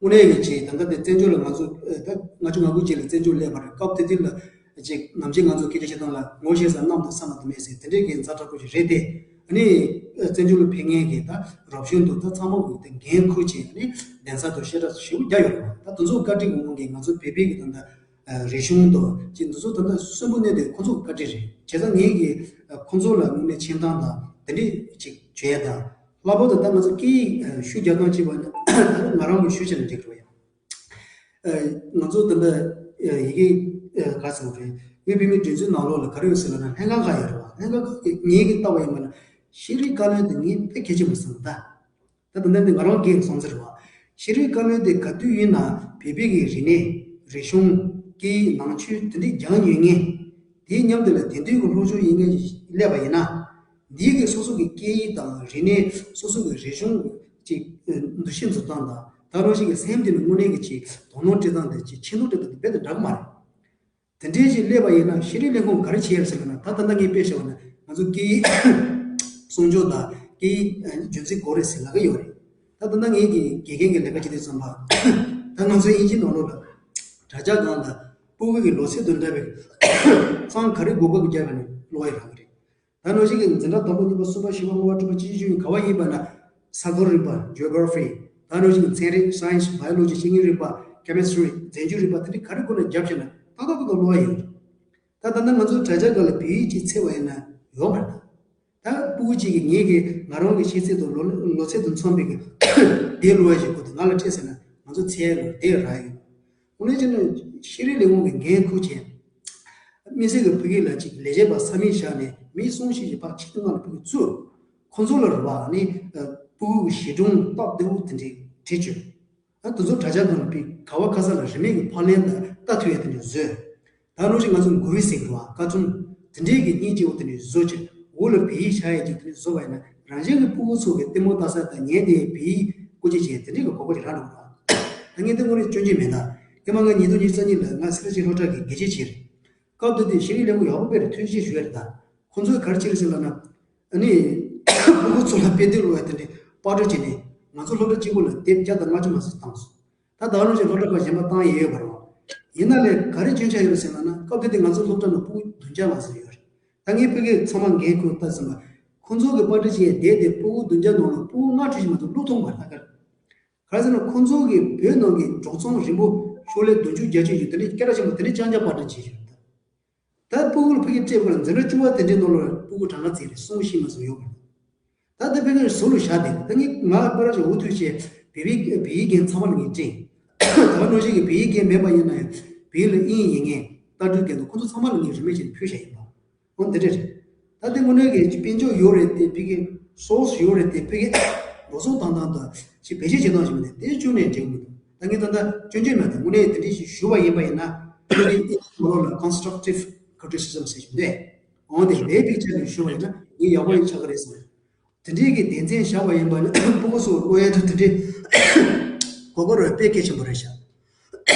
དངོས་གནས་ཀྱི་ཅིག་ད་ལྟ་དེ་བཙན་བྱོལ་ལ་ང་ཚོ་ད་ལྔ་བཅུ་ང་དགུ་རྗེས་ལ་བཙན་བྱོལ་སླེབས་པ་རེད། སྐབས་དེ་དུས་ལ་ཅིག་ནམ་རྒྱུན་ང་ཚོ་སྐད་ཆ་བཤད་སྟངས་ལ་ངོ་ཤེས་ས་གནམ་དང་ས་མ་དང་མེད་ཟེར་དེ་འདྲའི་གི་ཛ་དྲག་པོ་ཞིག་རེད་དེ། ཨ་ནི་བཙན་བྱོལ་ལ་ཕེབས་མཁན་གྱི་ད་རོགས་གཞུང་དུ་ད་ཚང་མ་གི་དེ་འགན་འཁུར་བྱས། ཨ་ནི་གདན་ས་དུ་བཤད་གྲྭ་ཞེ་པོ་རྒྱག་ཡོད་རེད་བ། ད་དེ་ཚོ་བཀའ་དྲིན་གྱི་དབང་གིས་ང་ཚོ་བོད་པའི་གི་ད་ལྟ་རིག་གཞུང་དང་ཅིག་འདི་ཚོ་ད་ལྟ་གསོན་པོ་གནས་དེ་ཁོ་ཚོ་གི་བཀའ་དྲིན་རེད། བྱས་ཙང་ངས་ཀྱི་ཁོ་ཚོ་ལ་དངོས་གནས་ཆེ་མཐོང་དང་དེ་འདྲས་ཅིག་བྱས་དང་། ལྷག་པར་དུ་ད་ང་ཚོ་སྐད་ཡིག་ཤུགས་རྒྱག་སྟངས་ཅིག་བ་ནི་ད་ང་རང་གི་ཤུགས་ཆེ་ན་འགྲིག་རེད་ཡ། ང་ཚོ་ད་ལྟ་ཡི་གེ་ག་ཚོད་རེད། དབུས་བོད་མིའི་སྒྲིག་འཛུགས་ནང་ལོགས་ལ་ག་རེ་ཡོད་ཟེར་ལབ་ན་ལྷན་ཁང་ཁག་ཡོད་རེད་བ། ལྷན་ཁང་ཁག་གི་ངེད་ཀྱིས་ལྟ་བ་ཡིན་པ་ན་ཤེས་རིག་བཀའ་བློན་དེ་ངས་དཔེ་གལ་ཆེན་པོ་བསམ་གི་ད། ད་ད་ལྟ་འདི་ང་རང་སྒེར་གྱི་བསམ་ཚུལ་རེད་བ། ཤེས་རིག་བཀའ་བློན་དེ་ག་དུས་ཡིན་ན་བོད་པའི་གི་རིག་གནས། རིག་གཞུང་། སྐད་ཡིག། ནང་ཆོས་དེ་འདྲའི་སྦྱང་མྱོང་མཁན། དེའི་མཉམ་དུ་ལ་དེང་དུས་ཀྱི་སློབ་སྦྱོང་ཡིན་མཁན་ཞིག་སླེབས་པ་ཡིན་ན། འདིའི་གི་སོ་སོ་གི་སྐད་ཡིག་དང་རིག་གནས། སོ་སོ་གི་རིག་གཞུང་གི་ཅིག་འདུ་ཤེས་འཛུགས་སྟངས་དང་། ད་རང་ཞིག་གི་སེམས་དེ་ནི་དངོས་གནས་ཀྱི་ཅིག་དོ་སྣང་སྤྲད་སྟངས་དེ་ཅིག་ཆེ་མཐོང་སྤྲད་སྟངས་དེ་རྦད་དེ་འདྲ་གི་མ་རེད། དེ་འདྲའི་ཞིག་སླེབས་པ་ཡིན་ན་ཤེས་རིག་ལས་ཁུངས་ག་རེ་བྱེད་ཡོད་ཟེར་ན། ད་ད་ལྟ་ངས་དཔེ་བཞག་པ་ན་ང་ཚོ་སྐད་ཡིག་སྲུང་སྐྱོབ་དང་སྐད་ཡིག་རྒྱུན་འཛིན་དགོས་རེད་ཟེར་ལབ་ཀྱི་ཡོད་རེད། ད་ད་ལྟ་ངས་ཀྱི་དགེ་རྒན་གྱི་ལས་ཀ་བྱེད་དུས་ཙམ་པ། ད་ང་ཚོའི་དབྱིན་ཇིའི་ནང་ལོགས་ལ་དྲ་རྒྱ་སྒང་ལ་ཕྲུ་གུ་གི་ལོ་ཚད་དང་འདྲ་བའི་གཙང་ག་རེ་དགོས་པ་གི་རྒྱབ་ནས་ཀློག་ཡ་རག་གི་རེད། ད་ནང་བཞིན་གྱི་འཛིན་གྲྭ་དང་པོ་གཉིས་པ་གསུམ་པ་བཞི་པ་ལྔ་པ་དྲུག་པ་བཅུ་བཞི་ག་བ་ཡིན་པ་ན་ས་ཁུལ་རིག་པ། Geography། ད་ནང་བཞིན་གྱི་ཚན་རིག་Science། Biology། སྐྱེ་དངོས་རིག་པ། Chemistry། རྫས་འགྱུར་རིག་པ། དེ་འདྲའི་ག་རེ་དགོས་ན་རྒྱབ་བྱས་ན་ཏག་ཏག་ཏག་ཏག་ཀློག་ཡ་ཡོད། ད་ད་ལྟ་ང་ཚོ་དྲ་རྒྱ་སྒང་ལ་བོད་ཡིག་ཅིག་འཚོལ་བ་ཡིན་ན་ཡོད་མ་རེད་ད། ད་ཕྲུ་གུ་གཅིག་གིས་ངེད་ཀྱི་ང་རང་གི་ཤེས་ཚད་དང་ལོ་ལོ་ཚད་དང་མཚུངས་པའི་གི་དེབ་ཀློག་ཡ་ཞིག་དགོས་འདུག་ང་ལ་སྤྲད་ཟེར་ན་ང་ཚོ་འཚོལ་ཡ་ལ་དེབ་རག་ཡོད། དངོས་གནས་བྱས་ན་ཤེས་རིག་ལས་ཁུངས་ཀྱི་འགན་འཁུར་བྱས། དམིགས་བསལ་གྱི་ཕ་གི་ལ་ཅིག་ལས་བྱེད་པ་ས་མིག་བཞག་ནས་མི་གསུམ་བཞི་ཞིག་ཕར་ཆེད་དུ་ནང་ལ་ཕ་གི་བཙུགས། ཁོ་ཚོ་ལ་རེད་བ་ནི་ཕྲུ་གུ་གི་གཞིས་གྲོང་སྟབས་བདེ་བོ་དེ་འདྲའི་བྲིས་བཅུག་ཨ་དེ་ཚོ་དྲ་རྒྱ་སྒང་ལ་ཕ་གི་ག་བ་ག་ས་ལ་རིན་མེད་ཀྱི་ཕབ་ལེན་དང་ལྟ་ཐུབ་ཡ་དེ་འདྲ་བཟོས། ད་ནང་བཞིན་ང་ཚོ་མགོ་བོའི་ཟེར་གི་རེད་བ། ཀར་ཊུན་དེ་འདྲའི་གི་སྙིང་རྗེ་བོ་དེ་འདྲ་བཟོ་བྱས་འོག་ལ་བོད་ཡིག་ཤར་ཡ་ཅིག་དེ་འདྲ་བཟོ་བ་ཡིན་ན་རང་བཞིན་གྱི་ཕྲུ་གུ་ཚོ་གི་ལྟད་མོ་ལྟ་ས་དང་ཉན་དེ་བོད་ཡིག་སྐད་ཆ་བྱས་དེ་འདྲའི་གི་གོ་སྐབས་ཅིག་རག་འགྲོ་གི་རེད་བ། ད་ངས་དེ་དངོས་གནས་སྐྱོན་བརྗོད་མེད་ད། སྔོན་མ་ང་ཉིས་སྟོང་ཉི་ཤུ་རྩ་གཉིས་ལ་ང་སི་ལ་ཅི་སློབ་གྲྭ་གི་དགེ་ཆེ་བྱས་རེད། སྐབས་དེ་དུས་ཤེས་རིག་ལས་ཁུངས་ཡག་པོ་དཔེ་རེད། ཐུགས་རྗེ་ཆེ་ཞུ་ཡ་རེད་ད། ཁོང་ཚོས་ག་རེ་བྱས་རེད་ཟེར་ལབ་ན། ཨ་ནི། ཕྲུ་གུ་ཚོ་ལ་དཔེ་དེབ་ཀློག་ཡ་དེ་འདྲའི་པར་སྐྲུན་བྱས་ནས་ང་ཚོ་སློབ་གྲྭ་གཅིག་པོ་ལ་དེབ་བརྒྱ་དང་ལྔ་བཅུ་མ་ཟིན་བཏང་སོང་། ད་ད་ག་ནང་བཞིན་སློབ་གྲྭ་ཁག་གཞན་པ་བཏང་ཡས་ཡོད་པ་རེད་བ། ཡིན་ན་ལས་ག་རེ་སྐྱོན་ཆ་ཡོད་རེད་ཟེར་ལབ་ན། སྐབས་དེ་དུས་ང་ཚོ་སློབ་གྲྭ་ནང་ཕྲུ་གུ་བདུན་བརྒྱ་མ་ཟིན་ཡོད་རེད། ད་ངས་ཕ་གིར་ཚང་མ་འགན་ཁུར་ལྟ་ཟིན་པ། ཁོང་ཚོ་གི་པར་སྐྲུན་བྱས་ཡས་དེབ་དེ་ཕྲུ་གུ་བདུན་བརྒྱ་ནང་ལ་ཕྲུ་གུ་ལྔ་བཅུ་ཞིག་མ་གཏོགས་བླུགས་ཐུབ་མ་རེད་ད་གར། ག་རེ་ཟེར་ན་ཁོང་ཚོ་གི་བོད་ནང་གི་འབྲོག་ཚང་རིམ་པ་ཤོག་ལྷེ་བདུན་ཅུ་བརྒྱད་ཅུ་ཞིག་དེ་འདྲའི་སྐད་གྲགས་ཆེན་པོ་དེ་འདྲའི་རྐྱང་རྐྱང་པར་སྐྲུན་བྱས་ཡོད་རེད་ད། ད་ཕྲུ་གུ་ལ་ཕ་གིར་སྤྲད་དགོས་ན་འཛིན་གྲྭ་བཅུ་པ་དེ་འདྲའི་ནང་ལ་ཕྲུ་གུ་གྲངས་ཀ་ཙམ་རེད། གསུམ་བཞི་མ་ཟིན་ཡོད་མ་རེད། ད་ལྟ་ཕ་གིར་ཟུར་ལ་བཞག་སྟེ་ད་ངས་ང་ཕར་ཞིག་འུ་ཐུག་བྱས་བོད་པའི་བོད་ཡིག་རྒན་ཚང་མ་ལ་ངས་སྤྲད། ད་ག་ནང་བཞིན་གྱི་བོད་ཡིག་རྒན་མེད་པ་ཡིན་ན་ཡང་བོད་ཡིག་ལ་དབྱིངས་ཡོད་མཁན་ལྟ་སྐྲུན་རྒན་དང་ཁོང་ཚོ་ཚང་མ་ལ་ངས་རིན་མེད་བྱས་ནས་ཕུལ་བཞག་ཡིན་པ། འོ་འདི་འདྲ་རེད། ད་དེ་དངོས་གནས་ཀྱི་དཔལ་འབྱོར་ཡོད་རེད་དེ་ཕ་གི་སོར་སི་ཡོད་རེད་དེ་ཕ་གི་འགྲོ་སོང་བཏང་སྟངས་དང་ཅིག་བེད་སྤྱོད་བྱེད་སྟངས་ཞིག་མིན་ནས་དེ་ཅུང་ནས་འགྲིག་མི་འདུག་ད་ངས་ད་ལྟ་སྐྱོན་བརྗོད་མེད་དང་དངོས་གནས་དེ་འདྲ་ཞིག་ཞུ་བ་ཡིན་པ་ཡིན་ན་ཕ་གི་ཨིན་ཇི་ནང་ལོགས་ལ་constructive criticism ཟེར་ཞིག་འདུག་འོ་དེ་ལས་པའི་ཆ་ནས་ཞུ་བ་ཡིན་ན་ངས་ཡག་པོ་ཡིན་ཆགས་ཀྱི་རེད་བསམ། དེ་འདྲའི་གི་སྡེ་ཚན་བཞག་པ་ཡིན་པ་ནི་ཕྲུ་གུ་ཚོ་ཀློག་ཡ་དང་དེ་འདྲའི་གོ་སྐབས་རེ་དཔེ་གལ་ཆེན་པོ་རེད་ཤག་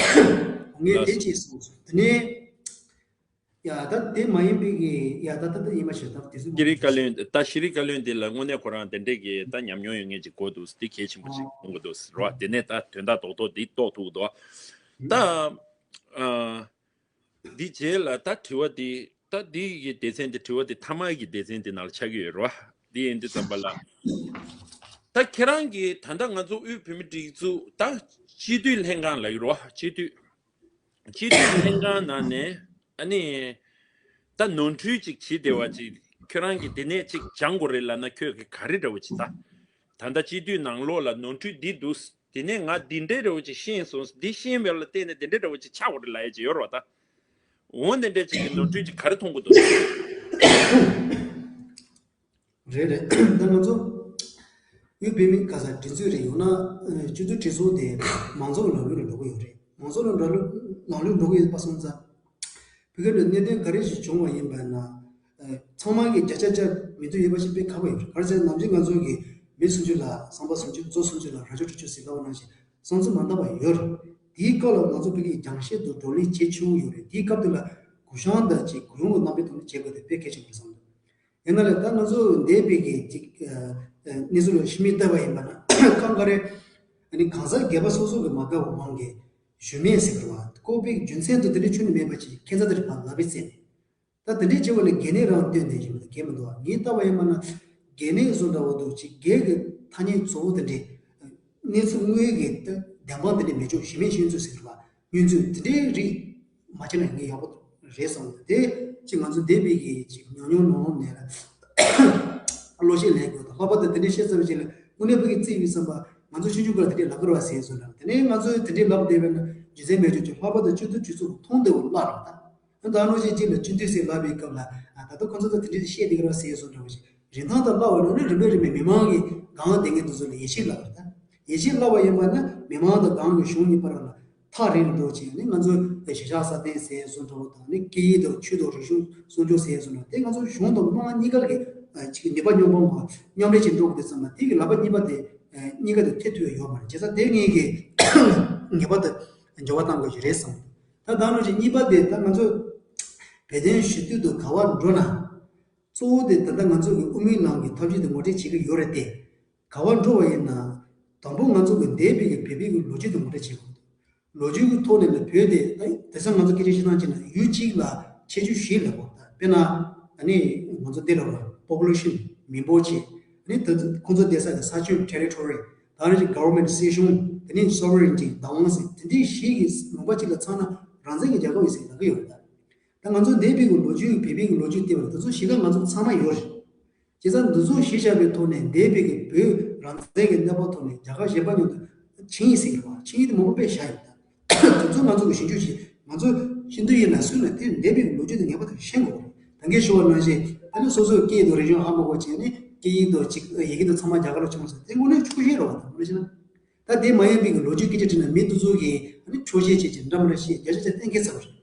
ངས་དེ་ཅིག་གསུངས་སོང་། དེ་ནས། ཡ་ད་དེ་མ་ཡིན་པའི་གི་ཡ་ད་ད་ད་ཡིན་མ་ཤེས་ད་དེ་ཚོ་ཤེས་རིག་བཀའ་བློན་ད་ཤེས་རིག་བཀའ་བློན་དེ་ལ་དངོས་གནས་ཁོ་རང་དེ་འདྲས་ཀྱི་ད་ཉམས་མྱོང་ཡོད་མཁན་ཅིག་དགོས་འདུག་དེ་གལ་ཆེན་པོ་ཅིག་མཐོང་གི་འདུག་རེད་བ། དེ་ནས་ད་དོན་དག་རྡོག་རྡོག་འདི་རྟོགས་ཐུབ་འདུག་ད་ཨ་འདི་རྗེས་ལ་ད་དྲི་བ་འདི་ད་འདི་གི་སྡེ་ཚན་འདི་དྲི་བ་འདི་མཐའ་མ་གི་སྡེ་ཚན་འདི་ནང་ལ་ཆགས་ཀྱི་ཡོད་རེད་བ། འདི་ཡིན་དུས་ཙམ་པ་ལ་ད་ཁྱེད་རང་གིས་ད་ལྟ་ང་ཚོ་དབུས་བོད་མི་སྒྲིག་འཛུགས་ད་སྤྱི་འཐུས་ལྷན་ཁང་ལ་ཡོད་རེད་བ། སྤྱི་འཐུས། སྤྱི་འཐུས་ལྷན་ཁང་ནང་ནས་ཨ་ནི་ད་ནོར་འཁྲུལ་ཅིག་བྱེད་བདེ་བ་ཅིག་ཁྱོད་རང་གིས་དེ་ནས་ཅིག་སྦྱང་དགོས་རེད་ལབ་ན་ཁྱོད་ཀྱིས་ག་རེ་འདྲ་བོ་ཅིག་ད། ད་ལྟ་སྤྱི་འཐུས་ནང་ལོགས་ལ་ནོར་འཁྲུལ་འདི་འདུག་དེ་ནས་ང་འདི་འདྲའི་འདྲ་བོ་ཅིག་ཤེས་སོང་། འདི་ཤེས་པ་ལ་བརྟེན་ནས་འདི་འདྲའི་འདྲ་བོ་ཅིག་ཆགས་དགོས་རེད་ལབ་ཡ་ཅིག་ཡོད་རེད་བ་ད། འོ་འདི་འདྲའི་ཅིག་གི་ནོར་འཁྲུལ་ཅིག་ག་རེ་མཐོང་གི་འདུག་རེད་རེད། ད་ང་ཚོ་དབུས་བོད་མིའི་ག་ས་སྒྲིག་འཛུགས་རེད། ཡང་ན་སྤྱི་འཐུས་སྒྲིག་འཛུགས་དེ་མང་ཚོགས་ཀྱི་ལམ་ལུགས་ལ་འགྲོ་གི་ཡོད་རེད། མང་ཚོགས་ལ་འགྲོ་ལུགས་ལམ་ལུགས་འགྲོ་གི་ཡོད་པ་སོང་ཙང་། བོད་སྐད་ནང་གནད་དོན་ག་རེ་ཞིག་བྱུང་བ་ཡིན་པ་ན། ཚང་མ་གིས་བརྒྱ་ཆ་བརྒྱ་མི་འདོད་ཡོད་པ་ཞིག་དཔེ་ཁག་པོ་ཡོད་རེད། ག་རེ་ཟེར་ན་ནམ་རྒྱུན་ང་ཚོ་གིས་མི་སུམ་ཅུ་ལ་བསམ་པ་སུམ་ཅུ་མཛོ་སུམ་ཅུ་ལ་རྭ་ཅོ་དྲུག་ཅུ་ཟེར་ལབ་པ་ནང་བཞིན་བསམ་ཚུལ་མ་འདྲ་བ་ཡོད་རེད། དེའི་སྐབས་ལ་ང་ཚོ་བོད་སྐད་རྒྱང་ཤེལ་དུ་བགྲོ་གླེང་བྱེད་ཆོག་གི་ཡོད་རེད། དེའི་སྐབས་དེ་ལ་གུ་ཡངས་དང་ཅིག་གུ་ཡངས་ཀྱི་རྣམ་པའི་ཐོག་ནས་བྱེད་དགོས་དེ་དཔེ་གལ་ཆེན་པོ་རེད་བསམ་འདུག་ཡིན་ན་ལས་ད་ང་ཚོ་འདས་པའི་གི་ཅིག་གནས་ཚུལ་ལ་ཤི་མིག་བལྟས་པ་ཡིན་པ་ན་གང་ག་རེ་ཨ་ནི་གང་ཟག་སྒེར་པ་སོ་སོ་གི་མ་དགའ་བ་མང་གི་ཞུ་མེད་ཟེར་བ་བཀོད་པའི་རྒྱུ་མཚན་དེ་དེ་འདྲ་ཁྱོན་ནས་མེད་པ་ཅིག་ཁྱད་མཚར་དེ་རེད་པ་ལབ་པའི་ཚེ་ནས། ད་དེ་འདྲའི་བྱེད་པ་ལ་གལ་གནད་རང་བཏོན་ནས་ཞིག་མི་འདུག་གལ་མི་འདུག་ངས་ལྟ་བ་ཡིན་པ་ན་གལ་གནད་བཟོ་འདྲ་བོ་འདུག་ཅིག་གལ་གྱི་ཐ་སྙད་གཙོ་བོ་དེ་འདྲའི་གནས་ཚུལ་དངོས་ཀྱི་བདེན་དཔང་དེ་འདྲའི་མེད་ཆོག་གཞི་མེད་ཤོད་ཚུལ་ཟེར་བ་བསྙོན་ཚུལ་དེ་འདྲའི་རིགས་མ་བྱས་ན་ངས་ཡག་པོ་རེད་བསམ་འདུག་དེ་ཅིག་ང་ཚོ་འདས་པའི་གི་ཅིག་ཉམས་མྱོང་ནང་ལོགས་ནས་ལ་བློ་ཤེས་ལེན་དགོས་དང་ལྷག་པར་དུ་དེ་འདྲའི་བཤད་ཚར་བ་ཅིག་ལ་དངོས་གནས་བོད་ཀྱི་རྩིས་ཡོད་བསམ་པ་ང་ཚོ་ཆུང་ཆུང་སྐབས་ལ་དེ་འདྲའི་ལབ་དགོས་རེད་བ་ཟེར་བཟོ་འདྲ་དེ་ནས་ང་ཚོས་དེ་འདྲའི་ལབ་བསྡད་པས་ན་རྒྱུ་མཚན་མེད་ཆོག་ཅིག་ལྷག་པར་དུ་སྤྱི་འཐུས་སྤྱི་ཚོགས་མཐོང་བདེ་བོ་བརླག་རེད་ད། ད་ནོ་ཞིག་ཅིག་ལ་སྤྱི་འཐུས་ཟེར་ལབ་པའི་སྐབས་ལ་ད་ལྟ་ཁོ་ཚོ་ད་དེ་འདྲ་བཤད་བསྡད་ཀྱི་རེད་ཟེར་བཟོ་འདྲ་བ་ཞིག་རིན་ཐང་དང་བརླག་པ་ནོ་ནི་རིམ་པས་རིམ་པས་མི་མང་གི་གང་བསྡད་མཁན་དེ་ཚོ་ལ་ཡིད་ཆེས་བརླག་པ་རེད་ད། ཡིད་ཆེས་བརླག་པ་ཡིན་པ་ན་མི་མང་དང་གང་གི་གཞུང་གཉིས་བར་ལ་ཐག་རིང་རུ་འགྲོ་ཆེད་ནི་ང་ཚོ་གཞིས་ཆགས་སྲ་བརྟན་ཟེར་བཟོ་འདྲ་བ་དང་ནི་སྐད་ཡིག་དང་ཆོས་དང་རིག་གཞུང་སྲུང་སྐྱོབ་ཟེར་བཟོ་འདྲ་དེ་ང་ཚོ་གཞུང་དང་མི་མང་གཉིས་ཀ་གི་ཅིག་ནུས་པ་མཉམ་སྤུངས་མཉམ་འབྲེལ་བྱེད་འགྲོ་དགོས་དེ་ཙམ་ལ་དེ་གི་ལག་པ་གཉིས་པ་དེ་གཉིས་ཀ་དེ་ཐེ་ཐུབ་ཡ་ཡོད་མ་རེད་བྱས་ཙང་དེ་ངེད་ཀྱི་ངེས་པར་དུ་འགྱུར་བ་གཏང་དགོས་ཀྱི་རེད་བསམ། ད་ད་ནང་བཞིན་གཉིས་པ་དེ་ད་ང་ཚོ་བོད་དོན་ཞུ་གཏུག་ཏུ་ག་བར་འགྲོ་ན། གཙོ་བོ་དེ་ད་ལྟ་ང་ཚོ་གི་དབུ་མའི་ལམ་གྱི་ཐབས་ཇུས་དེ་ངོ་སྤྲོད་བྱེད་ཀྱི་ཡོད་རེད་དེ། ག་བར་འགྲོ་བ་ཡིན་ན། དང་པོ་ང་ཚོ་གི་འདས་པའི་གི་བོད་པའི་གི་ལོ་རྒྱུས་དེ་ངོ་སྤྲོད་བྱེད་དགོས་འདུག་ལོ་རྒྱུས་ཀྱི་ཐོག་ནས་ལ་བོད་དེ་ད་དེང་སང་ང་ཚོ་སྐད་ཆ་བཤད་སྟངས་བྱས་ན་ཡུལ་གཅིག་ལ་ཁྱད་ཆོས་བཞི་ལ་གོ་ད་དཔེར་ན་ཨ་ནི་ང་ཚོ་འདི་ལ་གོ་པོ་པུ་ལེ་ཤན་མི་འབོར་ཆེ་ཨ་ནི་ད་ཁོང་ཚོ་བསྡད་ས་གི་ས་ཆ་ཊེ་རི་ཊོ་རི་ད་རེ་ཅིག་གྷ་ཝར་མེན་ཊི་སྲིད་གཞུང་དེ་ནས་སོ་ཝེ་རེན་ཊི་བདག་དབང་ཟེར་དེ་འདྲའི་བཞི་གི་ལུང་པ་གཅིག་ལ་ཚང་ན་རང་བཙན་གྱི་རྒྱལ་ཁབ་ཡིན་ཟེར་ལབ་ཀྱི་ཡོད་རེད་ད། ད་ང་ཚོ་འདས་པའི་གི་ལོ་རྒྱུས་བོད་པའི་གི་ལོ་རྒྱུས་བལྟས་པ་ལ་དེ་ཚོ་གཞི་ཁ་ང་ཚོ་ཚང་མ་ཡོད་རེད། བྱས་ཙང་འདི་ཚོ་གཞི་བཞག་པའི་ཐོག་ནས་འདས་པའི་གི་བོད་རང་བཙན་གྱི་གནས་བབ་ཐོག་ནས་རྒྱ་གར་གཞན་པ་མཉམ་དུ་ཆིངས་ཡིག་ཟིན་པ་ཆིངས་ཡིག་དེ་མང་པོ་དཔེ་བཞག་ཡོད་ད། དེ་ཚོ་ང་ཚོ་གི་ཞིབ་འཇུག་བྱེད་ང་ཚོ་ཤིན་ཏུ་ཡིན་ན་སུ་ན་དེ་འདས་པའི་གི་ལོ་རྒྱུས་དེ་ངེས་པར་དུ་ཤེས་དགོས་རེད། ད་གིན་ཞུ་བ་ནང་བཞིན་ཨ་ནི་སོ་སོའི་སྐད་ཡིག་དང་རིག་གཞུང་ཧ་མ་གོ་བྱས་ནས་སྐད་ཡིག་དང་ཅིག་ཡི་གེ་དང་ཚང་མ་རྒྱ་གར་ལ་བྱུང་ཟེར་དེ་དངོས་གནས་ཆོག་ཤེས་རེད་བ་ད་དངོས་གནས་བྱས་ན། ད་དེ་མ་ཡིན་པའི་གི་ལོ་རྒྱུས་སྐད་ཆ་དྲིས་ན་མི་དེ་ཚོ་གིས་ཨ་ནི་ཆོག་ཤེས་བྱེད་ཀྱི་འདྲ་མི་འདྲ་བཤད་བརྒྱ་ཆ་བརྒྱ་གཏན་འཁེལ་ཚར་བ་རེད།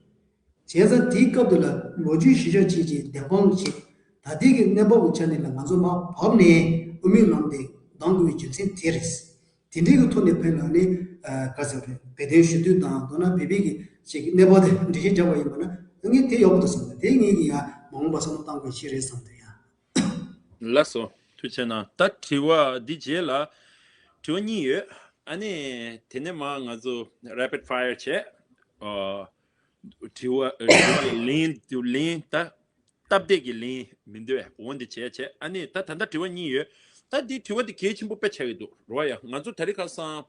བྱས་ཙང་དེའི་སྐབས་དེ་ལ་ལོ་རྒྱུས་གཞི་བཞག་བྱས་ཀྱི་བདེན་དཔང་བྱེད། ད་ལྟའི་གི་གནས་བབ་ཀྱི་ཆ་ནས་ལ་ང་ཚོ་མར་བབས་ནས་དབུ་མའི་ལམ་དེ་གདང་དགོས་པའི་རྒྱུ་མཚན་དེ་རེད། དེ་འདྲའི་གི་ཐོག་ནས་ཕན་ལ་ནི་ག་ཟེར་བ་རེད་བོད་དོན་ཞུ་གཏུག་དང་མདོར་ན་བོད་པའི་གི་ཅིག་གནས་བབ་དེ་འགྲེལ་བཤད་རྒྱག་པ་ཡིན་པ་ན་ངས་དེ་ཡག་པོ་འདུག་བསམ་འདུག་དེ་ངས་ཀྱི་ཡང་མ་འོངས་པ་བསམ་བློ་གཏང་དགོས་ཤེས་རེད་བསམ་འདུག་ཡ། ལགས་སོ། ཐུགས་རྗེ་གནང་། ད་དྲི་བ་འདི་རྗེས་ལ་དྲི་བ་གཉིས་ཡོད། ཨ་ནི་དེ་ནས་མ་ང་ཚོ་rapid fire་བྱས། ཨ། དྲི་བ་དྲི་བ་ལན་དུ་ལན་ད་སྟབས་བདེ་གི་ལན་མི་འདུག་འོ་འདི་བྱས་བྱས་ཨ་ནི་ད་ད་ལྟ་དྲི་བ་གཉིས་ཡོད། ད་འདི་དྲི་བ་འདི་གལ་ཆེན་པོ་དཔེ་ཆགས་ཀྱི་འདུག་རོ་ཡ། ང་ཚོ་ད་རེས་ཁ་སང་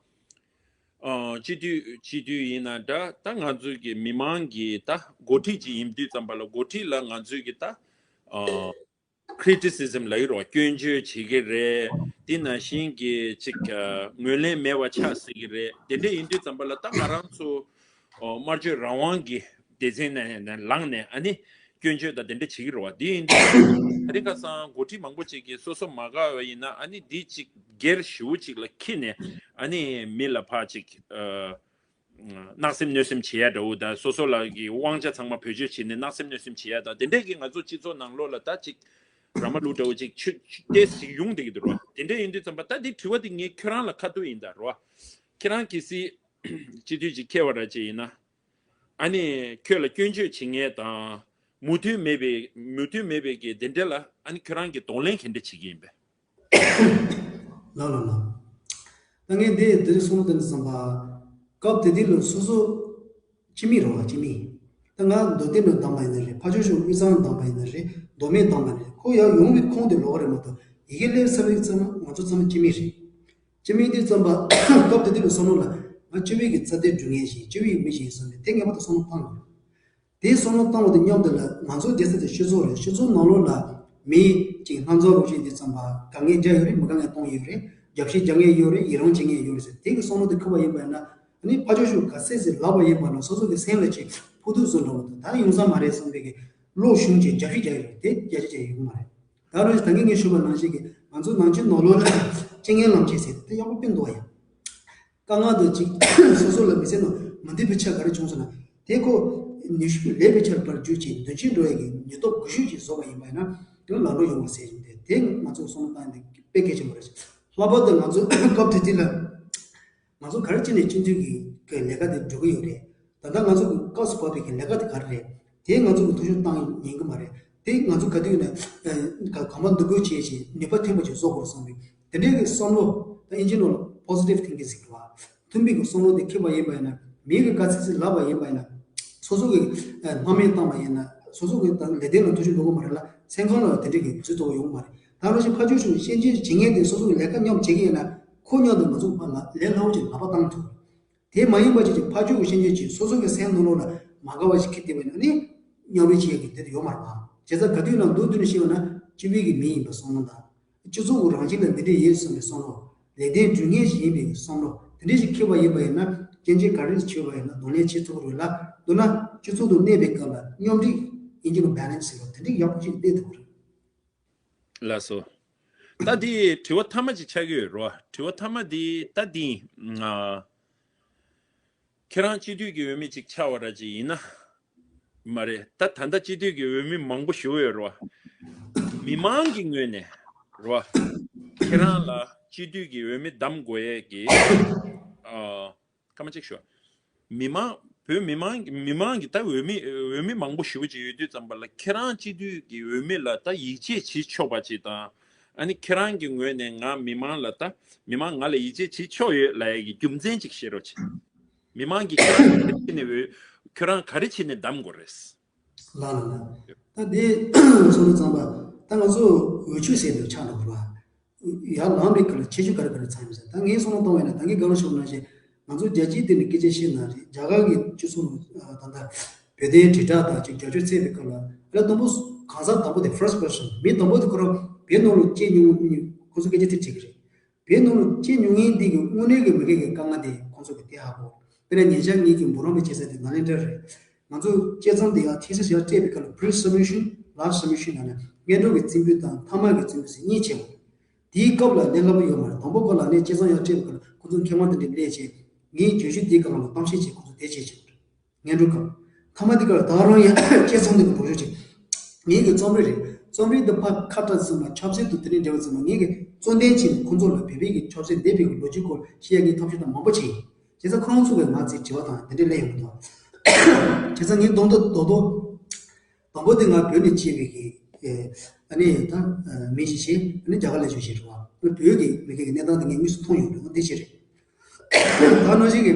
ཨ། སྤྱི་འཐུས་སྤྱི་འཐུས་ཡིན་ན་འདྲ་ད་ང་ཚོའི་གི་མི་མང་གི་ད་འགོ་ཁྲིད་ཅིག་ཡིན་དུས་ཙམ་པ་ལ་འགོ་ཁྲིད་ལ་ང་ཚོའི་གི་ད་ཨ། criticism་ལབ་ཀྱི་རེད་བ། སྐྱོན་བརྗོད་བྱེད་ཀྱི་རེད། དེ་ནང་བཞིན་གྱི་ཅིག་ཨ། ངོས་ལེན་མེད་པ་ཆགས་སྲིད་ཀྱི་རེད། དེ་འདྲ་ཡིན་དུས་ཙམ་པ་ལ་ད་ང་རང་ཚོ་ཨོ། སྨྲ་བརྗོད་རང་དབང་གི་སྡེ་ཚན་ནས་ནས་ལངས་ནས་ཨ་ནི་སྐྱོན་བརྗོད་དང་དེ་འདྲ་བྱེད་ཀྱི་རེད་བ། དེ་ཡིན་དུས་ད་རེས་ཁ་སང་འགོ་ཁྲིད་མང་པོ་ཅིག་གིས་སོ་སོ་མ་དགའ་བ་ཡིན་ན་ཨ་ནི་འདི་ཅིག་སྒེར་ཞེ་པོ་ཅིག་ལ་འཁྱེར་ནས་ཨ་ནི་མི་ལ་ཕར་ཅིག་ཨ། བརྣག་སེམས་གནོད་སེམས་བྱེད་ཡ་འདྲ་བོ་དང་སོ་སོ་ལ་གི་དབང་ཆ་ཚང་མ་བེད་སྤྱོད་བྱས་ནས་བརྣག་སེམས་གནོད་སེམས་བྱེད་ཡ་དང་དེ་འདྲས་ཀྱི་ང་ཚོ་སྤྱི་ཚོགས་ནང་ལོགས་ལ་ད་ཅིག་ར་མ་ལུག་འདྲ་བོ་ཅིག་ཆུ་ཆུ་ཏོག་ཙམ་ཡོང་བསྡད་ཀྱི་འདུག་རོ། དེ་འདྲས་ཡིན་དུས་ཙམ་པ་ད་འདི་དྲི་བ་འདི་ངས་ཁྱོད་རང་ལ་ཁ་ཐུག་ཡིན་ད་རོ། ཁྱེད་རང་གལ་སྲིད་སྤྱི་འཐུས་ཅིག་འཁེལ་བ་འདྲ་ཅིག་ཡིན་ན་ཨ་ནི་ཁྱོད་ལ་སྐྱོན་བརྗོད་བྱེད་མཁན་དང་མོས་མཐུན་མེད་པའི་མོས་མཐུན་མེད་པའི་གི་དེ་འདྲས་ལ་ཨ་ནི་ཁྱོད་རང་གིས་གདོང་ལེན་ག་འདྲས་བྱེད་ཀྱི་ཡིན་པས། ལགས་ལགས་ལགས། ད་ངས་འདི་འདི་རིགས་གསུང་དོན་བསམ་པ། སྐབས་དེ་དུས་ལ་སོ་སོ་སྤྱི་མི་རེད་བ་སྤྱི་མི། ད་ང་མདོ་སྟོད་ནས་བདམས་པ་ཡིན་ན་རེད། ཕར་ཕྱོགས་ཕྱོགས་དབུས་གཙང་བདམས་པ་ཡིན་ན་རེད། མདོ་སྨད་བདམས་པ་ཡིན་ན་རེད། ཁོ་ཡར་ཡོང་བའི་ཁོངས་དེ་ལོགས་རེད་མ་གཏོགས་ཡི་གེ་སླེབས་ཚར་བའི་ཚང་མ་ང་ཚོ་ཚང་མ་སྤྱི་མི་རེད། སྤྱི་མི་དེ་བསམ་པ་སྐབས་དེ་དུས་ལ་བསམ་བློ་ལ་ང་སྤྱི་པའི་གི་རྩ་དོན་སྒྲུབ་མཁན་ཞིག་སྤྱི་པའི་མི་ཞིག་ཡིན་བསམ་ནས་དེ་ངེས་པར་དུ་བསམ་བློ་བཏང་དགོས། དེའི་བསམ་བློ་བཏང་བ་དང་མཉམ་དུ་ལ་ང་ཚོ་སྡེ་ཚན་དེ་སྤྱི་ཚོགས་རེད། སྤྱི་ཚོགས་ནང་ལོགས་ལ་མི་གཅིག་སྣ་ཚོགས་རོགས་ཞེས་དེ་ཙམ་པ་དགའ་ངེས་རྒྱ་ཡོད་རེད། མི་དགའ་ངེས་གཏོང་ཡོད་རེད། རྒྱབ་བཤིག་རྒྱག་ངེས་ཡོད་རེད། ཡི་རང་བྱེད་ངེས་ཡོད་རེད་ཟེར་དེ་གི་བསམ་བློ་དེ་འཁོར་བ་ཡིན་པ་ཡིན་ན་ཨ་ནི་ཕར་ཕྱོགས་ཤུགས་ག་ཚད་ཟེར་ལབ་པ་ཡིན་པ་ན་སོ་སོ་གི་སེམས་ལ་ཅིག་ཕོག་ཐུག་བཟོ་འདྲ་བོ་དང་ད་ཡོང་ས་མ་རེད་བསམ་པའི་གི་བློ་ཞུམ་ཅིག་རྒྱབ་བཤིག་རྒྱག་ཡོད་རེད། དེ་རྒྱ་ཆེ་ཆེ་ཡོང་གི་མ་རེད། ད་རུང་ད་གིན་ངས་ཞུས་པ་ནང་བཞིན་གི་ང་ཚོ་ནང་ཆོས་ནང་ལོགས་ལ་སྤྱི་ངན་ལམ་ཁྱེར་ཟེར་དེ་ཡག་པོ་དཔེ་འདུག་ཡ། དཀའ་ངལ་དུ་ཅིག་སོ་སོ་ལ་མི་ཚེ་ནང་མི་འདོད་པའི་ཆ་ག་རེ་བྱུང་སོང་ན་དེ་ཁོ་ནུས་ཤུགས་ལས་པའི་ཆར་བར་བརྒྱུད་ཅིག་མདུན་ཅིག་འགྲོ་ཡ་གི་ནུས་སྟོབས་གུ་ཤུགས་ཅིག་བཟོ་བ་ཡིན་པ་ཡིན་ན་དེ་ལ་ལམ་འགྲོ་ཡོང་བ་ཟེར་བཞིན་དེ་དེ་ང་ཚོ་བསམ་བློ་བཏང་ཡ་དེ་དཔེ་གལ་ཆེན་པོ་རེད། ལྷག་པར་དུ་ང་ཚོ་སྐབས་དེ་དུས་ལ་ང་ཚོ་ག་རེ་བྱས་ནས་སྤྱི་འཐུས་ཀྱི་ལས་ཀ་དེ་སྒྲུབ་ཀྱི་ཡོད་རེད། ད་ལྟ་ང་ཚོ་གི་སྐབས་སུ་བབས་པའི་གི་ལས་ཀ་དེ་ག་རེ་རེད། དེ་ང་ཚོ་གི་ཐུགས་ཞིབ་བཏང་ཉན་གི་མ་རེད། དེ་ང་ཚོ་ག་དུས་ནས་ག་གོམ་པ་མདུན་སྐྱོད་བྱས་བྱས་ནུས་པ་ཐོན་པ་ཅིག་བཟོ་དགོས་བསམ་པའི་དེ་འདྲའི་གི་བསམ་བློ། ད་ཨིན་ཇི་ནང་ལ་positive thinking ཟེར་གི་རེད་བ། མཐུན་པའི་གི་བསམ་བློ་དེ་འཁྱེར་བ་ཡིན་པ་ཡིན་ན། མིའི་གི་དཀའ་ཚེགས་ཚེ་ལབ་པ་ཡིན་པ་ཡིན་ན། སོ་སོ་གི་སྣང་མེད་བཏང་བ་ཡིན་ན། སོ་སོ་གི་ད་ལས་དོན་ལ་ཐུགས་ཞིབ་འགྲོ་གི་མ་རེད་ལ། སེམས་ཁམས་ལ་དེ་འདྲའི་གི་ཇུས་གཏོགས་ཡོང་གི་མ་རེད། ད་རང་བཞིན་ཕར་ཕྱོགས་ཤུགས་ཤན་ཆེན་བྱེད་མཁན་དེ་སོ་སོ་གི་ལས་ཀ་མཉམ་བྱེད་ཀྱི་ཡིན་ན། ཁོ་མཉམ་དུ་ང་ཚོ་ཕར་ལ་ལས་སླ་བོ་ཅིག་ལག་པ་བཏང་ཐུབ། དེ་མ་ཡིན་པ་ཅིག་ཅིག་ཕར་ཕྱོགས་ཀྱི་ཤན་ཆེན་ཅིག་སོ་སོ་གི་སེམས་ནང་ལོགས་ལ་མ་དགའ་བ་ཞིག་འཁྱེར་བསྡད་པ་ཡིན་ན་ནི། མཉམ་རུབ་བྱེད་ཡག་གི་དེ་དུ་ཡོད་མ་རེད་པ། བྱས་ཙང་ག་དུས་ན་མདོར་བསྡུས་ནས་བཤད་པ་ན་སྤྱི་པའི་གི་མི་ཡིན་པའི་བསམ་བློ་དང་། སྤྱི་ཚོགས་ཀྱི་རང་བཞིན་ལ་འདི་འདྲ་ཡོད་བསམ་པའི་བསམ་བློ། ལས་དོན་སྒྲུབ་མཁན་ཞིག་ཡིན་པའི་བསམ་བློ་དེ་འདྲ་ཞིག་འཁྱེར་བ་ཡིན་པ་ཡིན་ན། སྐྱོན་ཆ་ག་རེ་བྱས་པ་ཡིན་ན་གདོང་ལེན་བྱེད་ཐུབ་ཀྱི་རེད་ལ། མདོར་ན་སྤྱི་ཚོགས་དུ་གནས་པའི་སྐབས་ལ་མཉམ་རིག་ཡིན་གྱི་ལ་balance ཟེར་བ་དེ་འདྲ་ཡག་པོ་ཞིག་གནས་ཐུབ་ཀྱི་རེད། ལགས་སོ། ད་འདི་དྲི་བ་མཐའ་མ་ཅིག་ཆགས་ཀྱི་ཡོད་རེད་བ། དྲི་བ་མཐའ་མ་འདི་ད་འདི་ཡིན། ཨ། ཁྱེད་རང་སྤྱི་འཐུས་ཀྱི་འོས་མི་ཅིག་ཆགས་པ་ར་ཅིག་ཡིན་ན། མ་རེད། ད་ད་ལྟ་སྤྱི་འཐུས་ཀྱི་འོས་མི་མང་པོ་ཞིག་ཡོད་རེད་བ། མི་མང་གི་ངོས་ནས་རེད་བ། ཁྱེད་རང་ལ་སྤྱི་འཐུས་ཀྱི་འོས་མི་བདམས་དགོས་ཡས་ཀྱི། ཨ། སྐར་མ་གཅིག་ཞུ། མི་མང་། བོད་མི་མང་མི་མང་གི་ད་འོས་མི་འོས་མི་མང་པོ་ཞེ་པོ་ཅིག་ཡོད་དུས་ཙམ་པ་ལ། ཁྱེད་རང་སྤྱི་འཐུས་ཀྱི་འོས་མི་ལ་ད་ཡིད་ཆེས་བྱེད་ཆོག་པ་ཅིག་དང་། ཨ་ནི་ཁྱེད་རང་གི་ངོས་ནས་ང་མི་མང་ལ་ད་མི་མང་ང་ལ་ཡིད་ཆེས་བྱེད་ཆོག་ཡོད་ལབ་ཡ་གི་རྒྱུ་མཚན་ཅིག་བཤད་རོགས་བྱེད། མི་མང་གིས་ཁྱེད་རང་ག་རེ་བྱས་ནས་འོས། ཁྱེད་རང་ག་རེ་བྱས་ནས་བདམས་དགོས་རེད། ལགས་ལགས་ལགས། ད་དེ་སོང་ཙང་པ་ད་ང་ཚོ་འོས་ཆོས་ཟེར་འདུག་ཆགས་འདུག་ར། ཡར་ལངས་པའི་སྐབས་ལ་ཁྱད་ཆོས་ག་རེ་ག་རེ་ཚང་ཡོད་ཟེར། ད་ངས་བསམ་བློ་གཏོང་བ་ཡིན་ན། ད་ངས་སྒང་ལ་ཞུགས་ནང་བཞིན་ང་ཚོ་རྒྱལ་སྤྱིའི་སྟེང་ནས་སྐད་ཆ་བཤད་ན་རེད། རྒྱ་གར་གྱི་སྤྱི་ཚོགས་ནང་ད་ལྟ་བོད་དོན་དྲིལ་བསྒྲགས་དང་ཅིག་རྒྱབ་སྐྱོར་བཙལ་བའི་སྐབས་ལ། ཨ་ལ་དང་པོ་གང་ཟག་དང་པོ་དེ་first person མི་དང་པོ་དེ་ཁོ་རང་བོད་ནང་ལ་སྐྱེས་མྱོང་མྱོང་ཁོ་ཚོ་སྐད་ཆ་དེ་དྲིས་ཀྱི་རེད། བོད་ནང་ལ་སྐྱེས་མྱོང་མཁན་འདི་གི་དངོས་གནས་ཀྱི་མི་སྒེར་གྱི་དཀའ་ངལ་དེ་ཁོང་ཚོ་གི་དེ་ཧ་གོ། དཔེར་ན་ཉེ་ཆར་ངེད་ཀྱི་འབུམ་རམས་པའི་སྐྱེས་ས་དེ་ནཱ་ལེནྡྲ་རེད། ང་ཚོ་དཔྱད་རྩོམ་དེ་ཡང་thesis ཡང་སྤྲད་པའི་སྐབས་ལ་pre submission last submission ལབ་ནས་སྔོན་འགྲོ་གི་རྩོམ་བུ་དང་མཐའ་མ་གི་རྩོམ་བུ་ཟེར་གཉིས་བྱས་པ། དེའི་སྐབས་ལ་གནས་སྐབས་ཡོད་མ་རེད། དང་པོ་ཁོ་ལ་ནས་དཔྱད་རྩོམ་ཡང་སྤྲད་པའི་སྐབས་ལ་ཁོ་ཚོ་མཁས་དབང་དེ་འདྲ་སླེབས་བྱས། ངའི་བརྗོད་གཞི་དེའི་སྒང་ལ་གཏམ་བཤད་བྱས། ཁོ་ཚོ་དེ་བྱས་བྱས། སྔོན་འགྲོ་སྐབས། མཐའ་མ་དེ་ག་ལ་ད་རུང་ཡང་དཔྱད་རྩོམ་དེ་གི་འགྲོ་ཕྱོགས་ཅིག་ངེད་ཀྱི་རྩོམ་རིག་རེད། རྩོམ་རིག་དེ་ཕར་ཁ་བྲལ་ཙམ་ལ་ཆབ་སྲིད་དུ་དེ་ནས་འབྲེལ་བ་ཙམ་ལ། ངེད་ཀྱི་གཙོ་འདོན་བྱས་ནས་ཁོང་ཚོ་ལ་བོད་པའི་གི་ཆབ་སྲིད་འདས་པའི་གི་ལོ་རྒྱུས་སྐོར་བཤད་ཡ་གི་ཐབས་ཤེས་དང་མང་པོ་བྱས་ཡིན། བྱས་ཙང་ཁོ་རང་ཚོ་གིས་ང་ཚོའི་དྲི་བ་དང་དེ་འདྲ་སླེབས་ཡོང་གི་འདུག་བྱས་ཙང་ངས་དོན་དུ་རྡོག་རྡོག་དང་པོ་དེ་ང་བོད་ནས་སྐྱེས་པའི་གི་ཨ་ནི་ད་མི་ཞིག་བྱས། ཨ་ནི་རྒྱ་གར་ལ་བྱོས་བྱས་རེད་བ། བོད་ཀྱི་མི་སྒེར་གྱི་གནས་སྟངས་དེ་ངས་དངོས་སུ་མཐོང་ཡོང་དུས་འོ་དེ་ཞིག་རེད། ད་ནང་བཞིན་གྱི་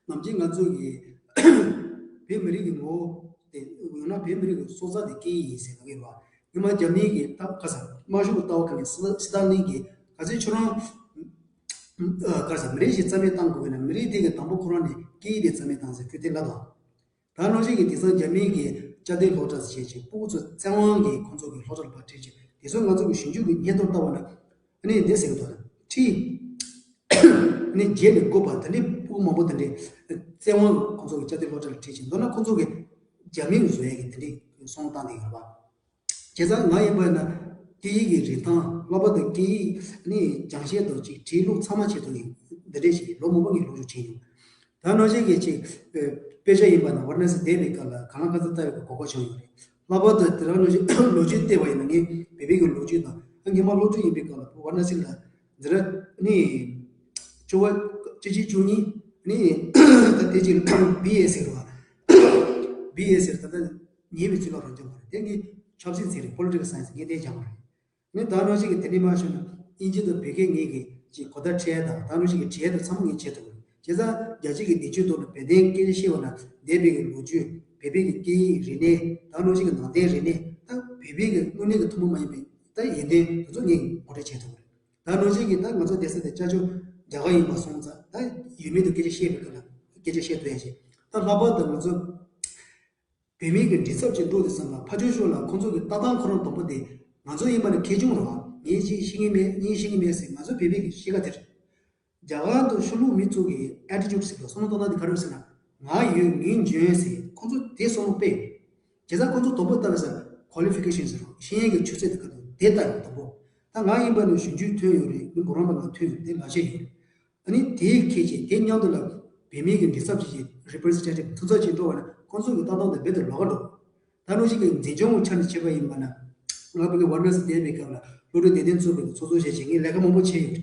ནམ་རྒྱུན་ང་ཚོ་གི་བོད་མི་རིགས་ཀྱི་ངོ་བོ་དེ། ཡང་ན་བོད་མི་རིགས་ཀྱི་སྲོག་རྩ་དེ་སྐད་ཡིག་ཡིན་ཟེར་གི་རེད་བ། སྔོན་མ་རྒྱ་མིའི་གི་ད་ག་ས་དམར་ཤོག་གི་ལྟ་བ་ག་ནས་སི་ཏཱ་ལིན་གྱི་ག་ཚོད་ཁྱོད་རང་ག་ས་མི་རིགས་ཤིག་རྩ་མེད་བཏང་དགོས་ན་མི་རིགས་དེ་གི་དང་པོ་ཁོ་རང་ནས་སྐད་ཡིག་དེ་རྩ་མེད་བཏང་ཟེར་ཁོས་དེ་ལབ་དང་། ད་ནང་བཞིན་གྱི་དེང་སང་རྒྱ་མིའི་གི་ཅ་དེ་སློབ་གྲྭ་ཟེར་བྱས་ཅིག་སྤུ་གུ་ཚོ་བཙན་དབང་གིས་ཁོང་ཚོ་གི་སློབ་གྲྭ་ལ་ཕར་ཁྲིད་ཅིག་དེ་ཚོ་ང་ཚོ་གི་གཞོན་སྐྱེས་ཀྱི་སྙན་ཐོར་ལྟ་བ་ན། ཨ་ནི་འདི་ཟེར་གི་འདུག་ད་ཁྲིད། ཨ་ནི་བརྒྱད་ནས་དགུ་བར་ད་ནི་སྤུ་གུ་མང་པོ་དེ་འདྲའི་བཙན་དབང་ཁོང་ཚོ་གི་ཅ་དེ་སློབ་གྲྭ་ལ་ཁྲིད་ཅིག་མདོར་ན་ཁོང་ཚོ་གི་རྒྱ་མིས་བཟོ་ཡས་ཀྱི་དེ་འདྲའི་སོང་བཏང་དེ་ཡོད་རེད་པ། བྱས་ཙང་ང་ཡིན་པ་ན་སྐད་ཡིག་གི་རིན་ཐང་བསླབ་པ་དང་སྐད་ཡིག་ནི་སྦྱང་བཤད་དང་ཅིག་བྲིས་ཀློག་ཚང་མ་བྱེད་ཐུབ་ཡིན། འདི་འདྲས་ཞིག་ལོ་མང་པོ་ངས་སློབ་སྦྱོང་བྱས་ཡོད། ད་ནང་བཞིན་གྱི་ཅིག་དཔེ་ཆ་ཡིན་པ་ན་ཝཱ་ར་ཎ་སི་བསྡད་པའི་སྐབས་ལ་གང་ལ་གང་འཚམ་ལྟ་བའི་གོ་སྐབས་བྱུང་ཡོད་རེད། ལྷག་པར་དུ་དེ་རང་ནང་བཞིན་ལོ་རྒྱུས་བལྟས་པ་ཡིན་ན་ངས་བོད་པའི་གི་ལོ་རྒྱུས་དང་ངས་མ་སློབ་ཕྲུག་ཡིན་པའི་སྐབས་ལ་ཝཱ་ར་ཎ་སི་ལ་འཛིན་གྲྭ་ནི་བཅུ་པ་བཅུ་གཅིག་བཅུ་གཉིས་ནི་ད་དེ་ཅིག་བི་ཨེ་ཟེར་བ། བི་ཨེ་ཟེར་ད་ལྟ་ཉེ་བའི་ཚུལ་ལ་རང་སྦྱོང་བ་རེད། དེ་ངས་ཆབ་སྲིད་འཛིན་རེད། Political Science ངས་དེ་སྦྱངས་པ་རེད། ངས་ད་ནང་བཞིན་གྱི་དེ་འདྲའི་མ་བྱུང་ན་དབྱིན་ཇི་དང་བོད་སྐད་ངས་ཀྱི་ཅིག་གོ་བརྡ་འཕྲད་དང་ད་ནང་བཞིན་གྱི་བྲིས་དང་ཚང་མ་ངས་བྱེད་ཐུབ་རེད། བྱས་ཙང་རྒྱལ་སྤྱི་གི་བདེ་སྐྱིད་ཐོག་ལ་བོད་དོན་སྐད་ཆ་བཤད་པ་ན་འདས་པའི་གི་ལོ་རྒྱུས་བོད་པའི་གི་སྐད་ཡིག་རིག་གནས་ད་ནང་བཞིན་གྱི་ནང་བསྟན་རིག་གནས་ད་བོད་པའི་གི་དངོས་གནས་ཀྱི་ཐུན་མོང་མ་ཡིན་པའི་ད་ཡོན་ཏན་དེ་ཚོ་ངས་ངོ་སྤྲོད་བྱེད་ཐུབ་རེད། ད་ནང་བཞིན་གྱི་ད་ང་ཚོ་བསྡད་ས་དེ་སྐྱབས་བཅོལ་རྒྱ་གར་ཡིན་པ་སོང་ཙང་ད་ཡུལ་མི་དང་སྐད་ཆ་བཤད་པའི་སྐབས་ལ་སྐད་ཆ་བཤད་ཐུབ་ཡ་ཞིག་ད་ལྷག་པར་དུ་ང་ཚོ་བོད་མིའི་གི་མགྲིན་ཚབ་ཅིག་འགྲོ་དུས་ཙམ་ལ་ཕར་ཕྱོགས་ཕྱོགས་ལ་ཁོང་ཚོ་གི་ལྟ་སྟངས་ཁོ་རང་དང་པོ་དེ་ང་ཚོ་ཡིན་པ་ནི་ཁེ་གྱོང་རེད་བ། ངས་ཅིག་ཤེས་ཀྱི་མེད་ངས་ཤེས་ཀྱི་མེད་ཟེར་ང་ཚོ་བོད་པའི་གི་གཤིས་ཀ་དེ་རེད། རྒྱ་གར་དང་ཕྱི་ལོགས་མི་ཚོ་གི་attitude་ཟེར་དང་བསམ་བློ་གཏོང་སྟངས་དེ་ག་རེ་རེད་ཟེར་ན། ང་ཡོད་ངས་འཇོན་ཟེར་ཁོང་ཚོ་དེ་བསམ་བློ་སྤེལ་ཡོད། བྱས་ཙང་ཁོང་ཚོ་དང་པོ་ལྟ་བ་ཟེར་qualification ཟེར་རོ་ཤེས་ཡོན་གྱི་ཆུ་ཚད་དེ་ག་དང་དེ་ལྟ་ཡོད་དང་པོ། ད་ང་ཡིན་པ་ནི་གཞོན་སྐྱེས་ཐོན་ཡོད་རེད། མི་འབུམ་རམས་པ་ལ་ཐོན་ཡོད་རེད། དེ་ལག་ཆ་ཡོད་རེད། ཨ་ནི་དེའི་ཁྱད་ཆོས་དེ་མཉམ་དུ་ལ་བོད་མིའི་གི་མགྲིན་ཚབ་ཅིག་ཅིག་representative མཐུན་ཚོགས་ཅིག་འགྲོ་བ་ན་ཁོང་ཚོ་གི་ལྟ་སྟངས་དེ་རྦད་དེ་ལོགས་ཀ་འགྲོ། ད་ནང་བཞིན་གྱི་འཛིན་སྐྱོང་གི་ཆ་ནས་བྱས་པ་ཡིན་པ་ན། ང་བོད་ཀྱི་ཝཱ་ར་ཎ་སི་བསྡད་པའི་སྐབས་ལ་སློབ་ཕྲུག་དད་ལྡན་ཚོགས་པའི་ཚོགས་གཙོ་བྱས་བྱས་ངས་ལས་ཀ་མང་པོ་བྱས་ཡོད་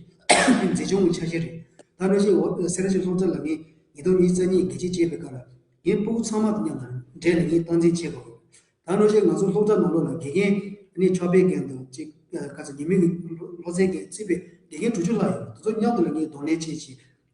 རེད། འཛིན་སྐྱོང་གི་ཆ་ཤས་རེད། ད་ནང་བཞིན་ཝ་སེ་ར་བྱེས་སློབ་གྲྭ་ལ་ངས་ཉིས་སྟོང་ཉི་ཤུ་རྩ་གཉིས་དགེ་སྤྱི་བྱས་པའི་སྐབས་ལ་ངས་སྤུ་གུ་ཚང་མ་དང་མཉམ་དུ་འབྲེལ་ནས་ངས་སྟངས་འཛིན་བྱས་པ་རེད། ད་ནང་བཞིན་ང་ཚོ་སློབ་གྲྭ་ནང་ལོགས་ལ་དགེ་རྒན་ནི་ཕྱག་དཔེ་མཁན་དང་གཅིག་ག་ཚོད་ཉི་མའི་སློབ་ཚན་མཁན་བརྩིས་པའི་དགེ་རྒན་དྲུག་ཅུ་ལྷག་ཡོད། དེ་ཚོ་མཉམ་དུ་ལ་ངས་གདོང་ལེན་བྱས་བྱས་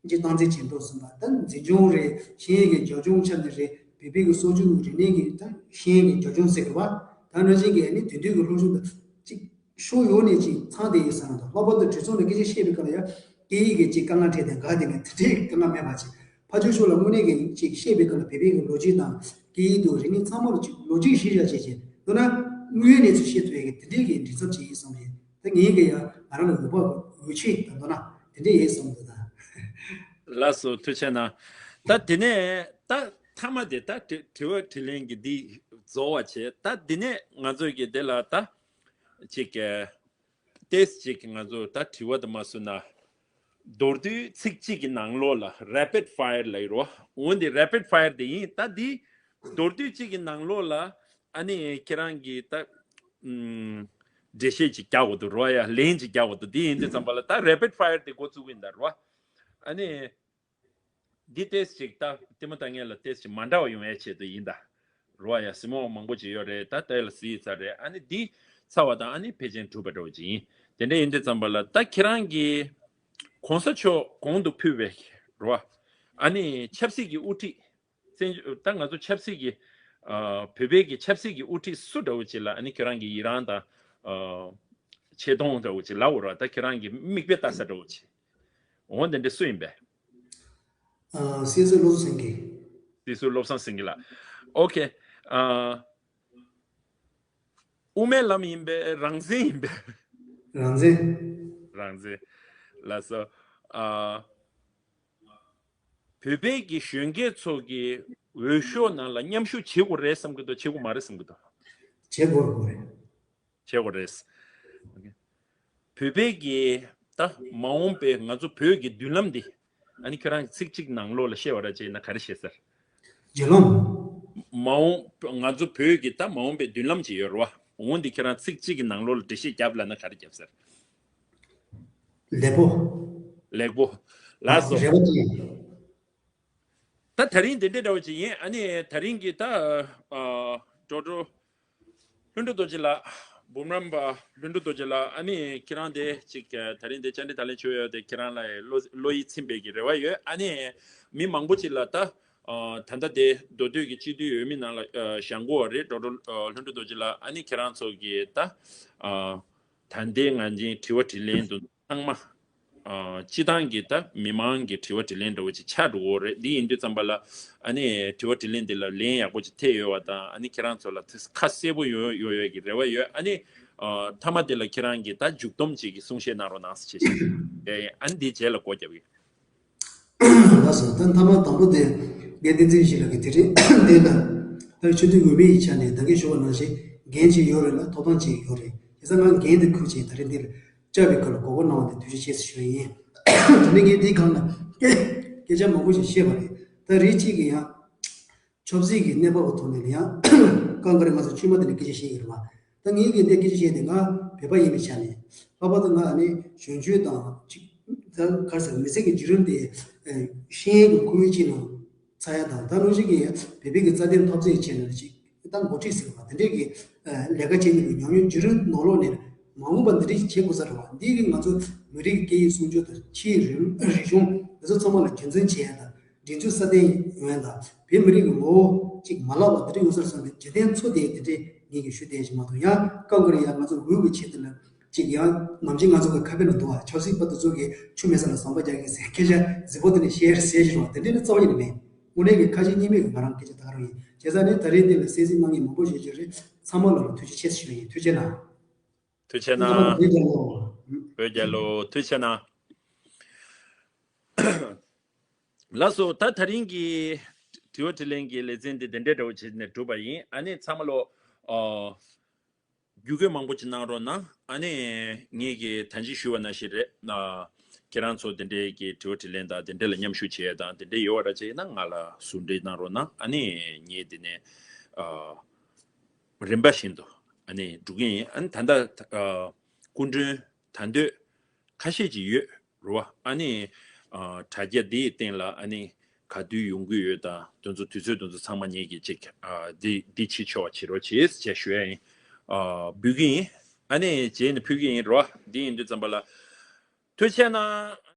ཀྱི་སྟངས་འཛིན་བྱེད་འགྲོ་ཟིན་པ། ད་འཛིན་སྐྱོང་རེད། ཤེས་ཡོན་གྱི་རྒྱབ་ལྗོངས་ཆ་ནས་རེད། བོད་པའི་གི་སྲོལ་རྒྱུན་རིག་གནས་ཀྱི་ད་ཤེས་ཡོན་གྱི་རྒྱབ་ལྗོངས་ཟེར་དགོས་པ། ད་ནང་བཞིན་གྱི་ནི་དེང་དུས་ཀྱི་སློབ་སྦྱོང་དང་གཅིག་ཕྱོགས་ཡོངས་ནས་ཅིག་ཚང་བསྡད་ཡོད་བསམ་ཡོད། ད་ལྷག་པར་དུ་གྲོས་ཚོགས་ནས་སྐད་ཆ་བཤད་པའི་སྐབས་ལ་ཡང་སྐད་ཡིག་གི་ཅིག་དཀའ་ངལ་འཕྲད་དེ་འགག་དེ་ནས་དེ་འདྲའི་དཀའ་ངལ་མེད་པ་ཅིག་ཕར་ཕྱོགས་ཕྱོགས་ལ་དངོས་གནས་ཀྱི་ཅིག་བཤད་པའི་སྐབས་ལ་བོད་པའི་གི་ལོ་རྒྱུས་དང་སྐད་ཡིག་དང་རིག་གནས་ཚང་མ་ལ་ཅིག་ལོ་རྒྱུས་གཞིར་བཞག་བྱས་བྱས་མདོར་ན་དངོས་ཡོད་གནས་ཚུལ་བཤད་ཐུབ་ཡས་ཀྱི་དེ་འདྲའི་གི་མགྲིན་ཚབ་ཅིག་ཡིན་བསམ་ཡོད། ད་ངེད་ཀྱི་ཡང་ང་རང་ལ་འོས་འབབ་འོས་ཆོས་དང་མདོར་ན་དེ་འདྲ་ཡིན་བསམ་འདུག་ད། ལགས་སོ། ཐུགས་རྗེ་གནང་། ད་དེ་ནས་ད་མཐའ་མ་དེ་ད་དྲི་དྲི་བ་དྲིས་ལན་གྱི་འདི་རྫོགས་པ་བྱས། ད་དེ་ནས་ང་ཚོ་གི་དེ་ལ་ད་ཅིག་ཨ་ཏེས་ཅིག་ང་ཚོ་ད་དྲི་བ་དུ་མ་བཟོས་ན། མདོར་བསྡུས་ཚིག་གཅིག་གི་ནང་ལོགས་ལ་rapid fire་ལབ་ཡོད་རེད་བ། འོན་ཏེ་rapid fire་དེ་ཡིན། ད་འདི་མདོར་བསྡུས་གཅིག་གི་ནང་ལོགས་ལ་ཨ་ནི་ཁྱེད་རང་གིས་ད་ཨམ་འགྲེལ་བཤད་ཅིག་རྒྱག་དགོས་འདུག་རོ་ཡ། ལན་ཅིག་རྒྱག་དགོས་འདུག་འདི་ཡིན་དུས་ཙམ་པ་ལ་ད་rapid fire་དེ་འགོ་བཙུགས་ཀྱི་ཡིན་ད་རོ། ཨ་ནི་འདི་ཏེས་ཅིག་ད་ལྟད་མོ་ལྟ་མཁན་ལ་ཏེས་ཅིག་མ་འདྲ་བ་ཡོང་ཡའི་ཆེད་དུ་ཡིན་ད། རོ་ཡ། སི་མོ་མང་པོ་ཅིག་ཡོད་རེད། ད་ལྟ་ལ་སི་ཚར་རེད། ཨ་ནི་འདི་ཚར་བ་དང་ཨ་ནི་ཕལ་ཆེར་གྲུབ་པ་འདྲ་བོ་ཅིག་ཡིན། དེ་འདྲ་ཡིན་དུས་ཙམ་པ་ལ་ད་ཁྱེད་རང་གིས་གོང་ས་མཆོག་གོང་དུ་ཕུལ་བའི་རོ། ཨ་ནི་ཆབ་སྲིད་ཀྱི་དབུ་ཁྲིད། བཙན་བྱོལ་ད་ང་ཚོ་ཆབ་སྲིད་ཀྱི་ཨ་བོད་པའི་གི་ཆབ་སྲིད་ཀྱི་དབུ་ཁྲིད་སུ་འདྲ་བོ་ཅིག་ལ་ཨ་ནི་ཁྱེད་རང་གི་ཡི་རང་དང་ཨ་ཆེ་མཐོང་འདྲ་བོ་ཅིག་ལབ་དགོས་རེད་བ། ད་ཁྱེད་རང་གི་མིག་དཔེ་ལྟ་ས་འདྲ་བོ་ཅིག་འོ་དེ་འདྲ་སུ་ཡིན་པས། ཨ་སྲིད་ཟུར་བློ་བཟང་སེང་གེ། སྲིད་ཟུར་བློ་བཟང་སེང་གེ་ལགས། ཨོ་ཁེ། ཨ་དབུ་མའི་ལམ་ཡིན་པས། རང་བཙན་ཡིན་པས། རང་བཙན། རང་བཙན། ལགས་སོ། ཨ་བོད་པའི་གི་གཞོན་སྐྱེས་ཚོ་གི་འོས་ཤོག་ནང་ལ་མཉམ་ཞུགས་བྱེད་དགོས་རེད་བསམ་གི་འདུག་བྱེད་དགོས་མ་རེད་བསམ་གི་འདུག་བྱེད་དགོས་རེད། བྱེད་དགོས་རེད། བོད་པའི་གི་ད་མ་འོངས་པའི་ང་ཚོ་བོད་ཀྱི་མདུན་ལམ་འདི་ཨ་ནི་ཁྱོད་རང་གི་ཚིག་གཅིག་ནང་ལོགས་ལ་བཤད་པ་ར་བྱས་ན་ག་རེ་བཤད་ཟེར། བརྒྱུད་ལམ། མ་འོངས་ང་ཚོ་བོད་ཀྱི་ད་མ་འོངས་པའི་མདུན་ལམ་ཅིག་ཡོད་རེད་བ། འོ་འདི་ཁྱོད་རང་ཚིག་གཅིག་གི་ནང་ལོགས་ལ་འགྲེལ་བཤད་རྒྱབ་ལབ་ན་ག་རེ་རྒྱབ་ཟེར། ལེགས་པོ། ལེགས་པོ། ལགས་སོ། རེ་བ་ཅན། ད་དེ་རིང་འདི་འདྲ་འདྲ་བོ་ཅིག་ཡིན། ཨ་ནི་དེ་རིང་གི་ད་ཨ་ཌོག་ཊར་ལྷུན་གྲུབ་རྡོ་རྗེ་ལགས། འབུམ་རམས་པ་ལྷུན་གྲུབ་རྡོ་རྗེ་ལགས། ཨ་ནི་ཁྱེད་རང་དེ་ཅིག་དེ་རིང་དེ་བཅར་འདྲི་དང་ལེན་བྱས་ཡོད་དེ་ཁྱེད་རང་ལ་བློ་བློ་ཡིད་ཚིམ་པའི་གི་རེ་བ་ཡོད། ཨ་ནི་མི་མང་པོ་ཅིག་ལ་ད་ཨ་ད་ལྟ་དེ་མདོ་སྟོད་ཀྱི་སྤྱི་འཐུས་འོས་མི་ནང་ལ་ཨ་བཞེངས་གི་ཡོད་རེད། ཌོག་ཊར་ཨ་ལྷུན་གྲུབ་རྡོ་རྗེ་ལགས། ཨ་ནི་ཁྱེད་རང་ཚོ་གི་ད་ཨ་ད་ལྟའི་ང་ཚོའི་དྲི་བ་དྲིས་ལན་དུ་ཚང་མ་ཨ་སྤྱི་བཏང་གི་ད་མི་མང་གི་དྲི་བ་དྲིས་ལན་འདྲ་བོ་ཅིག་ཆགས་འགྲོ་གི་རེད། འདི་ཡིན་དུས་ཙམ་པ་ལ་ཨ་ནི་དྲི་བ་དྲིས་ལན་འདི་ལ་ལན་ཡག་པོ་ཅིག་ཐེབས་ཡོད་པ་དང་། ཨ་ནི་ཁྱེད་རང་ཚོ་ལ་ཁ་གསལ་པོ་ཡོད་ཡོད་ཡོད་ཀྱི་རེ་བ་ཡོད། ཨ་ནི་ཨ་མཐའ་མ་དེ་ལ་ཁྱེད་རང་གི་ད་མཇུག་སྡོམ་ཅིག་གི་གསུང་བཤད་གནང་རོགས་གནང་ཟེར་བྱས་བྱས། ཨ་ནི་འདིའི་རྗེས་ལ་སྒོ་རྒྱབ་ཡོད། ལགས་སོ། ད་མཐའ་མ་དང་པོ་དེ་རྒན་བསྟན་འཛིན་ཡེ་ཤེས་ལགས་ཀྱིས་དེ་རིང་འདི་ལ་ད་སྤྱི་འཐུས་འོས་མི་ཡི་ཆ་ནས་ད་གིན་ཞུ་བ་ནང་བཞིན་འགན་ཅིག་ཡོད་རེད་ལ་ཐོབ་ཐང་ཅིག་ཡོད་རེད། བྱས་ཙང་ང་འགན་དེ་འཁུར་བྱས་ད་རིང་འདི་ལ་བཅར་བའི་སྐོར་ལ་གོ་སྐབས་གནང་བ་དེ་ཐུགས་རྗེ་ཆེ་ཞུ་ཡ་ཡིན། ད་ནི་ངས་འདིའི་སྒང་ལ་སྐད་སྐད་ཆ་མང་པོ་ཞིག་བཤད་པ་རེད། ད་རེས་གཅིག་གི་ཡང་ཆབ་སྲིད་ཀྱི་གནས་བབ་ཀྱི་ཐོག་ནས་ཡང་སྐབས་འགའ་རེ་ང་ཚོ་ཆུང་མ་དེ་ནས་སྐད་ཆ་བཤད་ཀྱི་རེད་བ། ད་ངས་ཀྱི་འདི་སྐད་ཆ་བཤད་དེ་ང་བོད་པ་ཡིན་པའི་ཆ་ནས་ལྷག་པར་དུ་ང་ཨ་ནི་གཞོན་སྐྱེས་དང་ཅིག་ད་ག་རེ་ཟེར་མི་ཚེ་གི་བརྒྱུད་རིམ་དེ་ཤེས་ཡོན་གྱི་ཁོར་ཡུག་ཅིག་ནང་ཚར་ཡ་དང་། ད་ནང་བཞིན་གྱི་བོད་པའི་གི་རྩ་དོན་འཐབ་རྩོད་བྱས་ནས་ཅིག་ད་འགོ་ཁྲིད་ཟེར་བ་དེ་འདྲས་ཀྱི་ལས་ཀ་བྱེད་མཁན་གྱི་ཉམས་མྱོང་བརྒྱུད་རིམ་ནང་ལོགས་ནས་མ་འོངས་པ་འདི་འདྲས་བྱེད་དགོས་ས་རེད་བ། འདི་གི་ང་ཚོ་མི་རིགས་ཀྱི་སྐད་ཡིག་སྲུང་སྐྱོབ་དང་ཕྱིའི་རིག་རིག་གཞུང་འདི་ཚོ་ཚང་མ་ལ་རྒྱུན་འཛིན་བྱེད་ཡ་དང་སྒྲིག་འཛུགས་སྲ་བརྟན་ཡོང་ཡ་དང་བོད་མི་རིགས་ཀྱི་ངོ་བོ་ཅིག་མ་བརླག་པ་འདི་འདྲས་ཡོང་ས་རེད་བསམ་པའི་བརྗོད་དོན་ཚོ་དེ་འདི་འདྲས་ངེད་ཀྱིས་ཞུ་བསྡད་ཅིག་མ་གཏོགས་ཡང་སྐབས་འགར་ཡང་ང་ཚོ་འོས་ཀྱི་ཆེད་དུ་ལ་ཅིག་ཡང་ནམ་རྒྱུན་ང་ཚོ་གི་ཁ་དཔེ་ལ་འདུག་བ། ཆབ་སྲིད་པ་དེ་ཚོ་གིས་ཆུ་མེད་ས་ལ་ཟམ་པ་རྒྱག་གི་ཟེར་སྐད་ཆ་གཟིགས་པོ་དེ་ནས་བཤད་ཟེར་བཞིན་པ་དེ་འདྲས་ནི་རྩ་བ་ཉིད་ནས་མེད། དངོས་གནས་ཀྱི་ཁ་ཞེ་གཉིས་མེད་ཀྱི་ང་རང་སྐད་ཆ་ད་ག་རང་ཡིན། བྱས་ཙང་ནི་ད་རེས་འདི་ལ་གསན་གཟིགས་གནང་མཁན་མང་པོ་ཞིག་ཡོད་རེད། ཚང་མ་ལ་ཐུགས་རྗེ་ཆེ་ཞུ་ཡ་ཡིན། ཐུགས་རྗེ་གནང་། ཐུགས་རྗེ་གནང་། བོད་རྒྱལ་ལོ། བོད་རྒྱལ་ལོ། ཐུགས་རྗེ་གནང་། ལགས་སོ། ད་དེ་རིང་གི་དྲི་བ་དྲིས་ལན་གྱི་ལེ་ཚན་འདི་དེ་འདྲའི་འདྲ་བོ་བྱས་ནས་གྲུབ་པ་ཡིན། ཨ་ནི་ཚང་མ་ལོ་ཨ་བརྒྱུད་སྐུལ་མང་པོ་ཅིག་གནང་རོགས་གནང་། ཨ་ནི་ངེད་ཀྱིས་ད་གིན་ཞུས་པ་ནང་བཞིན་རེད། ཨ་ཁྱེད་རང་ཚོ་དེ་འདྲའི་གི་དྲི་བ་དྲིས་ལན་དང་དེ་འདྲ་ལ་མཉམ་ཞུགས་བྱེད་ཡ་དང་དེ་འདྲའི་ཡོད་པ་འདྲ་བྱས་ན་ང་ལ་ཟུར་འབྲེལ་གནང་རོགས་གནང་། ཨ་ནི་ངས་དེ་ནས་ཨ་རིམ་པ་བཞིན་དུ་ཨ་ནི་འགྲོ་གི་ཡིན། ཨ་ནི་ད་ལྟ་ཨ་སྐུ་མགྲོན་ད་འདོད་ཁ་ཤས་ཅིག་ཡོད་རེད་བ། ཨ་ནི་ཨ་དྲ་རྒྱ་འདིའི་སྟེང་ལ་ཨ་ནི་ ག་དུས་ཡོང་གི་ཡོད་དང་དེ་ཚོ་དུས་ཚོད་དེ་ཚོ་ཚང་མ་ངེད་ཀྱིས་ཅིག་ཨ་འདི་འདི་བྱེད་ཆོག་པ་བྱེད་རོགས་བྱེད་ཅེས་ཞུ་ཡ་ཡིན། ཨ་འབུལ་གི་ཡིན། ཨ་ནི་རྗེས་ནས་ཕུལ་གི་ཡིན་རོ། འདི་ཡིན་དུས་ཙམ་པ་ལ་ཐུགས་རྗེ་གནང་།